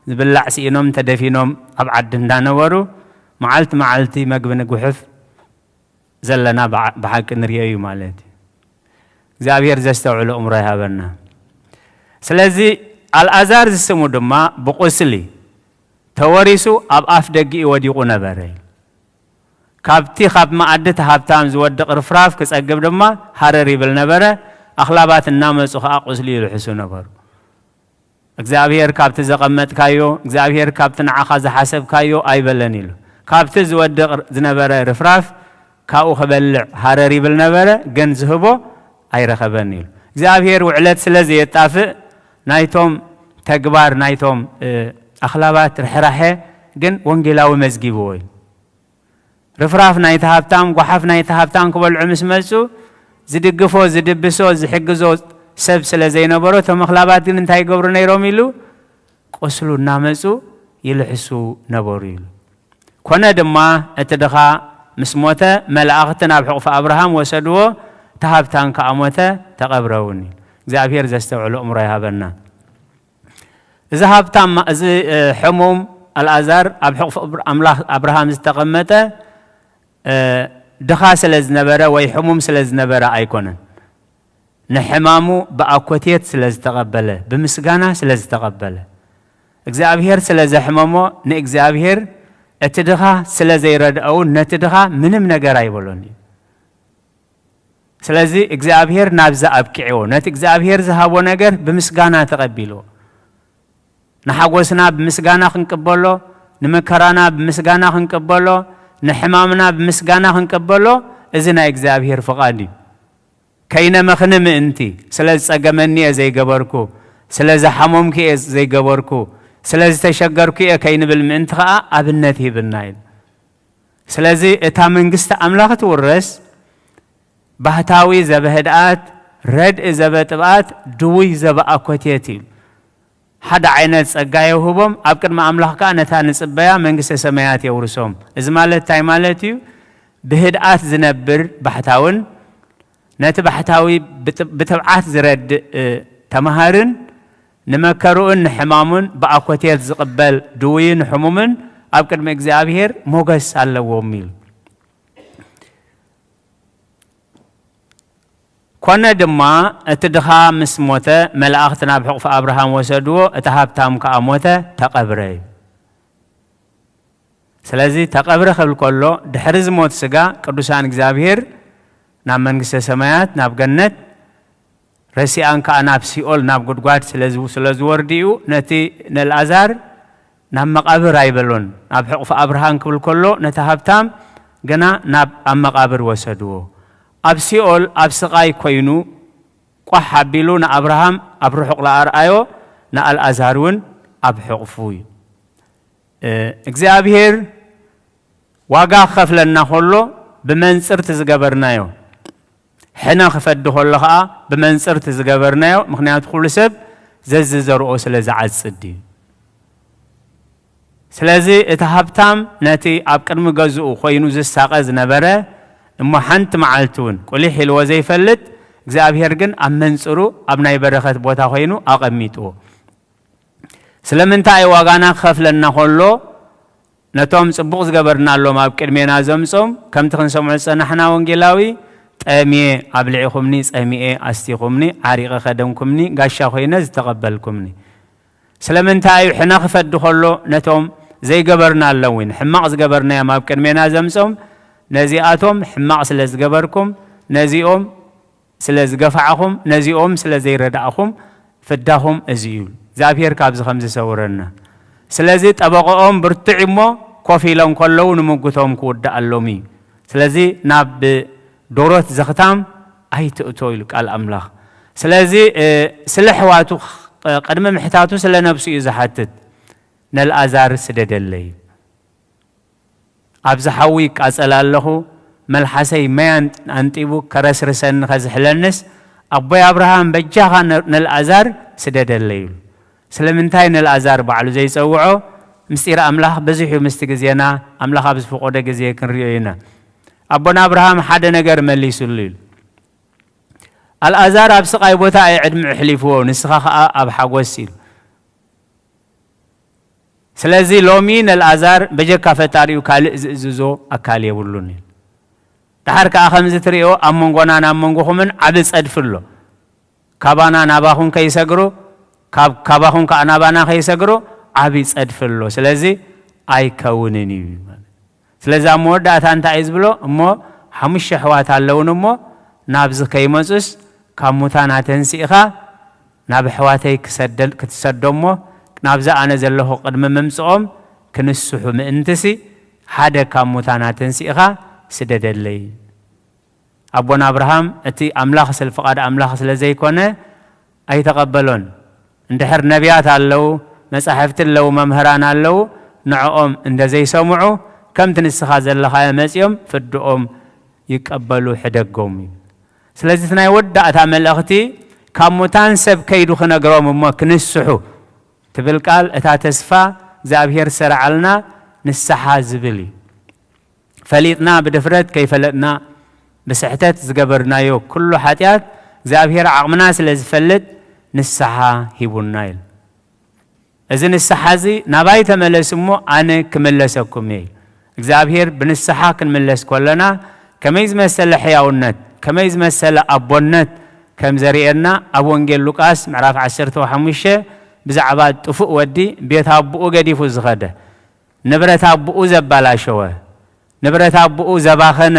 ዝብላዕ ስኢኖም ተደፊኖም ኣብ ዓዲ እንዳነበሩ፣ መዓልቲ መዓልቲ መግቢ ንጉሕፍ ዘለና ብዓ-፣ ብሓቂ ንርእዮ እዩ ማለት እዩ። እግዚኣብሔር ዘስተውዕሎ ኣእምሮ ይሃበና። ስለዚ ኣልኣዛር ዝስሙ ድማ ብቁስሊ ተወሪሱ ኣብ ኣፍ ደጊኡ ወዲቑ ነበረ። ካብቲ ካብ መኣዲ እቲ ሃብታም ዝወድቕ ርፍራፍ ክጸግብ ድማ ሃረር ይብል ነበረ። ኣኽላባት እናመጹ ኸኣ ቁስሊ ይልሕሱ ነበሩ። እግዚኣብሔር ካብቲ ዘቐመጥካዮ፣ እግዚኣብሔር ካብቲ ንዓኻ ዝሓሰብካዮ ኣይበለን ኢሉ። ካብቲ ዝወድቕ ዝነበረ ርፍራፍ ካብኡ ክበልዕ ሃረር ይብል ነበረ፣ ግን ዝህቦ ኣይረኸበን ኢሉ። እግዚኣብሔር ውዕለት ስለ ዘየጣፍእ ናይቶም ተግባር ናይቶም፣ እ፣ ኣኽላባት ርሕራሐ ግን ወንጌላዊ መዝጊብዎ እዩ። ርፍራፍ ናይቲ ሃብታም፣ ጓሓፍ ናይቲ ሃብታም ክበልዑ ምስ መጹ፣ ዝድግፎ፣ ዝድብሶ፣ ዝሕግዞ ሰብ ስለ ዘይነበሮ፣ እቶም ኣኽላባት ግን እንታይ ይገብሩ ነይሮም ኢሉ? ቁስሉ እናመጹ ይልሕሱ ነበሩ ኢሉ። ኮነ ድማ፣ እቲ ድኻ ምስ ሞተ፣ መላእኽቲ ናብ ሕቑፊ ኣብርሃም ወሰድዎ፣ እቲ ሃብታም ከኣ ሞተ፣ ተቐብረ እውን ኢሉ። እግዚኣብሔር ዘስተውዕሎ ኣእምሮ ይሃበና። እዚ ሃብታም፣ እዚ፣ እ፣ ሕሙም ኣልኣዛር ኣብ ሕቑፊ እብር-፣ ኣምላኽ ኣብርሃም ዝተቐመጠ፣ እ፣ ድኻ ስለ ዝነበረ ወይ ሕሙም ስለ ዝነበረ ኣይኮነን። ንሕማሙ ብኣኮቴት ስለ ዝተቐበለ፣ ብምስጋና ስለ ዝተቐበለ፣ እግዚኣብሔር ስለ ዘሕመሞ፣ ንእግዚኣብሔር እቲ ድኻ ስለ ዘይረድኦ እውን ነቲ ድኻ ምንም ነገር ኣይበሎን እዩ። ስለዚ እግዚኣብሔር ናብዚ ኣብቂዕዎ፣ ነቲ እግዚኣብሔር ዝሃቦ ነገር ብምስጋና ተቐቢልዎ። ንሓጎስና ብምስጋና ክንቅበሎ፣ ንመከራና ብምስጋና ክንቅበሎ፣ ንሕማምና ብምስጋና ክንቅበሎ፣ እዚ ናይ እግዚኣብሔር ፍቓድ እዩ። ከይነመኽኒ ምእንቲ፣ ስለ ዝጸገመኒ እየ ዘይገበርኩ፣ ስለ ዝሓመምኩ እየ ዘይገበርኩ፣ ስለ ዝተሸገርኩ እየ ከይንብል ምእንቲ ኸኣ ኣብነት ሂብና ኢሉ። ስለዚ እታ መንግስቲ ኣምላኽ ትውረስ፣ ባህታዊ ዘበህድኣት፣ ረድኢ ዘበጥብኣት፣ ድውይ ዘበኣኮቴት እዩ። ሓደ ዓይነት ጸጋ የውህቦም፣ ኣብ ቅድሚ ኣምላኽ ከኣ ነታ ንጽበያ መንግስተ ሰማያት የውርሶም። እዚ ማለት እንታይ ማለት እዩ? ብህድኣት ዝነብር ባሕታውን፣ ነቲ ባሕታዊ ብጥ-፣ ብትብዓት ዝረድእ፣ እ፣ ተማሃርን፣ ንመከርኡን ንሕማሙን ብኣኮቴት ዝቕበል ድውይን ሕሙምን ኣብ ቅድሚ እግዚኣብሔር ሞገስ ኣለዎም ኢሉ። ኮነ ድማ፣ እቲ ድኻ ምስ ሞተ፣ መላእኽቲ ናብ ሕቑፊ ኣብርሃም ወሰድዎ፣ እቲ ሃብታም ከኣ ሞተ፣ ተቐብረ እዩ። ስለዚ፣ ተቐብረ ክብል ከሎ፣ ድሕሪ ዝሞት ስጋ፣ ቅዱሳን እግዚኣብሔር ናብ መንግስተ ሰማያት፣ ናብ ገነት፣ ረሲኣን ከኣ ናብ ሲኦል፣ ናብ ጉድጓድ ስለ ዝው-፣ ስለ ዝወርድኡ፣ ነቲ ንኣልኣዛር ናብ መቓብር ኣይበሎን። ናብ ሕቑፊ ኣብርሃም ክብል ከሎ፣ ነቲ ሃብታም ግና ናብ፣ ኣብ መቓብር ወሰድዎ። ኣብ ሲኦል ኣብ ስቓይ ኮይኑ ቋሕ ኣቢሉ ንኣብርሃም ኣብ ርሑቕ ለኣርኣዮ፣ ንኣልኣዛር እውን ኣብ ሕቑፉ እዩ። እ፣ እግዚኣብሔር ዋጋ ክኸፍለና ከሎ ብመንጽር እቲ ዝገበርናዮ፣ ሕነ ክፈዲ ከሎ ኸኣ ብመንጽር እቲ ዝገበርናዮ፣ ምኽንያቱ ኩሉ ሰብ ዘዝዘርኦ ስለ ዝዓጽድ እዩ። ስለዚ እቲ ሃብታም ነቲ ኣብ ቅድሚ ገዝኡ ኮይኑ ዝሳቐ ዝነበረ እሞ ሓንቲ መዓልቲ እውን ቁሊሕ ኢልዎ ዘይፈልጥ እግዚኣብሔር ግን ኣብ መንጽሩ ኣብ ናይ በረኸት ቦታ ኮይኑ ኣቐሚጥዎ። ስለምንታይ ዋጋና ክኸፍለና ከሎ ነቶም ጽቡቕ ዝገበርናሎም ኣብ ቅድሜና ዘምጾም ከምቲ ክንሰምዖ ዝጸናሕና ወንጌላዊ ጠምየ ኣብሊዕኹምኒ፣ ጸሚኤ ኣስቲኹምኒ፣ ዓሪቐ ከደንኩምኒ፣ ጋሻ ኮይነ ዝተቐበልኩምኒ። ስለምንታይ እዩ ሕነ ክፈዲ ከሎ ነቶም ዘይገበርናሎም እውን ሕማቕ ዝገበርናዮም ኣብ ቅድሜና ዘምጾም ነዚኣቶም ሕማቕ ስለ ዝገበርኩም ነዚኦም ስለ ዝገፋዕኹም ነዚኦም ስለ ዘይረዳእኹም ፍዳኹም እዚ እዩ። እግዚኣብሔር ካብዚ ከም ዝሰውረና። ስለዚ ጠበቐኦም ብርቱዕ እሞ ኮፍ ኢሎም ከለዉ ንምጉቶም ክውዳኣሎም እዩ። ስለዚ ናብ ዶሮት ዘኽታም ኣይትእቶ ኢሉ ቃል ኣምላኽ። ስለዚ ስለ ኣሕዋቱ ቅድሚ ምሕታቱ ስለ ነብሱ እዩ ዝሓትት። ነልኣዛር ስደደለይ፣ ኣብዚ ሓዊ ይቃጸል ኣለኹ፣ መልሓሰይ መይ ኣንጢቡ ከረስርሰኒ ከዝሕለንስ፣ ኣቦይ ኣብርሃም በጃኻ ነልኣዛር ስደደለይ ኢሉ። ስለምንታይ ነልኣዛር ባዕሉ ዘይጸውዖ? ምስጢር ኣምላኽ ብዙሕ እዩ። ምስቲ ግዜና ኣምላኽ ኣብ ዝፈቆደ ግዜ ክንሪኦ ኢና። ኣቦና ኣብርሃም ሓደ ነገር መሊሱሉ ኢሉ። ኣልኣዛር ኣብ ስቓይ ቦታ እዩ ዕድሚኡ ኣሕሊፍዎ፣ ንስኻ ኸኣ ኣብ ሓጎስ ኢሉ። ስለዚ ሎሚ ነልኣዛር በጀካ ፈጣሪኡ ካልእ ዝእዝዞ ኣካል የብሉን ኢሉ። ደሓር ከኣ ከምዚ ትርእዮ ኣብ መንጎናን ኣብ መንጎኹምን ዓቢ ጸድፊ ኣሎ። ካባና ናባኹም ከይሰግሩ፣ ካብ ካባኹም ከኣ ናባና ከይሰግሩ ዓቢ ጸድፊ ኣሎ። ስለዚ ኣይከውንን እዩ። ስለዚ ኣብ መወዳእታ እንታይ እዩ ዝብሎ? እሞ ሓሙሽተ ኣሕዋት ኣለውን እሞ ናብዚ ከይመጹስ ካብ ሙታን ኣተንሲእኻ ናብ ኣሕዋተይ ክትሰዶ እሞ ናብዚ ኣነ ዘለኹ ቅድሚ ምምጽኦም ክንስሑ ምእንትሲ ሓደ ካብ ሙታን ኣተንሲእኻ ስደደለይ። ኣቦና ኣብርሃም እቲ ኣምላኽ ስለ ፍቓድ ኣምላኽ ስለ ዘይኮነ ኣይተቐበሎን። እንድሕር ነቢያት ኣለዉ፣ መጻሕፍቲ ኣለዉ፣ መምህራን ኣለዉ፣ ንዕኦም እንተ ዘይሰምዑ ከምቲ ንስኻ ዘለኻዮ መጺኦም ፍርድኦም ይቀበሉ፣ ሕደጎም እዩ። ስለዚ እቲ ናይ ወዳእታ መልእኽቲ ካብ ሙታን ሰብ ከይዱ ክነግሮም እሞ ክንስሑ ትብል ቃል እታ ተስፋ እግዚኣብሔር ዝሰርዓልና ንስሓ ዝብል እዩ። ፈሊጥና ብድፍረት ከይፈለጥና ብስሕተት ዝገበርናዮ ኩሉ ሓጢኣት እግዚኣብሔር ዓቕምና ስለ ዝፈልጥ ንስሓ ሂቡና ኢሉ። እዚ ንስሓ እዚ ናባይ ተመለሱ እሞ ኣነ ክምለሰኩም እየ። እግዚኣብሔር ብንስሓ ክንምለስ ከለና ከመይ ዝመሰለ ሕያውነት ከመይ ዝመሰለ ኣቦነት ከም ዘርእየና ኣብ ወንጌል ሉቃስ ምዕራፍ ዓሰርተ ሓሙሽተ ብዛዕባ ጥፉእ ወዲ ቤት ኣቦኡ ገዲፉ ዝኸደ ንብረት ኣቦኡ ዘባላሸወ ንብረት ኣቦኡ ዘባኸነ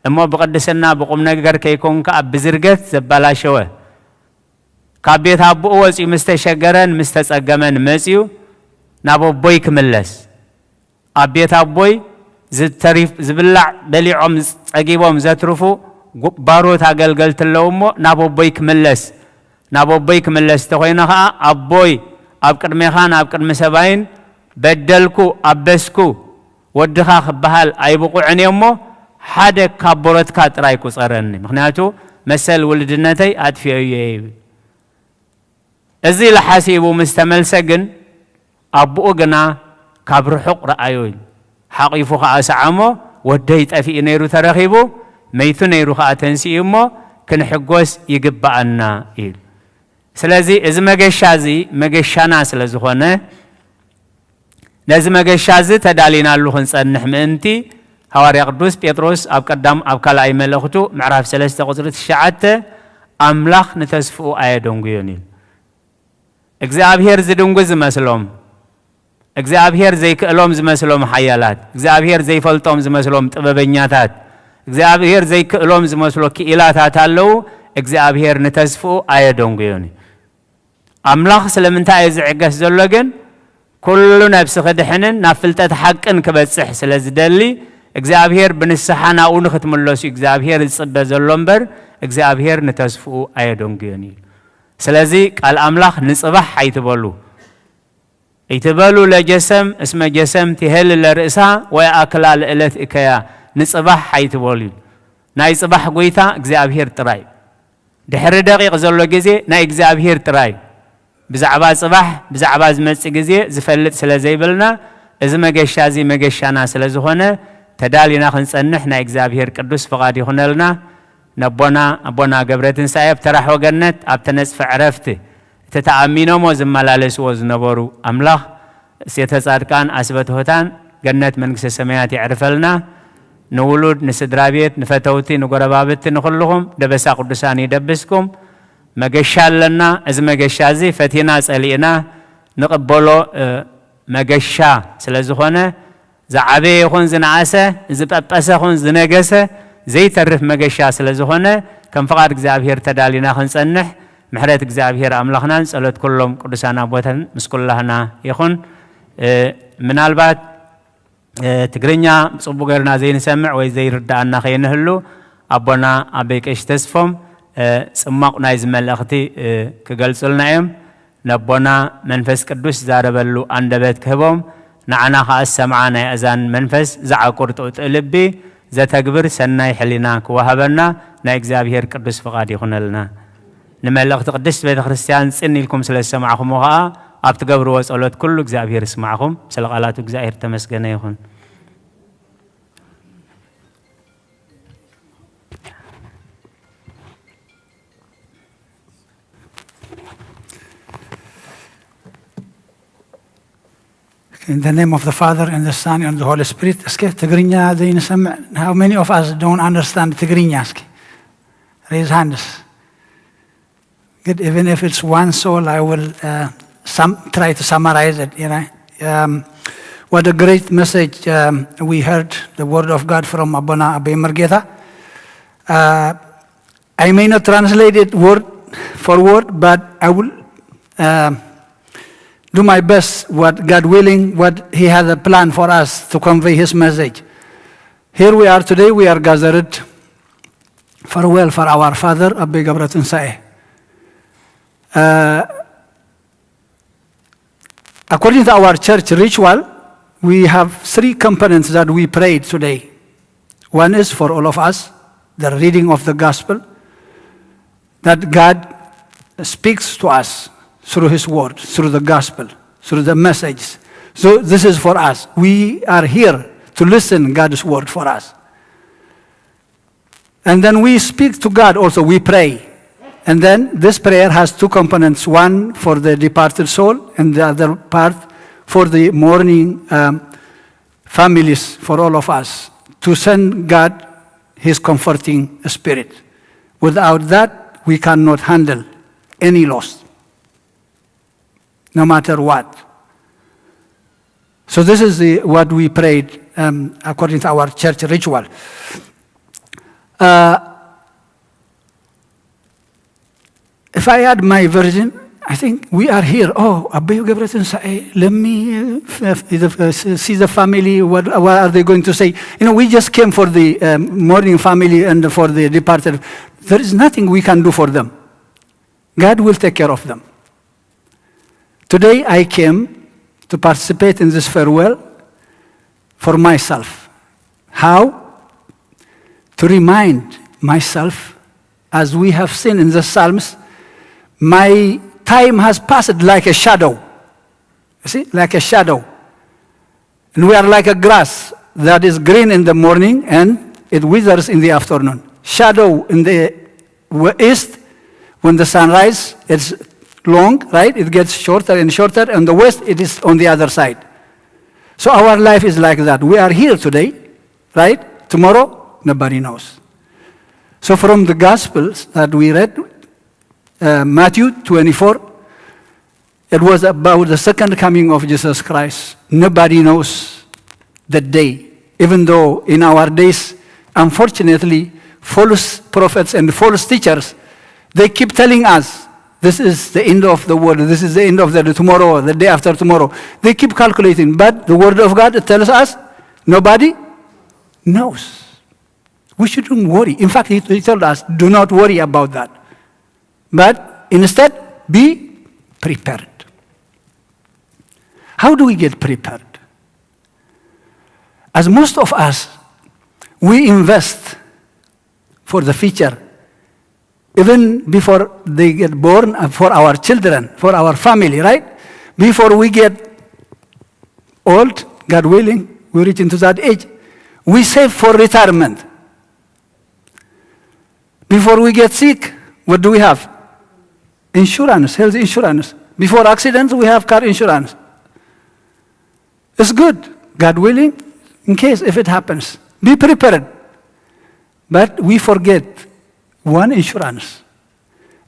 እሞ ብቕድስና ብቁም ነገር ከይኮን ከኣ ብዝርገት ዘባላሸወ ካብ ቤት ኣቦኡ ወጺኡ ምስ ተሸገረን ምስ ተጸገመን መጺኡ ናብ ኣቦይ ክምለስ ኣብ ቤት ኣቦይ ዝተሪፍ ዝብላዕ በሊዖም ጸጊቦም ዘትርፉ ባሮት ኣገልገልቲ ኣለዉ እሞ ናብ ኣቦይ ክምለስ ናብ ኣቦይ ክምለስ እንተኾይነ ኸኣ ኣቦይ ኣብ ቅድሜኻን ኣብ ቅድሚ ሰባይን በደልኩ ኣበስኩ ወድኻ ክበሃል ኣይብቑዕን እየ እሞ ሓደ ካብ ቦሮትካ ጥራይ ቁጸረኒ ምክንያቱ መሰል ውልድነተይ ኣጥፊኦ እየ ይብል። እዚ ኢሉ ሓሲቡ ምስ ተመልሰ ግን ኣቦኡ ግና ካብ ርሑቕ ረኣዮ ኢሉ ሓቒፉ ኸኣ ሰዓሞ ወደይ ጠፊኡ ነይሩ ተረኺቡ መይቱ ነይሩ ኸኣ ተንሲኡ እሞ ክንሕጎስ ይግብኣና ኢሉ። ስለዚ እዚ መገሻ እዚ መገሻና ስለ ዝኾነ ነዚ መገሻ እዚ ተዳሊናሉ ክንጸንሕ ምእንቲ ሃዋርያ ቅዱስ ጴጥሮስ ኣብ ቀዳም ኣብ ካልኣይ መልእኽቱ ምዕራፍ ሰለስተ ቁጽሪ ትሽዓተ ኣምላኽ ንተስፍኡ ኣየደንጉዮን ኢሉ እግዚኣብሔር ዝድንጉ ዝመስሎም እግዚኣብሔር ዘይክእሎም ዝመስሎም ሓያላት እግዚኣብሔር ዘይፈልጦም ዝመስሎም ጥበበኛታት እግዚኣብሔር ዘይክእሎም ዝመስሎ ክኢላታት ኣለዉ እግዚኣብሔር ንተስፍኡ ኣየደንጉዮን እዩ ኣምላኽ ስለምንታይ እዩ ዝዕገስ ዘሎ ግን ኩሉ ነብሲ ክድሕንን ናብ ፍልጠት ሓቅን ክበጽሕ ስለ ዝደሊ እግዚኣብሔር ብንስሓ ናብኡ ንክትምለሱ እግዚኣብሔር ዝጽበ ዘሎ እምበር እግዚኣብሔር ንተስፍኡ ኣየደንጉዮን እዩ። ስለዚ ቃል ኣምላኽ ንጽባሕ ኣይትበሉ ኣይትበሉ ለጀሰም እስመ ጀሰም ትሄል ለርእሳ ወይ ኣክላ ለእለት እከያ ንጽባሕ ኣይትበሉ እዩ። ናይ ጽባሕ ጎይታ እግዚኣብሔር ጥራይ ድሕሪ ደቂቕ ዘሎ ግዜ ናይ እግዚኣብሄር ጥራይ ብዛዕባ ጽባሕ ብዛዕባ ዝመጽእ ግዜ ዝፈልጥ ስለ ዘይብልና እዚ መገሻ እዚ መገሻና ስለ ዝኾነ ተዳሊና ክንጸንሕ ናይ እግዚኣብሄር ቅዱስ ፍቓድ ይኹነልና። ነቦና ኣቦና ገብረ ትንሳኤ ኣብ ተራሕወ ገነት ኣብ ተነጽፈ ዕረፍቲ እቲ ተኣሚኖሞ ዝመላለስዎ ዝነበሩ ኣምላኽ እሴተ ጻድቃን ኣስበትሆታን ገነት መንግስተ ሰማያት የዕርፈልና። ንውሉድ ንስድራ ቤት ንፈተውቲ ንጎረባብቲ ንኹልኹም ደበሳ ቅዱሳን ይደብስኩም። መገሻ ኣለና። እዚ መገሻ እዚ ፈቲና ጸሊእና ንቕበሎ መገሻ ስለ ዝኾነ ዝዓበየ ይኹን ዝነኣሰ ዝጠጠሰ ኹን ዝነገሰ ዘይተርፍ መገሻ ስለ ዝኾነ ከም ፍቓድ እግዚኣብሔር ተዳሊና ክንጸንሕ ምሕረት እግዚኣብሔር ኣምላኽናን ጸሎት ኩሎም ቅዱሳን ኣቦታትን ምስ ኩላህና ይኹን። ምናልባት ትግርኛ ብጽቡቕ ገይርና ዘይንሰምዕ ወይ ዘይርዳኣና ከይንህሉ ኣቦና ኣበይ ቀሺ ተስፎም ጽማቕ ናይዚ መልእኽቲ ክገልጹልና እዮም። ነቦና መንፈስ ቅዱስ ዝዛረበሉ ኣንደበት ክህቦም፣ ንዓና ኸኣ ዝሰምዓ ናይ ኣእዛን መንፈስ ዝዓቁር ጥውጥእ ልቢ ዘተግብር ሰናይ ሕሊና ክወሃበና ናይ እግዚኣብሔር ቅዱስ ፍቓድ ይኹነልና። ንመልእኽቲ ቅድስት ቤተ ክርስቲያን ጽን ኢልኩም ስለ ዝሰማዕኹምዎ ኸኣ ኣብ ትገብርዎ ጸሎት ኩሉ እግዚኣብሔር ይስማዕኹም። ስለ ቃላቱ እግዚኣብሔር ተመስገነ ይኹን። In the name of the Father and the Son and the Holy Spirit. እስኪ ትግርኛ ዘይንሰምዕ, how many of us don't understand ትግርኛ? እስኪ raise hands. Good, even if it's one soul, I will uh, some, try to summarize it. You know, um, what a great message um, we heard, the word of God from Abona Abe Mergeta. Uh, I may not translate it word for word, but I will uh, do my best, what God willing, what He has a plan for us to convey His message. Here we are today, we are gathered. Farewell for our father, Abe Gabra Tinsae. Uh, according to our church ritual, we have three components that we prayed today. One is for all of us, the reading of the gospel, that God speaks to us through his word, through the gospel, through the message. So this is for us. We are here to listen God's word for us. And then we speak to God also, we pray. And then this prayer has two components, one for the departed soul and the other part for the mourning um, families, for all of us, to send God his comforting spirit. Without that, we cannot handle any loss, no matter what. So this is the, what we prayed um, according to our church ritual. Uh, if I add my version, I think we are here. Oh, Abayu Gebretinsae, let me uh, f- f- the- uh, see the family. What, what are they going to say? You know, we just came for the um, mourning family and for the departed. There is nothing we can do for them. God will take care of them. Today I came to participate in this farewell for myself. How? To remind myself, as we have seen in the Psalms, my time has passed like a shadow. You see, like a shadow. And we are like a grass that is green in the morning and it withers in the afternoon. Shadow in the w- east, when the sun rises, it's long, right? It gets shorter and shorter, and the west, it is on the other side. So our life is like that. We are here today, right? Tomorrow, nobody knows. So from the Gospels that we read, uh, Matthew twenty-four, it was about the second coming of Jesus Christ. Nobody knows the day. Even though in our days, unfortunately, false prophets and false teachers, they keep telling us, this is the end of the world, this is the end of the tomorrow, the day after tomorrow. They keep calculating, but the word of God tells us, nobody knows. We shouldn't worry. In fact, he, he told us, do not worry about that. But instead, be prepared. How do we get prepared? As most of us, we invest for the future, even before they get born, uh, for our children, for our family, right? Before we get old, God willing, we reach into that age, we save for retirement. Before we get sick, what do we have? Insurance, health insurance. Before accidents, we have car insurance. It's good, God willing, in case if it happens. Be prepared. But we forget one insurance.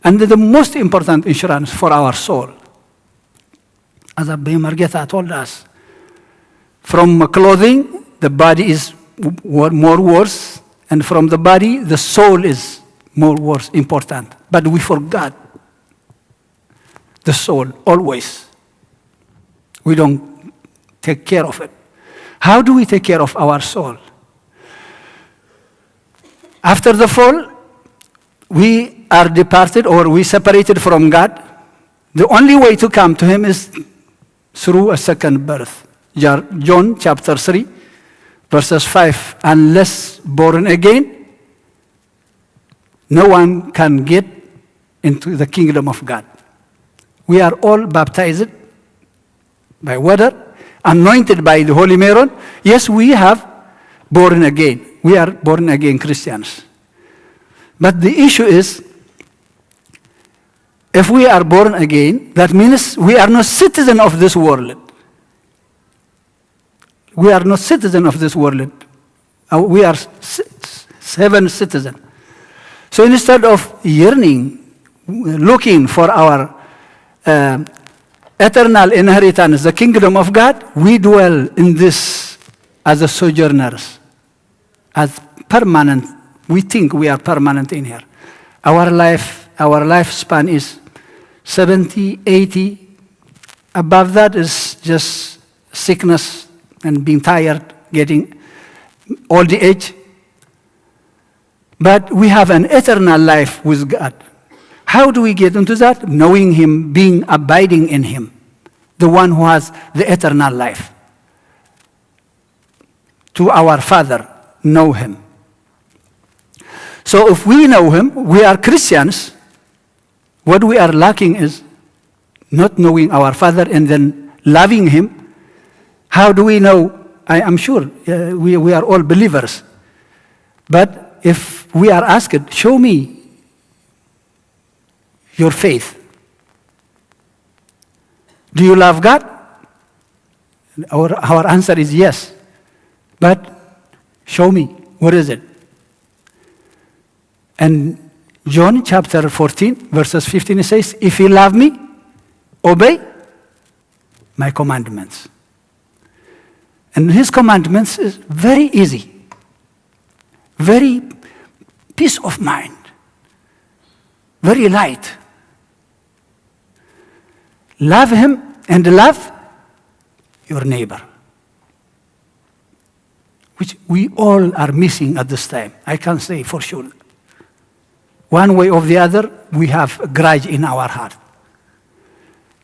And the most important insurance for our soul. As Abe Margeta told us, from clothing, the body is w- more worse, and from the body, the soul is more worse, important. But we forgot the soul always. We don't take care of it. How do we take care of our soul? After the fall, we are departed or we separated from God. The only way to come to Him is through a second birth. Jar- John chapter three, verses five. Unless born again, no one can get into the kingdom of God. We are all baptized by water, anointed by the Holy Meron. Yes, we have born again. We are born again Christians. But the issue is, if we are born again, that means we are not citizen of this world. We are not citizen of this world. Uh, We are s- s- heaven citizen. So instead of yearning, looking for our uh, eternal inheritance, the kingdom of God, we dwell in this as a sojourners, as permanent. We think we are permanent in here. Our life, our lifespan is seventy, eighty. Above that is just sickness and being tired, getting old age. But we have an eternal life with God. How do we get into that? Knowing Him, being abiding in Him, the one who has the eternal life. To our Father, know Him. So if we know Him, we are Christians. What we are lacking is not knowing our Father and then loving Him. How do we know? I am sure uh, we, we are all believers. But if we are asked, show me your faith. Do you love God? Our, our answer is yes. But show me, where is it? And John chapter fourteen, verses fifteen, it says, if you love me, obey my commandments. And His commandments is very easy, very peace of mind, very light. Love Him and love your neighbor, which we all are missing at this time. I can say for sure. One way or the other, we have a grudge in our heart.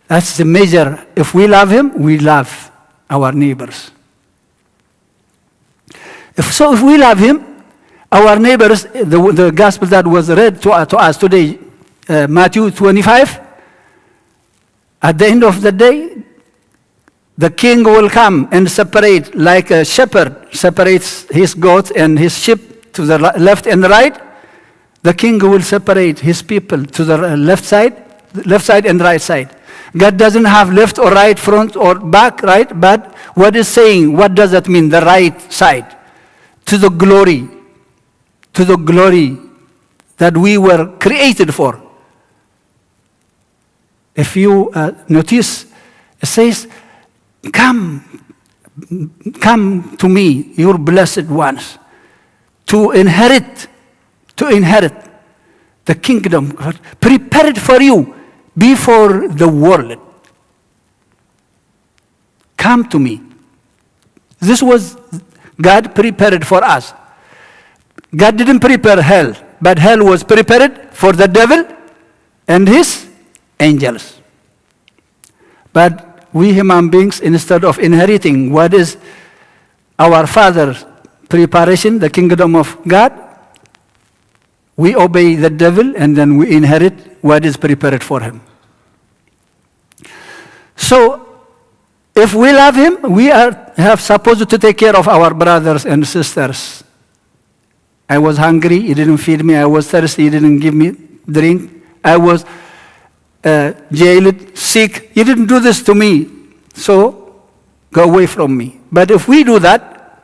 That's the measure. If we love Him, we love our neighbors. If so, if we love Him, our neighbors, the, the gospel that was read to, to us today, uh, Matthew twenty-five, at the end of the day, the king will come and separate, like a shepherd separates his goats and his sheep to the le- left and right. The king will separate his people to the left side, left side and right side. God doesn't have left or right, front or back, right? But what is saying, what does that mean, the right side? To the glory, to the glory that we were created for. If you uh, notice, it says, come, come to me, your blessed ones, to inherit, to inherit the kingdom prepared for you before the world. Come to me. This was God prepared for us. God didn't prepare hell, but hell was prepared for the devil and his angels. But we human beings, instead of inheriting what is our Father's preparation, the kingdom of God, we obey the devil and then we inherit what is prepared for him. So, if we love him, we are have supposed to take care of our brothers and sisters. I was hungry, he didn't feed me. I was thirsty, he didn't give me drink. I was uh, jailed, sick, he didn't do this to me. So, go away from me. But if we do that,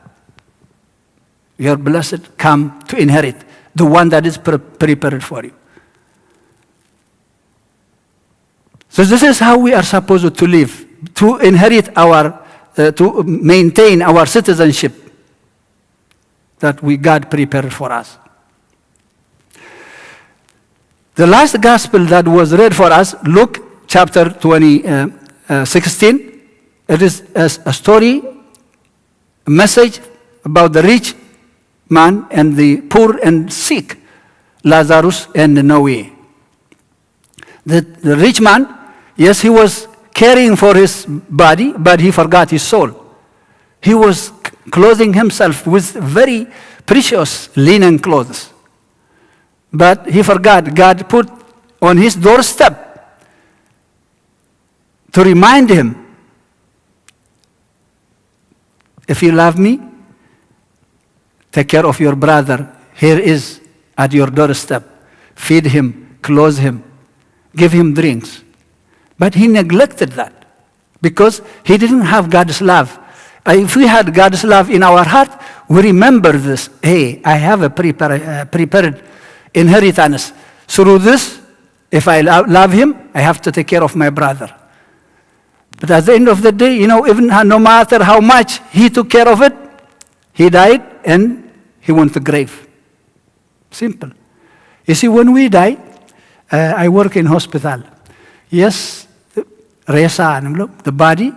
you're blessed, come to inherit the one that is pre- prepared for you. So this is how we are supposed to live, to inherit our, uh, to maintain our citizenship that we God prepared for us. The last gospel that was read for us, Luke chapter twenty, uh, uh, sixteen, it is a, a story A message about the rich man and the poor and sick Lazarus and Noe. The, the rich man, yes, he was caring for his body, but he forgot his soul. He was clothing himself with very precious linen clothes. But he forgot. God put on his doorstep to remind him, if you love me, take care of your brother. Here is at your doorstep. Feed him, clothe him, give him drinks. But he neglected that because he didn't have God's love. Uh, If we had God's love in our heart, we remember this. Hey, I have a prepar- uh, prepared inheritance. Through this, if I lo- love him, I have to take care of my brother. But at the end of the day, you know, even ho- no matter how much he took care of it, he died and he went to grave. Simple. You see, when we die, uh, I work in hospital. Yes, ሬሳ ንብሎ, the body,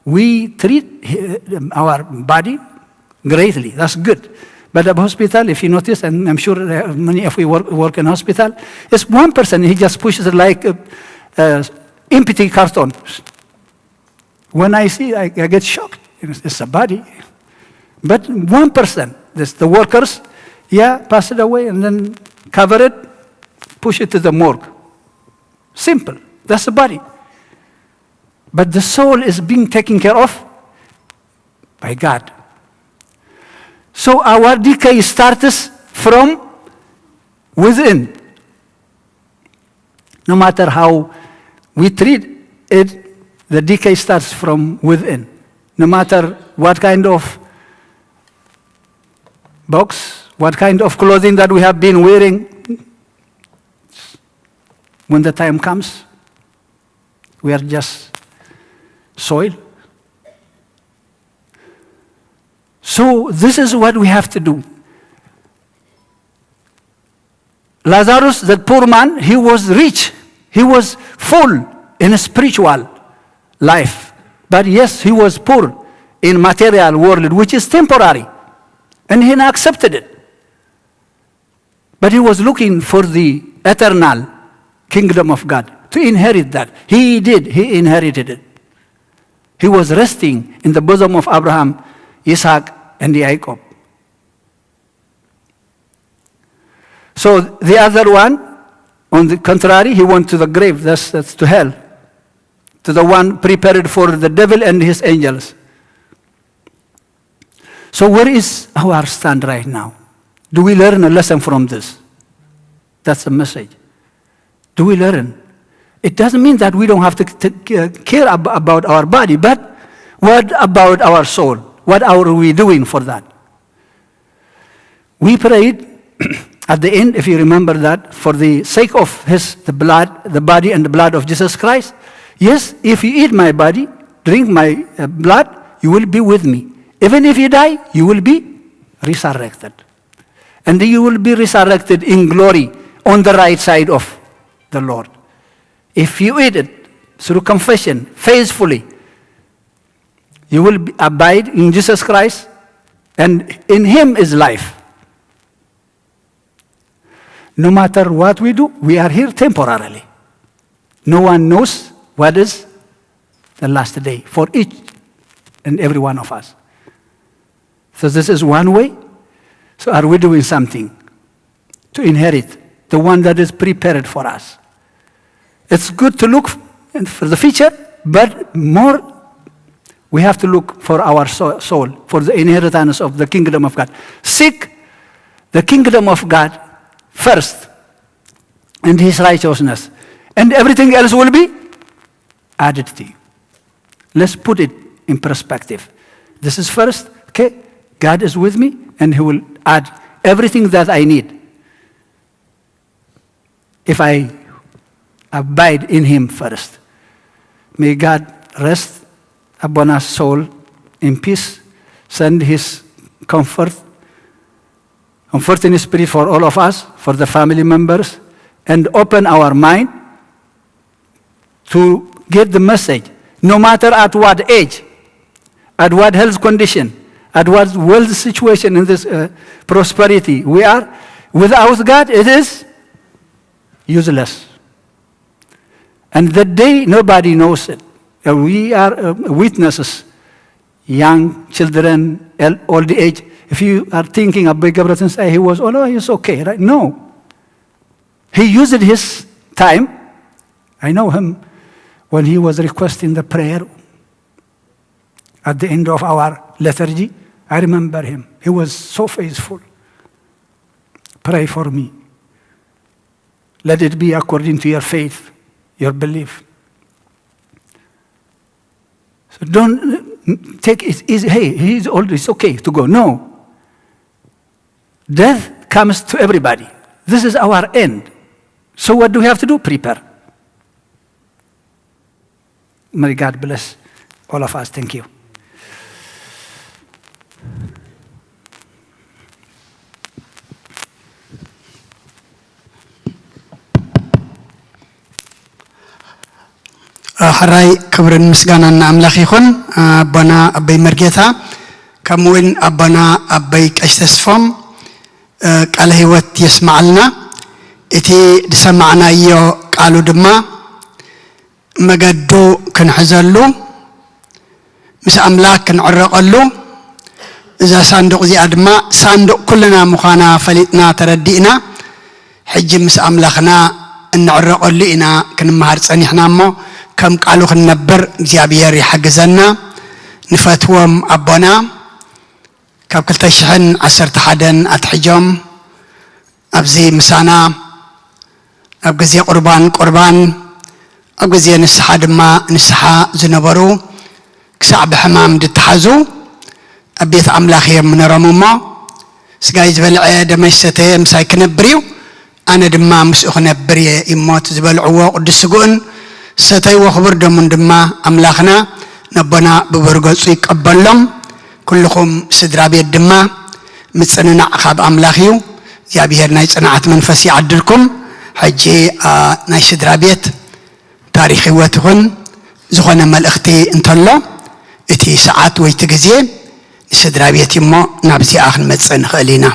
we treat uh, our body greatly. That's good. But at hospital, if you notice, and I'm sure uh, many of we work, work in hospital, it's one person, he just pushes it like uh, uh, empty carton. When I see, I, I get shocked. It's a body. But one person, this, the workers, yeah, pass it away and then cover it, push it to the morgue. Simple. That's the body. But the soul is being taken care of by God. So our decay starts from within. No matter how we treat it, the decay starts from within. No matter what kind of box, what kind of clothing that we have been wearing, when the time comes, we are just soil. So this is what we have to do. Lazarus, that poor man, he was rich. He was full in spiritual life. But yes, he was poor in material world, which is temporary. And he accepted it. But he was looking for the eternal kingdom of God to inherit that. He did, he inherited it. He was resting in the bosom of Abraham, Isaac, and Jacob. So the other one, on the contrary, he went to the grave, that's, that's to hell, to the one prepared for the devil and his angels. So where is our stand right now? Do we learn a lesson from this? That's the message. Do we learn? It doesn't mean that we don't have to t- uh, care ab- about our body, but what about our soul? What are we doing for that? We prayed at the end, if you remember that, for the sake of his the blood, the body and the blood of Jesus Christ. Yes, if you eat my body, drink my uh, blood, you will be with me. Even if you die, you will be resurrected. And you will be resurrected in glory on the right side of the Lord. If you eat it through confession, faithfully, you will be- abide in Jesus Christ, and in him is life. No matter what we do, we are here temporarily. No one knows what is the last day for each and every one of us. So this is one way. So are we doing something to inherit the one that is prepared for us? It's good to look f- for the future, but more we have to look for our so- soul, for the inheritance of the kingdom of God. Seek the kingdom of God first and his righteousness, and everything else will be added to you. Let's put it in perspective. This is first, okay? God is with me and he will add everything that I need if I abide in him first. May God rest upon us soul in peace, send his comfort, comforting spirit for all of us, for the family members, and open our mind to get the message, no matter at what age, at what health condition, At what wealth situation in this uh, prosperity we are, without God, it is useless. And the day nobody knows it. Uh, we are uh, witnesses, young children, el- old age. If you are thinking of Bai Gabratins, he was, oh no, he's okay, right? No. He used his time. I know him when he was requesting the prayer at the end of our lethargy. I remember him. He was so faithful. Pray for me. Let it be according to your faith, your belief. So don't uh, take it easy. Hey, he's old, it's okay to go. No. Death comes to everybody. This is our end. So what do we have to do? Prepare. May God bless all of us. Thank you. ሕራይ ክብርን ምስጋናን ንኣምላኽ ይኹን። ኣቦና ኣበይ መርጌታ፣ ከምኡ እውን ኣቦና ኣበይ ቀሽ ተስፎም፣ ቃለ ህይወት የስማዓልና። እቲ ዝሰማዕናዮ ቃሉ ድማ መገዱ ክንሕዘሉ፣ ምስ ኣምላኽ ክንዕረቐሉ፣ እዛ ሳንዱቕ እዚኣ ድማ ሳንዱቕ ኩልና ምዃና ፈሊጥና ተረዲእና፣ ሕጂ ምስ ኣምላኽና እንዕረቐሉ ኢና ክንመሃር ጸኒሕና። እሞ ከም ቃሉ ክንነብር እግዚኣብሔር ይሓግዘና። ንፈትዎም ኣቦና ካብ ክልተ ሽሕን ዓሰርተ ሓደን ኣትሒዞም ኣብዚ ምሳና ኣብ ግዜ ቁርባን ቁርባን፣ ኣብ ግዜ ንስሓ ድማ ንስሓ ዝነበሩ፣ ክሳዕ ብሕማም ዝተሓዙ ኣብ ቤት ኣምላኽ እዮም ምነሮም። እሞ ስጋይ ዝበልዐ ደመይ ዝሰተየ ምሳይ ክነብር እዩ፣ ኣነ ድማ ምስኡ ክነብር እየ እሞ፣ እቲ ዝበልዕዎ ቅዱስ ስግኡን ዝሰተይዎ ክቡር ደሙን ድማ ኣምላኽና ነቦና ብብር ገጹ ይቀበሎም። ኩልኹም ስድራ ቤት ድማ ምጽንናዕ ካብ ኣምላኽ እዩ። እግዚኣብሔር ናይ ጽንዓት መንፈስ ይዓድልኩም። ሕጂ ናይ ስድራ ቤት ታሪኽ ህይወት ይኹን ዝኾነ መልእኽቲ እንተሎ፣ እቲ ሰዓት ወይ እቲ ግዜ ንስድራ ቤት እዩ እሞ፣ ናብዚኣ ክንመጽእ ንኽእል ኢና።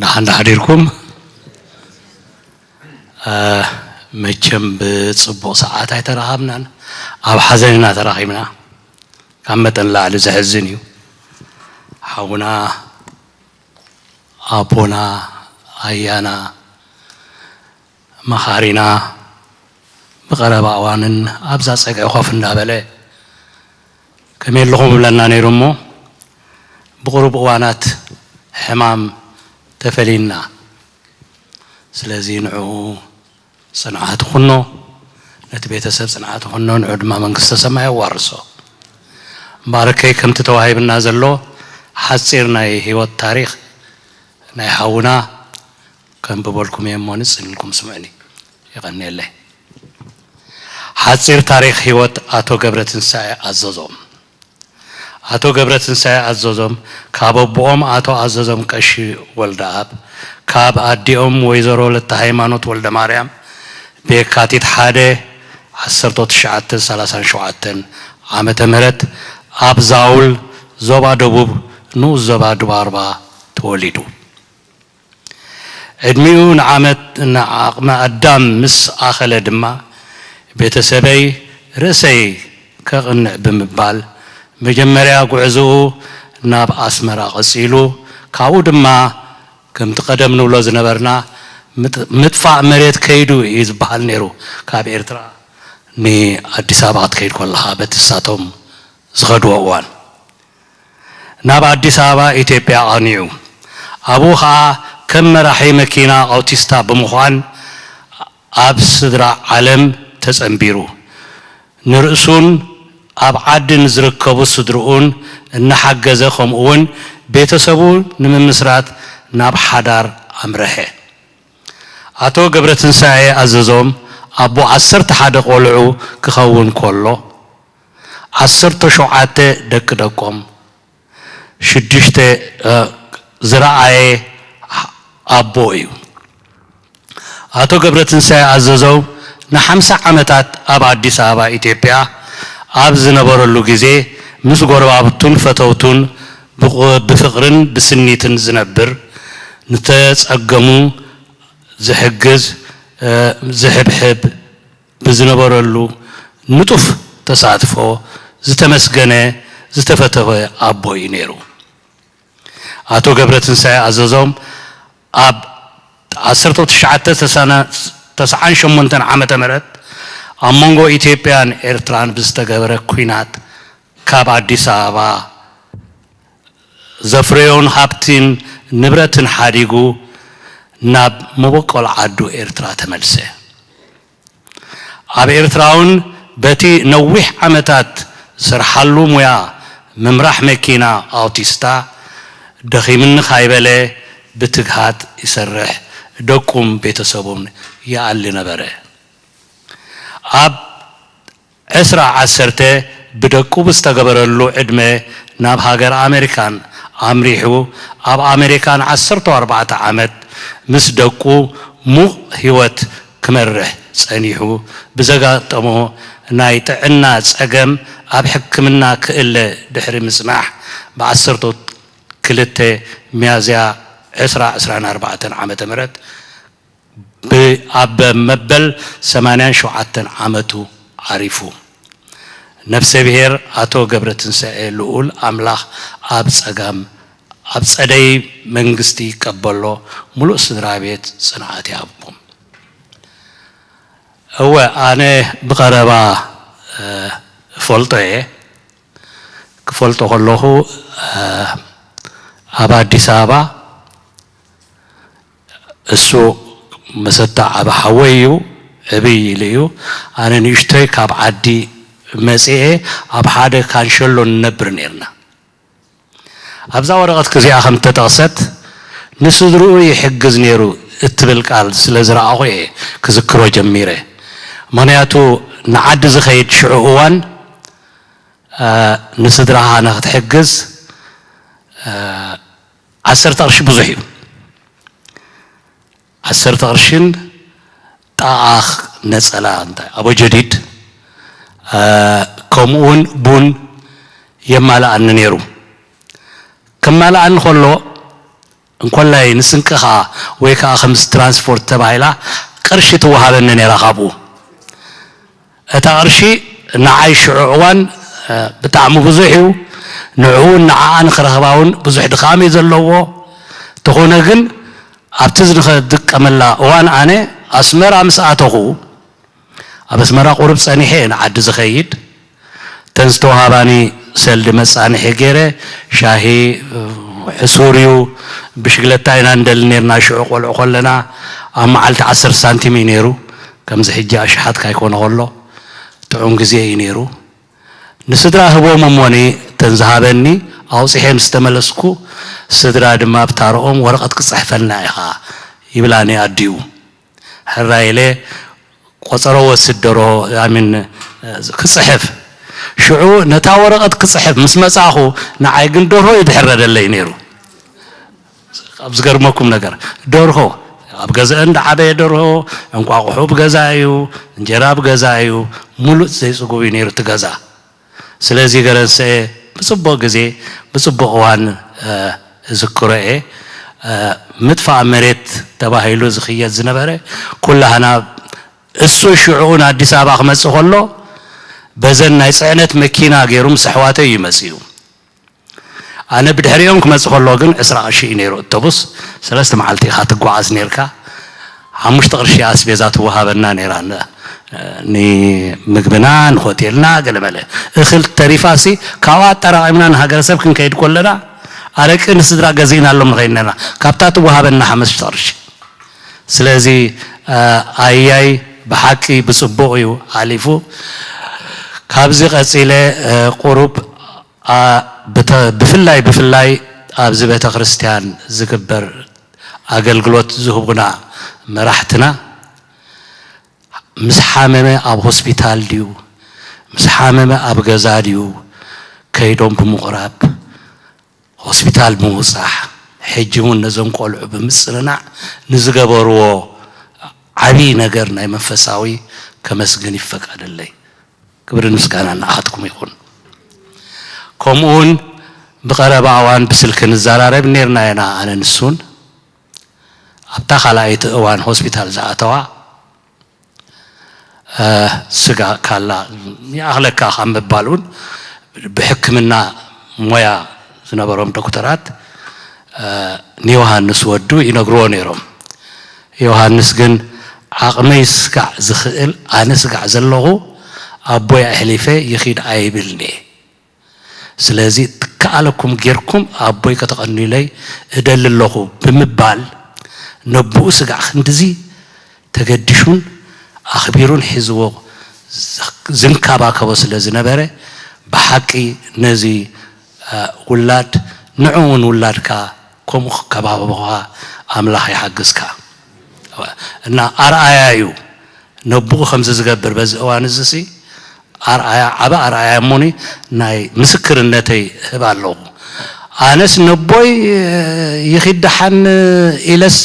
ደሓን ዶ ሓዲርኩም? መቸም ብፅቡቕ ሰዓት ኣይተራኸብናን፣ ኣብ ሓዘን ኢና ተራኺብና። ካብ መጠን ላዕሊ ዘሕዝን እዩ። ሓውና፣ ኣቦና፣ ኣያና፣ መኻሪና፣ ብቐረባ እዋንን ኣብዛ ጸግዒ ኮፍ እንዳበለ ከመይ ኣለኹም ይብለና ነይሩ እሞ፣ ብቕሩብ እዋናት ሕማም ተፈሊና። ስለዚ ንዕኡ ጽንዓት ይኹኖ፣ ነቲ ቤተሰብ ጽንዓት ይኹኖ፣ ንዑ ድማ መንግስተ ሰማይ የዋርሶ። እምበኣርከይ ከምቲ ተዋሂብና ዘሎ ሓጺር ናይ ህይወት ታሪኽ ናይ ሓውና ከንብበልኩም እየ እሞ ንጽን ኢልኩም ስምዑኒ። የቐንየለይ። ሓጺር ታሪኽ ህይወት ኣቶ ገብረትንሳኤ ኣዘዞም። ኣቶ ገብረትንሳኤ ኣዘዞም ካብ ኣቦኦም ኣቶ ኣዘዞም ቀሺ ወልደኣብ፣ ካብ ኣዲኦም ወይዘሮ ወለተሃይማኖት ወልደማርያም ብየካቲት ሓደ ዓሰርተ ትሽዓተ ሰላሳን ሸውዓተን ዓመተ ምህረት ኣብ ዛውል ዞባ ደቡብ ንኡስ ዞባ ዱባርባ ተወሊዱ። ዕድሚኡ ንዓመት ንዓቕመ ኣዳም ምስ ኣኸለ ድማ፣ ቤተሰበይ ርእሰይ ከቕንዕ ብምባል፣ መጀመርያ ጉዕዞኡ ናብ ኣስመራ ቀጺሉ፣ ካብኡ ድማ ከምቲ ቀደም ንብሎ ዝነበርና፣ ምጥ-፣ ምጥፋእ መሬት ከይዱ እዩ ዝበሃል ነይሩ። ካብ ኤርትራ ንኣዲስ ኣበባ ክትከይድ ከለኻ፣ በቲ ንሳቶም ዝኸድዎ እዋን፣ ናብ ኣዲስ ኣበባ ኢትዮጵያ ኣቕኒዑ። ኣብኡ ኸኣ ከም መራሒ መኪና ኣውቲስታ ብምዃን፣ ኣብ ስድራ ዓለም ተጸንቢሩ። ንርእሱን ኣብ ዓዲ ንዝርከቡ ስድርኡን እናሓገዘ፣ ከምኡውን ቤተሰቡ ንምምስራት ናብ ሓዳር ኣምረሐ። ኣቶ ገብረትንሳኤ ኣዘዞም ኣቦ ዓሰርተ ሓደ ቆልዑ ክኸውን ከሎ፣ ዓሰርተ ሸውዓተ ደቂ ደቆም፣ ሽዱሽተ፣ እ፣ ዝረኣየ ኣቦ እዩ። ኣቶ ገብረትንሳኤ ኣዘዘው ንሓምሳ ዓመታት ኣብ ኣዲስ ኣበባ ኢትዮጵያ ኣብ ዝነበረሉ ግዜ፣ ምስ ጎረባብቱን ፈተውቱን ብቕ-፣ ብፍቕርን ብስኒትን ዝነብር፣ ንተጸገሙ ዝሕግዝ፣ እ፣ ዝሕብሕብ ብዝነበረሉ ንጡፍ ተሳትፎ ዝተመስገነ፣ ዝተፈተወ ኣቦ እዩ ነይሩ። ኣቶ ገብረትንሳኤ ኣዘዞም ኣብ ዓሰርተ ትሽዓተ ተስዓን ሸሞንተን ዓመተ ምህረት ኣብ መንጎ ኢትዮጵያን ኤርትራን ብዝተገበረ ኲናት፣ ካብ ኣዲስ ኣበባ ዘፍረዮን ሃብትን ንብረትን ሓዲጉ ናብ መበቆል ዓዱ ኤርትራ ተመልሰ። ኣብ ኤርትራ እውን በቲ ነዊሕ ዓመታት ዝሰርሓሉ ሙያ ምምራሕ መኪና ኣውቲስታ ደኺምኒ ካይበለ ብትግሃት ይሰርሕ፣ ደቁን ቤተሰቡን ይኣሊ ነበረ። ኣብ ዕስራ ዓሰርተ ብደቁ ብዝተገበረሉ ዕድመ ናብ ሃገር ኣሜሪካን ኣምሪሑ፣ ኣብ ኣሜሪካን ዓሰርተ ኣርባዕተ ዓመት ምስ ደቁ ሙቕ ህይወት ክመርሕ ጸኒሑ። ብዘጋጠሞ ናይ ጥዕና ጸገም ኣብ ሕክምና ክእለ ድሕሪ ምጽናሕ፣ ብ ዓሰርተ ክልተ ሚያዝያ ዕስራ ዕስራን ኣርባዕተን ዓመተ ምህረት ብ-፣ ኣብ መበል ሰማንያን ሸውዓተን ዓመቱ ዓሪፉ። ነፍሰ ብሔር ኣቶ ገብረትንሳኤ ልኡል ኣምላኽ ኣብ ጸጋም፣ ኣብ ጸደይ መንግስቲ ይቀበሎ፣ ምሉእ ስድራ ቤት ጽንዓት ይሃብኩም። እወ፣ ኣነ ብቐረባ፣ እ፣ እፈልጦ እየ። ክፈልጦ ከለኹ፣ እ፣ ኣብ ኣዲስ ኣበባ እሱ መሰታ ዓቢ ሓወይ እዩ፣ ዕብይ ኢሉ እዩ። ኣነ ንእሽቶይ ካብ ዓዲ መጺኤ ኣብ ሓደ ካንሸሎ ንነብር ኔርና። ኣብዛ ወረቐት እዚኣ ከም እተጠቕሰት፣ "ንስድርኡ ይሕግዝ ነይሩ" እትብል ቃል ስለ ዝረኣኹ እየ ክዝክሮ ጀሚረ። ምኽንያቱ ንዓዲ ዝኸይድ ሽዑ እዋን፣ እ፣ ንስድራኻ ንኽትሕግዝ፣ እ፣ ዓሰርተ ቅርሺ ብዙሕ እዩ። ዓሰርተ ቅርሽን ጣቓ ነጸላ እንታይ ኣቦ ጀዲድ፣ እ፣ ከምኡውን ቡን የማልኣኒ ነይሩ። ከማልኣኒ ከሎ፣ እንኮላይ ንስንቅኻ ወይ ከኣ ከምዚ ትራንስፖርት ተባሂላ ቅርሺ ትወሃበኒ ነይራ ካብኡ። እታ ቅርሺ ንዓይ ሽዑ እዋን፣ እ፣ ብጣዕሚ ብዙሕ እዩ። ንዕኡ ንዓኣ ንኽረኽባ እውን ብዙሕ ድኻም እዩ ዘለዎ። እንተኾነ ግን ኣብቲ ዝንኸ-፣ ዝጥቀመላ እዋን ኣነ ኣስመራ ምስ ኣተኹ፣ ኣብ ኣስመራ ቁሩብ ጸኒሐ እየ ንዓዲ ዝኸይድ። እተን ዝተዋሃባኒ ሰልዲ መጻንሒ ገይረ፣ ሻሂ፣ ሕሱር እዩ፣ ብሽግለታ ኢና ንደሊ ነርና። ሽዑ ቆልዑ ከለና ኣብ መዓልቲ ዓሰርተ ሳንቲም እዩ ነይሩ። ከምዚ ሕጂ ኣሽሓት ካይኮነ ከሎ ጥዑም ግዜ እዩ ነይሩ። ንስድራ ህቦም እሞኒ፣ እተን ዝሃበኒ ኣውጺሐ ምስ ተመለስኩ፣ ስድራ ድማ ብታረኦም "ወረቐት ክጽሕፈልና ኢኻ" ይብላኒ ኣዲኡ። ሕራይ ኢለ ቆጸሮ ወስድ ደርሆ፣ ኣሚን፣ ክጽሕፍ። ሽዑ ነታ ወረቐት ክጽሕፍ ምስ መጻኹ፣ ንዓይ ግን ደርሆ እዩ ዝሕረደለይ ነይሩ። ኣብ ዝገርመኩም ነገር፣ ደርሆ ኣብ ገዛኤን ዝዓበየ ደርሆ፣ እንቋቑሖ ብገዛ እዩ፣ እንጀራ ብገዛ እዩ፣ ሙሉእ ዘይጽጉብ እዩ ነይሩ እቲ ገዛ። ስለዚ ገረንሰኤ ብጽቡቕ ግዜ፣ ብጽቡቕ እዋን፣ እ፣ እዝክሮ እየ። ምጥፋእ መሬት ተባሂሉ ዝኽየድ ዝነበረ ኩላህና፣ እሱ ሽዑ ንኣዲስ ኣበባ ክመጽእ ከሎ በዘን ናይ ጽዕነት መኪና ገይሩ ምስ ኣሕዋተይ እዩ መጺኡ። ኣነ ብድሕሪኦም ክመጽእ ከሎ ግን ዕስራ ቅርሺ እዩ ነይሩ። ኣውቶቡስ ሰለስተ መዓልቲ ኢኻ ትጓዓዝ ነርካ። ሓሙሽተ ቅርሺ ኣስቤዛ ትወሃበና ነይራ፣ ን-፣ ንምግብና፣ ንሆቴልና፣ ገለመለ። እኽል ተሪፋሲ ካብኣ ኣጠራቒምና ንሃገረሰብ ክንከይድ ከለና ኣረቂ ንስድራ ገዚእናሎም ንኸይድ ነርና። ካብታ ትወሃበና ሓሙሽተ ቅርሺ። ስለዚ፣ እ፣ ኣያይ ብሓቂ ብጽቡቕ እዩ ሓሊፉ። ካብዚ ቀጺለ፣ እ፣ ቁሩብ፣ ኣ፣ ብተ-፣ ብፍላይ፣ ብፍላይ ኣብዚ ቤተ ክርስቲያን ዝግበር ኣገልግሎት ዝህቡና መራሕትና፣ ምስ ሓመመ ኣብ ሆስፒታል ድዩ፣ ምስ ሓመመ ኣብ ገዛ ድዩ፣ ከይዶም ብምቑራብ፣ ሆስፒታል ብምብጻሕ፣ ሕጂ እውን ነዞም ቆልዑ ብምጽንናዕ ንዝገበርዎ ዓብዪ ነገር ናይ መንፈሳዊ ከመስግን ይፈቀደለይ። ክብርን ምስጋናን ንዓኻትኩም ይኹን። ከምኡውን ብቐረባ እዋን ብስልኪ ንዘራረብ ነርና ኢና፣ ኣነ ንሱን። ኣብታ ካልኣይቲ እዋን ሆስፒታል ዝኣተዋ፣ እ፣ ስጋ ካላ ይኣኽለካ ካብ ምባል እውን ብሕክምና ሞያ ዝነበሮም ዶክተራት፣ እ፣ ንዮሃንስ ወዱ ይነግርዎ ነይሮም። ዮሃንስ ግን፣ "ዓቕመይ ስጋዕ ዝኽእል፣ ኣነ ስጋዕ ዘለኹ፣ ኣቦይ ኣሕሊፈ ይኺድ ኣይብልን እየ። ስለዚ እትከኣለኩም ጌርኩም ኣቦይ ከተቐንዩለይ እደሊ ኣለኹ" ብምባል፣ ነቦኡ ስጋዕ ክንድዚ ተገዲሹን ኣኽቢሩን ሒዝዎ ዝንከባከቦ ስለ ዝነበረ፣ ብሓቂ ነዚ፣ እ፣ ውላድ፣ ንዕኡ እውን ውላድካ ከምኡ ክከባበቦኻ ኣምላኽ ይሓግዝካ። እና ኣርኣያ እዩ። ነቦኡ ከምዚ ዝገብር በዚ እዋን እዚ ሲ ኣርኣያ፣ ዓቢ ኣርኣያ እሞኒ ናይ ምስክርነተይ እህብ ኣለኹ። ኣነስ ነቦይ ይኺድ ደሓን ኢለስ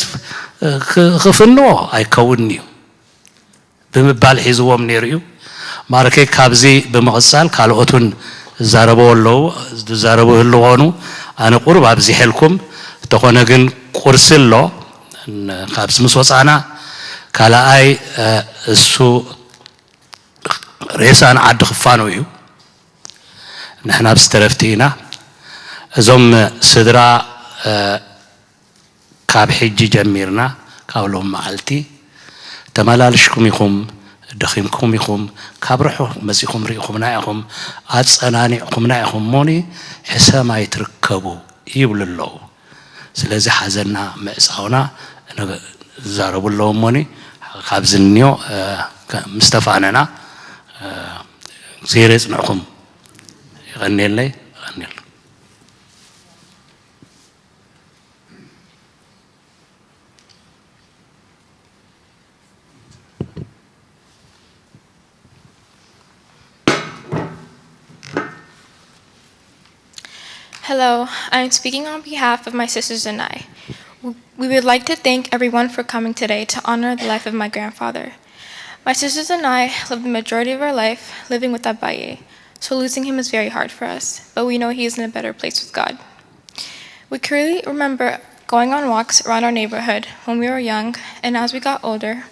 ክ-፣ ክፍንዎ ኣይከውን'ዩ ብምባል ሒዝዎም ነይሩ እዩ። ማለተይ ካብዚ ብምቕጻል ካልኦት እውን ዝዛረብዎ ኣለዉ፣ ዝዛረቡ ይህልዉ ኾኑ፣ ኣነ ቁሩብ ኣብዚሐልኩም፣ እንተኾነ ግን ቁርሲ ኣሎ፣ ን-፣ ካብዚ ምስ ወጻና ካልኣይ፣ እ፣ እሱ ሬሳ ንዓዲ ክፋነው እዩ። ንሕና ብዝተረፍቲ ኢና። እዞም ስድራ፣ እ፣ ካብ ሕጂ ጀሚርና፣ ካብ ሎም መዓልቲ ተመላልሽኩም ኢኹም፣ ደኺምኩም ኢኹም፣ ካብ ርሑቕ መጺኹም ርኢኹምና ኢኹም፣ ኣጸናኒዕኩምና ኢኹም እሞኒ ሕሰም ኣይትርከቡ ይብሉ ኣለዉ። ስለዚ ሓዘንና ምዕጻውና ንዛረቡ ኣለዉ እሞኒ፣ ካብዚ እንዮ፣ እ፣ ከ-፣ ምስ ተፋነና፣ እ፣ እግዚኣብሔር የጽንዕኩም። የቐንየለይ፣ የቐንየልኩም። Hello, I am speaking on behalf of my sisters and I. We would like to thank everyone for coming today to honor the life of my grandfather. My sisters and I lived the majority of our life living with Abaye, so losing him is very hard for us, but we know he is in a better place with God. We clearly remember going on walks around our neighborhood when we were young, and as we got older,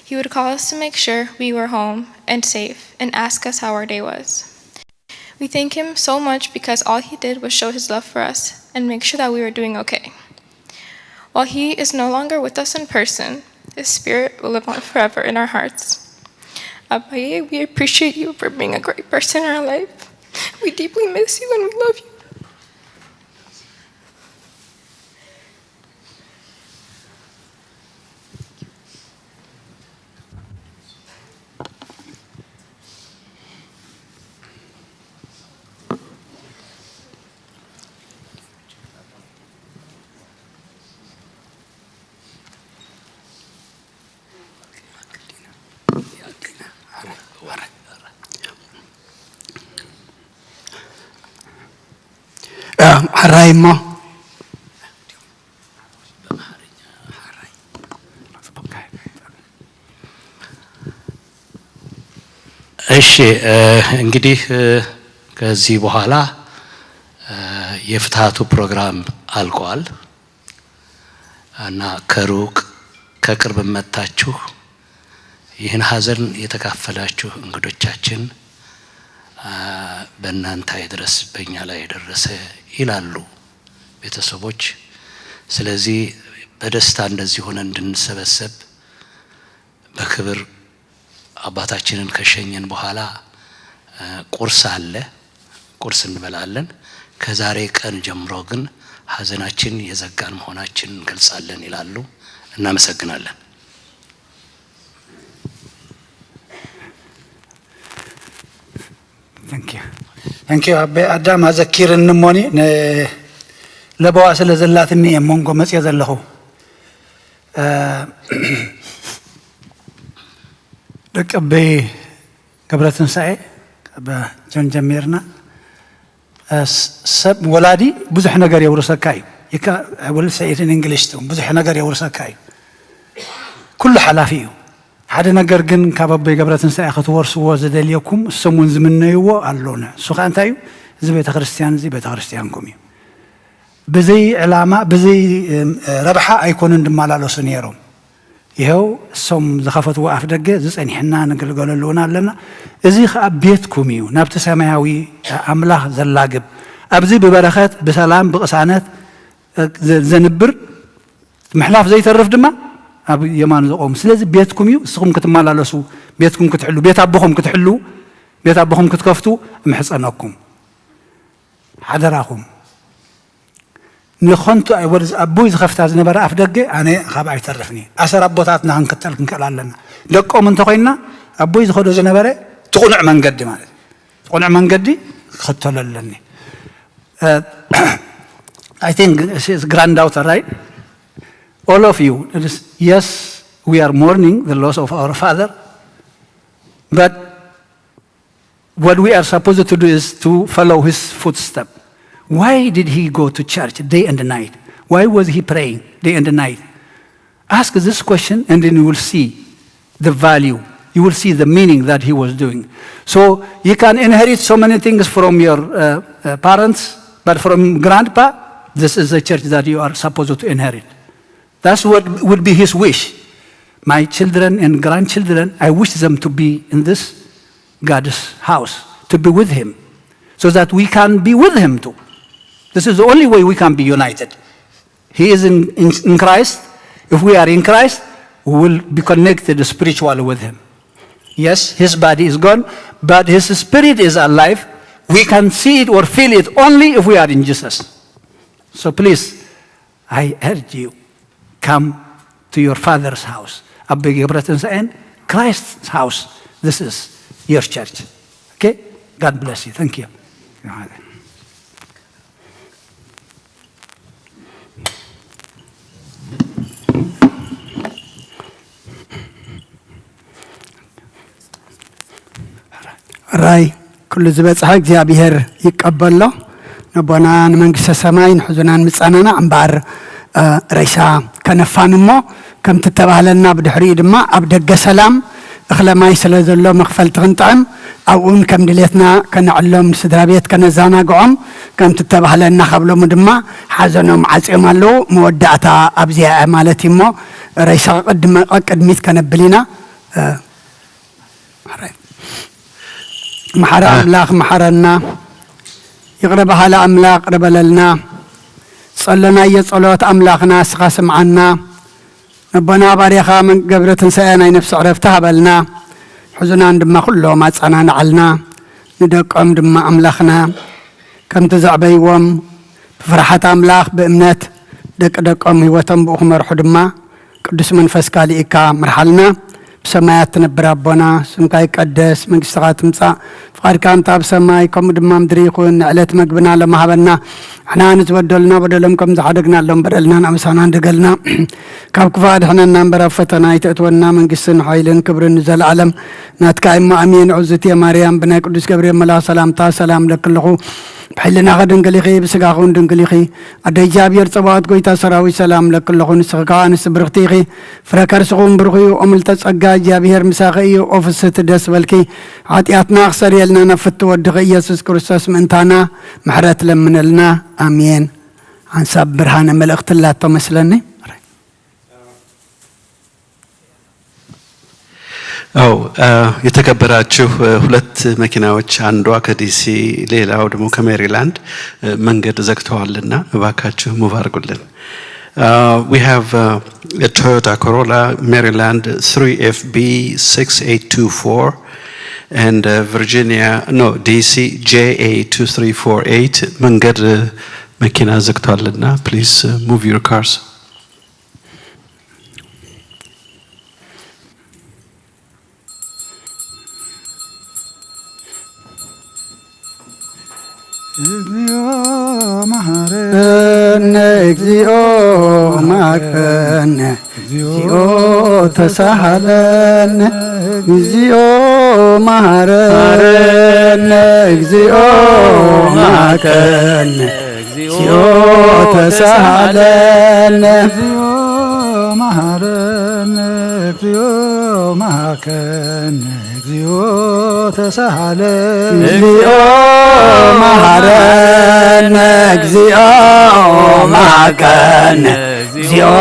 he would call us to make sure we were home and safe and ask us how our day was. We thank him so much because all he did was show his love for us and make sure that we were doing okay. While he is no longer with us in person, his spirit will live on forever in our hearts. Abaye, we appreciate you for being a great person in our life. We deeply miss you and we love you. ሕራይ እሞ እሺ፣ እንግዲህ ከዚህ በኋላ የፍትሃቱ ፕሮግራም አልቋል። እና ከሩቅ ከቅርብ መጥታችሁ ይህን ሀዘን የተካፈላችሁ እንግዶቻችን፣ አ፣ በእናንተ አይድረስ፣ በእኛ ላይ የደረሰ ይላሉ ቤተሰቦች። ስለዚህ በደስታ እንደዚህ ሆነን እንድንሰበሰብ በክብር አባታችንን ከሸኘን በኋላ፣ እ፣ ቁርስ አለ፣ ቁርስ እንበላለን። ከዛሬ ቀን ጀምሮ ግን ሀዘናችን የዘጋን መሆናችን እንገልጻለን ይላሉ። እናመሰግናለን። Thank you. Thank you. ኣቦይ ኣዳም ኣዘኪርኒ እሞኒ፣ ን-፣ ለበዋ ስለ ዘላትኒ እየ መንጎ መፅየ ዘለኹ። እ፣ ደቂ ኣቦይ ገብረትንሳኤ፣ ካብ ጆን ጀሚርና፣ እ፣ ስ-፣ ሰብ ወላዲ ብዙሕ ነገር የውርሰካ እዩ። You ca-, I will say it in English too. ብዙሕ ነገር የውርሰካ እዩ። ኩሉ ሓላፊ እዩ። ሓደ ነገር ግን ካብ ኣቦይ ገብረትንሳኤ ክትወርስዎ ዝደልየኩም፣ እሶም እውን ዝምነይዎ ኣሎነ። እሱ ኸዓ እንታይ እዩ? እዚ ቤተ ክርስቲያን እዚ ቤተ ክርስቲያንኩም እዩ። ብዘይ ዕላማ፣ ብዘይ፣ እም፣ ረብሓ ኣይኮኑን ዝመላለሱ ነይሮም። ይኸው እሶም ዝኸፈትዎ ኣፍ ደገ፣ እዚ ጸኒሕና ንግልገለሉ እውን ኣለና። እዚ ኸዓ ቤትኩም እዩ፣ ናብቲ ሰማያዊ ኣምላኽ ዘላግብ። ኣብዚ ብበረኸት፣ ብሰላም፣ ብቕሳነት፣ እ፣ ዘ-፣ ዘንብር ምሕላፍ ዘይተርፍ ድማ ኣብ የማኑ ዝቖሙ። ስለዚ ቤትኩም እዩ፣ እስኹም ክትመላለሱ፣ ቤትኩም ክትሕሉ፣ ቤት ኣቦኹም ክትሕሉ፣ ቤት ኣቦኹም ክትከፍቱ እምሕጸነኩም። ሓደራኹም። ንኸንቱ ኣይ-፣ ወድ-፣ ኣቦይ ዝኸፍታ ዝነበረ ኣፍ ደገ ኣነ ካብ ኣይተርፍኒ። ኣሰር ኣቦታትና ክንክተል ክንክእል ኣለና። ደቆም እንተኾይንና ኣቦይ ዝኸዶ ዝነበረ እቲ ቁኑዕ መንገዲ ማለት እዩ። እቲ ቁኑዕ መንገዲ ክኽተሎ ኣለኒ። Uh, I think she's granddaughter, right? All of you, it is, yes, we are mourning the loss of our father, but what we are supposed to do is to follow his footstep. Why did he go to church day and night? Why was he praying day and night? Ask this question and then you will see the value. You will see the meaning that he was doing. So you can inherit so many things from your uh, uh, parents, but from grandpa, this is the church that you are supposed to inherit. That's what would be his wish. My children and grandchildren, I wish them to be in this God's house, to be with him, so that we can be with him too. This is the only way we can be united. He is in, in, in Christ. If we are in Christ, we will be connected spiritually with him. Yes, his body is gone, but his spirit is alive. We can see it or feel it only if we are in Jesus. So please, I urge you, come to your father's house. ኣቦይ ገብረትንሳኤን Christ's house. This is your church. Okay? God bless you. Thank you. ራይ ኩሉ ዝበፅሐ እግዚኣብሔር ይቀበሎ። ነቦና ንመንግስተ ሰማይ ንሕዙናን ምፃናና እምበኣር፣ እ፣ ሬሳ ከነፋን እሞ ከምቲ ተባህለና ብድሕሪኡ ድማ ኣብ ደገ ሰላም እኽለ ማይ ስለ ዘሎ መኽፈልቲ ክንጥዕም ኣብኡን ከም ድሌትና ከነዕሎም ስድራ ቤት ከነዘናግዖም ከምቲ ተባህለና ካብ ሎሚ ድማ ሓዘኖም ዓፅዮም ኣለዉ። መወዳእታ ኣብዚኣ እያ ማለት እዩ እሞ ሬሳ ቅድመ-፣ ቅድሚት ከነብል ኢና። እ፣ መሓረ ኣምላኽ መሓረና፣ ይቕረ በሃሊ ኣምላኽ ይቕረ በለልና። ጸለናዮ ጸሎት ኣምላኽና እስኻ ስምዓና። ነቦና ባርያኻ ገብረ ትንሳኤ ናይ ነፍሲ ዕረፍቲ ሃበልና። ሕዙናን ድማ ኩሎም ኣጸናንዓልና። ንደቆም ድማ ኣምላኽና ከምቲ ዘዕበይዎም ብፍርሓት ኣምላኽ ብእምነት ደቂ ደቆም ህይወቶም ብኡ ክመርሑ ድማ ቅዱስ መንፈስካ ልኢካ ምርሓልና። ብሰማያት ትነብር ኣቦና ስምካ ይቀደስ፣ መንግስትኻ ትምጻእ፣ ፍቓድካ እንተ ኣብ ሰማይ ከምኡ ድማ ምድሪ ይኹን። ንዕለት መግብና ሎሚ ሃበና፣ ንሕና ንዝበደሉና በደሎም ከም ዝሓደግናሎም በደልና ንኣምሳና ንደገልና ካብ ክፉእ ኣድሕነና እምበር ኣብ ፈተና ኣይተእትወና፣ መንግስትን ሓይልን ክብርን ንዘለኣለም ናትካ እሞ ኣሜን። ዕዝቲ ማርያም ብናይ ቅዱስ ገብርኤል መልኣኽ ሰላምታ ሰላም ለኪ ኣለኹ፣ ብሕልናኺ ድንግል ኢኺ፣ ብስጋኺ እውን ድንግል ኢኺ። ኣደ እግዚኣብሔር ጸባኦት ጎይታ ሰራዊት ሰላም ለኪ ኣለኹ፣ ንስኺ ከኣ ኣንስቲ ብርኽቲ ኢኺ፣ ፍረ ከርስኺ እውን ብሩኽ እዩ። ኦ ምልዕተ ጸጋ እግዚኣብሔር ምሳኺ እዩ፣ ኦ ፍስሕቲ ደስ በልኪ። ሓጢኣትና ክሰርየልና ናብ ፍቲ ወድኺ ኢየሱስ ክርስቶስ ምእንታና ምሕረት ለምነልና። ኣሜን። ሓንሳብ ብርሃነ መልእኽቲ ኣላቶ መስለኒ። አው የተከበራችሁ፣ ሁለት መኪናዎች፣ አንዷ ከዲሲ፣ ሌላው ደግሞ ከሜሪላንድ መንገድ ዘግተዋልና እባካችሁ ሙቭ አድርጉልን። Uh, we have uh, a Toyota Corolla, Maryland, three F B six eight two four, and uh, Virginia, no, D C, J A two three four eight. መንገድ መኪና ዘግቷልና፣ please uh, move your cars. እግዚኦ መሐረነ፣ እግዚኦ መሐረነ፣ እግዚኦ ተሳሃለነ፣ እግዚኦ መሐረነ፣ እግዚኦ መሐረነ፣ እግዚኦ ተሳሃለነ፣ እግዚኦ መሐረነ፣ እግዚኦ መሐረነ፣ እግዚኦ ተሳሃለነ፣ እግዚኦ መሐረነ፣ እግዚኦ መሐረነ፣ እግዚኦ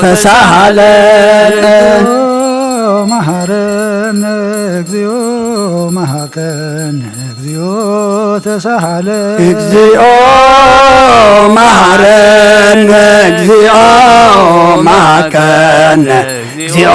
ተሳሃለነ፣ እግዚኦ መሐረነ፣ እግዚኦ መሐረነ፣ እግዚኦ ተሳሃለነ፣ እግዚኦ መሐረነ፣ እግዚኦ መሐረነ፣ እግዚኦ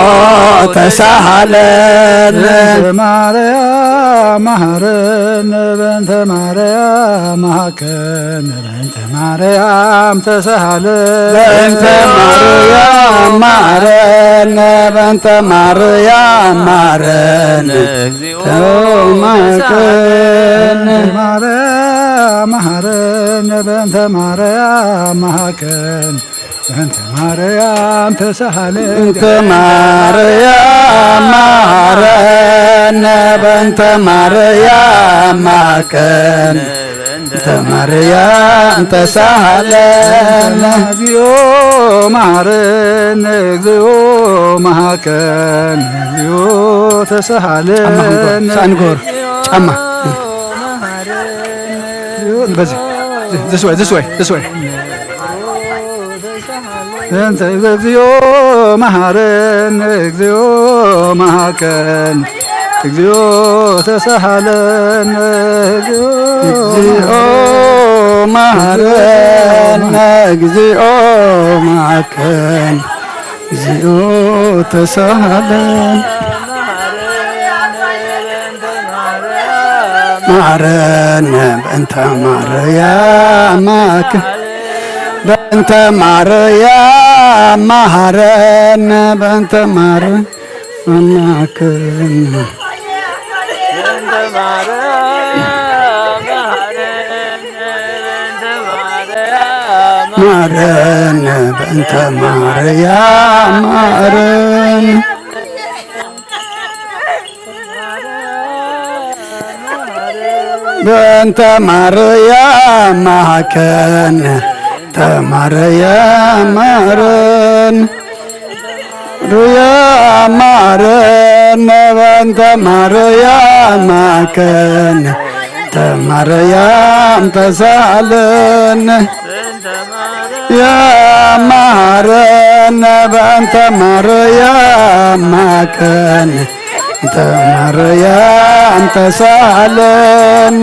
ተሳሃለነ፣ በእንተ ማርያም መሐረነ፣ በእንተ ማርያም መሐረነ፣ በእንተ ማርያም ተሳሃለነ፣ በእንተ ማርያም መሐረነ፣ በእንተ ማርያም መሐረነ፣ እግዚኦ መሐረነ፣ በእንተ ማርያም መሐረነ፣ በእንተ ማርያም መሐረነ፣ በእንተ ማርያም ተሳሃለነ፣ በእንተ ማርያም መሐረነ፣ በእንተ ማርያም መሐረነ፣ በእንተ ማርያም ተሳሃለነ፣ እግዚኦ መሐረነ፣ እግዚኦ መሐረነ፣ እግዚኦ ተሳሃለነ፣ ጫማ ክንጎር፣ ሳእኒ ጎር፣ ጫማ። በዚህ፣ this way, this way, this way. እንተ እግዚኦ መሐረነ፣ እግዚኦ መሐረነ፣ እግዚኦ ተሳሃለነ፣ እግዚኦ መሐረነ፣ እግዚኦ መሐረነ፣ እግዚኦ ተሳሃለነ፣ መሐረነ በእንተ ማርያም መሐረነ፣ በእንተ ማርያም መሐረነ፣ በእንተ ማርያም መሐረነ፣ በእንተ ማርያም መሐረነ። በእንተ ማርያም መሐረነ፣ በእንተ ማርያም መሐረነ፣ ማርያም መሐረነ፣ በእንተ ማርያም መሐረነ፣ በእንተ ማርያም ተሳሃለነ፣ ማረነ በእንተ ማርያም ማከነ እንተ ማርያም ተሳለን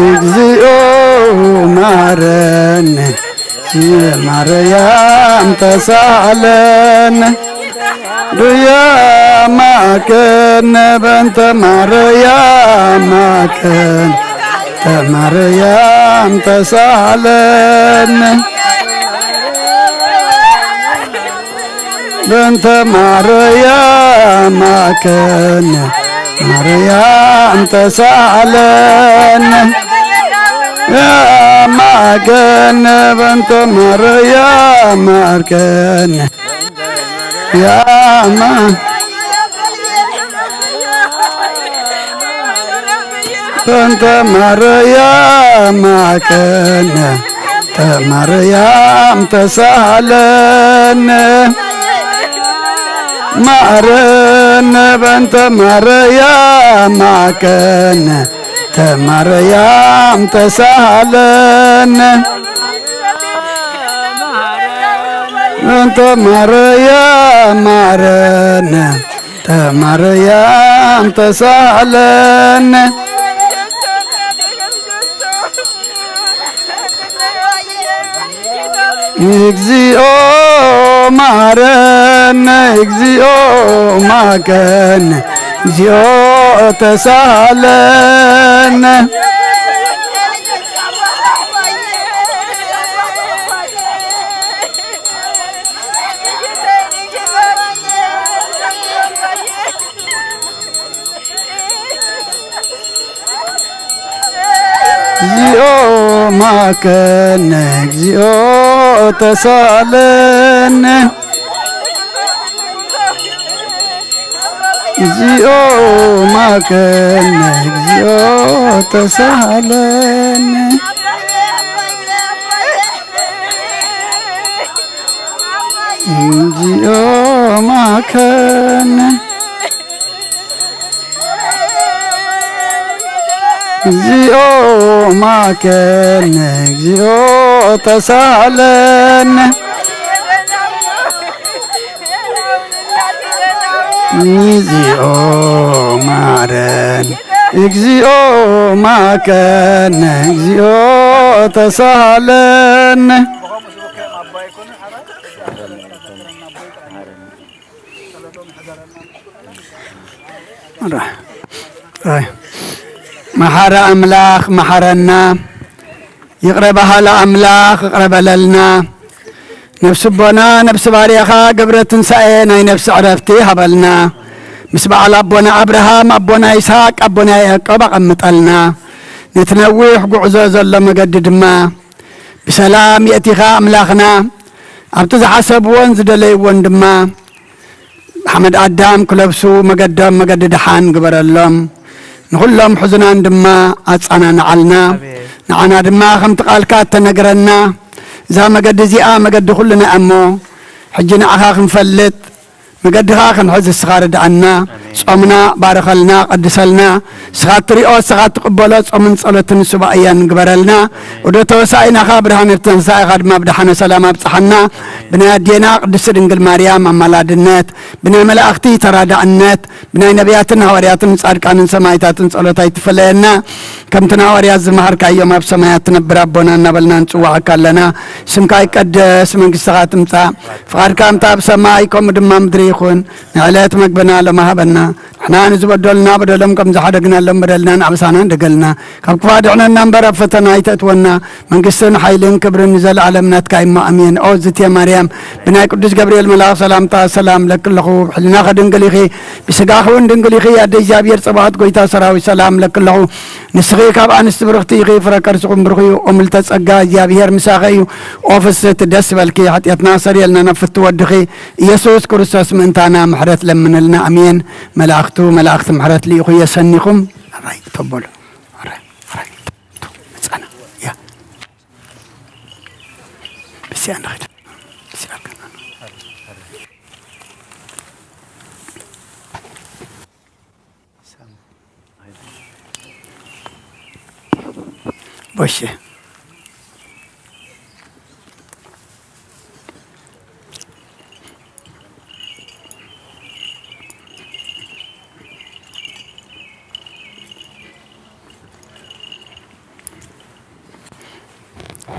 እግዚኦ ማረነ ማርያም ተሳለን ዱያ ማከነ በእንተ ማርያም ማከነ ተማርያም ተሳለን በእንተ ማርያም ማከነ ማርያም ተሳለን ማከነ በእንተ ማርያም ማርከነ ያማ በእንተ ማርያም ማከነ ተማርያም ተሳለን ማረነ በእንተ ማርያም ማከነ ተማርያም ተሳለን እንተ ማርያም ማረነ፣ እንተ ማርያም ተሳለነ። እግዚኦ ማረነ፣ እግዚኦ ማከነ፣ እግዚኦ ተሳለነ። እግዚኦ ማከነ፣ እግዚኦ ተሳለነ። እግዚኦ ማከነ፣ እግዚኦ ተሳለነ። እግዚኦ ማከነ፣ እግዚኦ ማከነ፣ እግዚኦ ተሳለነ። እግዚኦ ማረን፣ እግዚኦ ማከነ፣ እግዚኦ ተሳለነ። መሓረ ኣምላኽ መሓረና፣ ይቕረ በሃሊ ኣምላኽ ይቕረ በለልና። ነፍሲ ኣቦና ነፍሲ ባርያኻ ገብረ ትንሳኤ ናይ ነፍሲ ዕረፍቲ ሃበልና። ምስ በዓል ኣቦና ኣብርሃም፣ ኣቦና ይስሐቅ፣ ኣቦና ያዕቆብ ኣቐምጠልና። ነቲ ነዊሕ ጉዕዞ ዘሎ መገዲ ድማ ብሰላም የእቲኻ ኣምላኽና፣ ኣብቲ ዝሓሰብዎን ዝደለይዎን ድማ ሓመድ ኣዳም ክለብሱ መገዶም መገዲ ደሓን ግበረሎም። ንኹሎም ሕዙናን ድማ ኣጸናንዓልና። ኣሜን። ንዓና ድማ ከምቲ ቃልካ እተነግረና እዛ መገዲ እዚኣ መገዲ ኩልና እሞ ሕጂ ንዓኻ ክንፈልጥ መገድኻ ክንሕዝ እስኻ ርድኣና። ኣሜን። ጾምና ባርኸልና፣ ቀድሰልና። እስኻ እትሪኦ፣ እስኻ እትቕበሎ ጾምን ጸሎትን ሱባኤን ግበረልና። ወደ ተወሳኢናኻ ብርሃን ተንሳኢኻ ድማ ብደሓነ ሰላም ኣብጽሓና። ብናይ ኣዴና ቅድስቲ ድንግል ማርያም ኣማላድነት፣ ብናይ መላእኽቲ ተራዳእነት፣ ብናይ ነቢያትን ሃዋርያትን ጻድቃንን ሰማዕታትን ጸሎት ኣይትፈለየና። ከምቲ ንሃዋርያት ዝመሃርካዮም ኣብ ሰማያት ትነብር ኣቦና እናበልና ንጽውዓካ ኣለና። ስምካ ይቀደስ፣ መንግስትኻ ትምጻእ፣ ፍቓድካ ከምቲ ኣብ ሰማይ ከምኡ ድማ ምድሪ ይኹን። ንዕለት መግብና ሎሚ ሃበና። ንሕና ንዝበደሉና በደሎም ከም ዝሓደግናሎም በደልናን ኣበሳናን ደገልና። ካብ ክፉእ ኣድሕነና እምበር ኣብ ፈተና ኣይተእትወና። መንግስትን ሓይልን ክብርን ንዘለኣለም ናትካ እሞ ኣሜን። ኦ ዝትየ ማርያም፣ ብናይ ቅዱስ ገብርኤል መልኣኽ ሰላምታ ሰላም ለኪ ኣለኹ። ብሕልናኺ ድንግል ኢኺ፣ ብስጋኺ እውን ድንግል ኢኺ። ኣደ እግዚኣብሔር ጸባኦት ጎይታ ሰራዊት ሰላም ለኪ ኣለኹ። ንስኺ ካብ ኣንስቲ ብርኽቲ ኢኺ፣ ፍረ ከርስኹም ብሩኽ እዩ። ኦ ምልዕተ ጸጋ እግዚኣብሔር ምሳኺ እዩ። ኦ ፍስሕቲ ደስ በልኪ፣ ሓጢኣትና ሰርየልና ናብ ፍትው ወድኺ ኢየሱስ ክርስቶስ ምእንታና ምሕረት ለምንልና። ኣሜን። መላእኽቱ መላእኽቲ ምሕረት ልኢኹ የሰኒኹም። ኣራይ ተበሉ። ኣራይ፣ ኣራይ፣ ቱ፣ መጻና። ያ። ብሲያ ንኸይድ። ብሲያ ኣልከና። ቦሼ።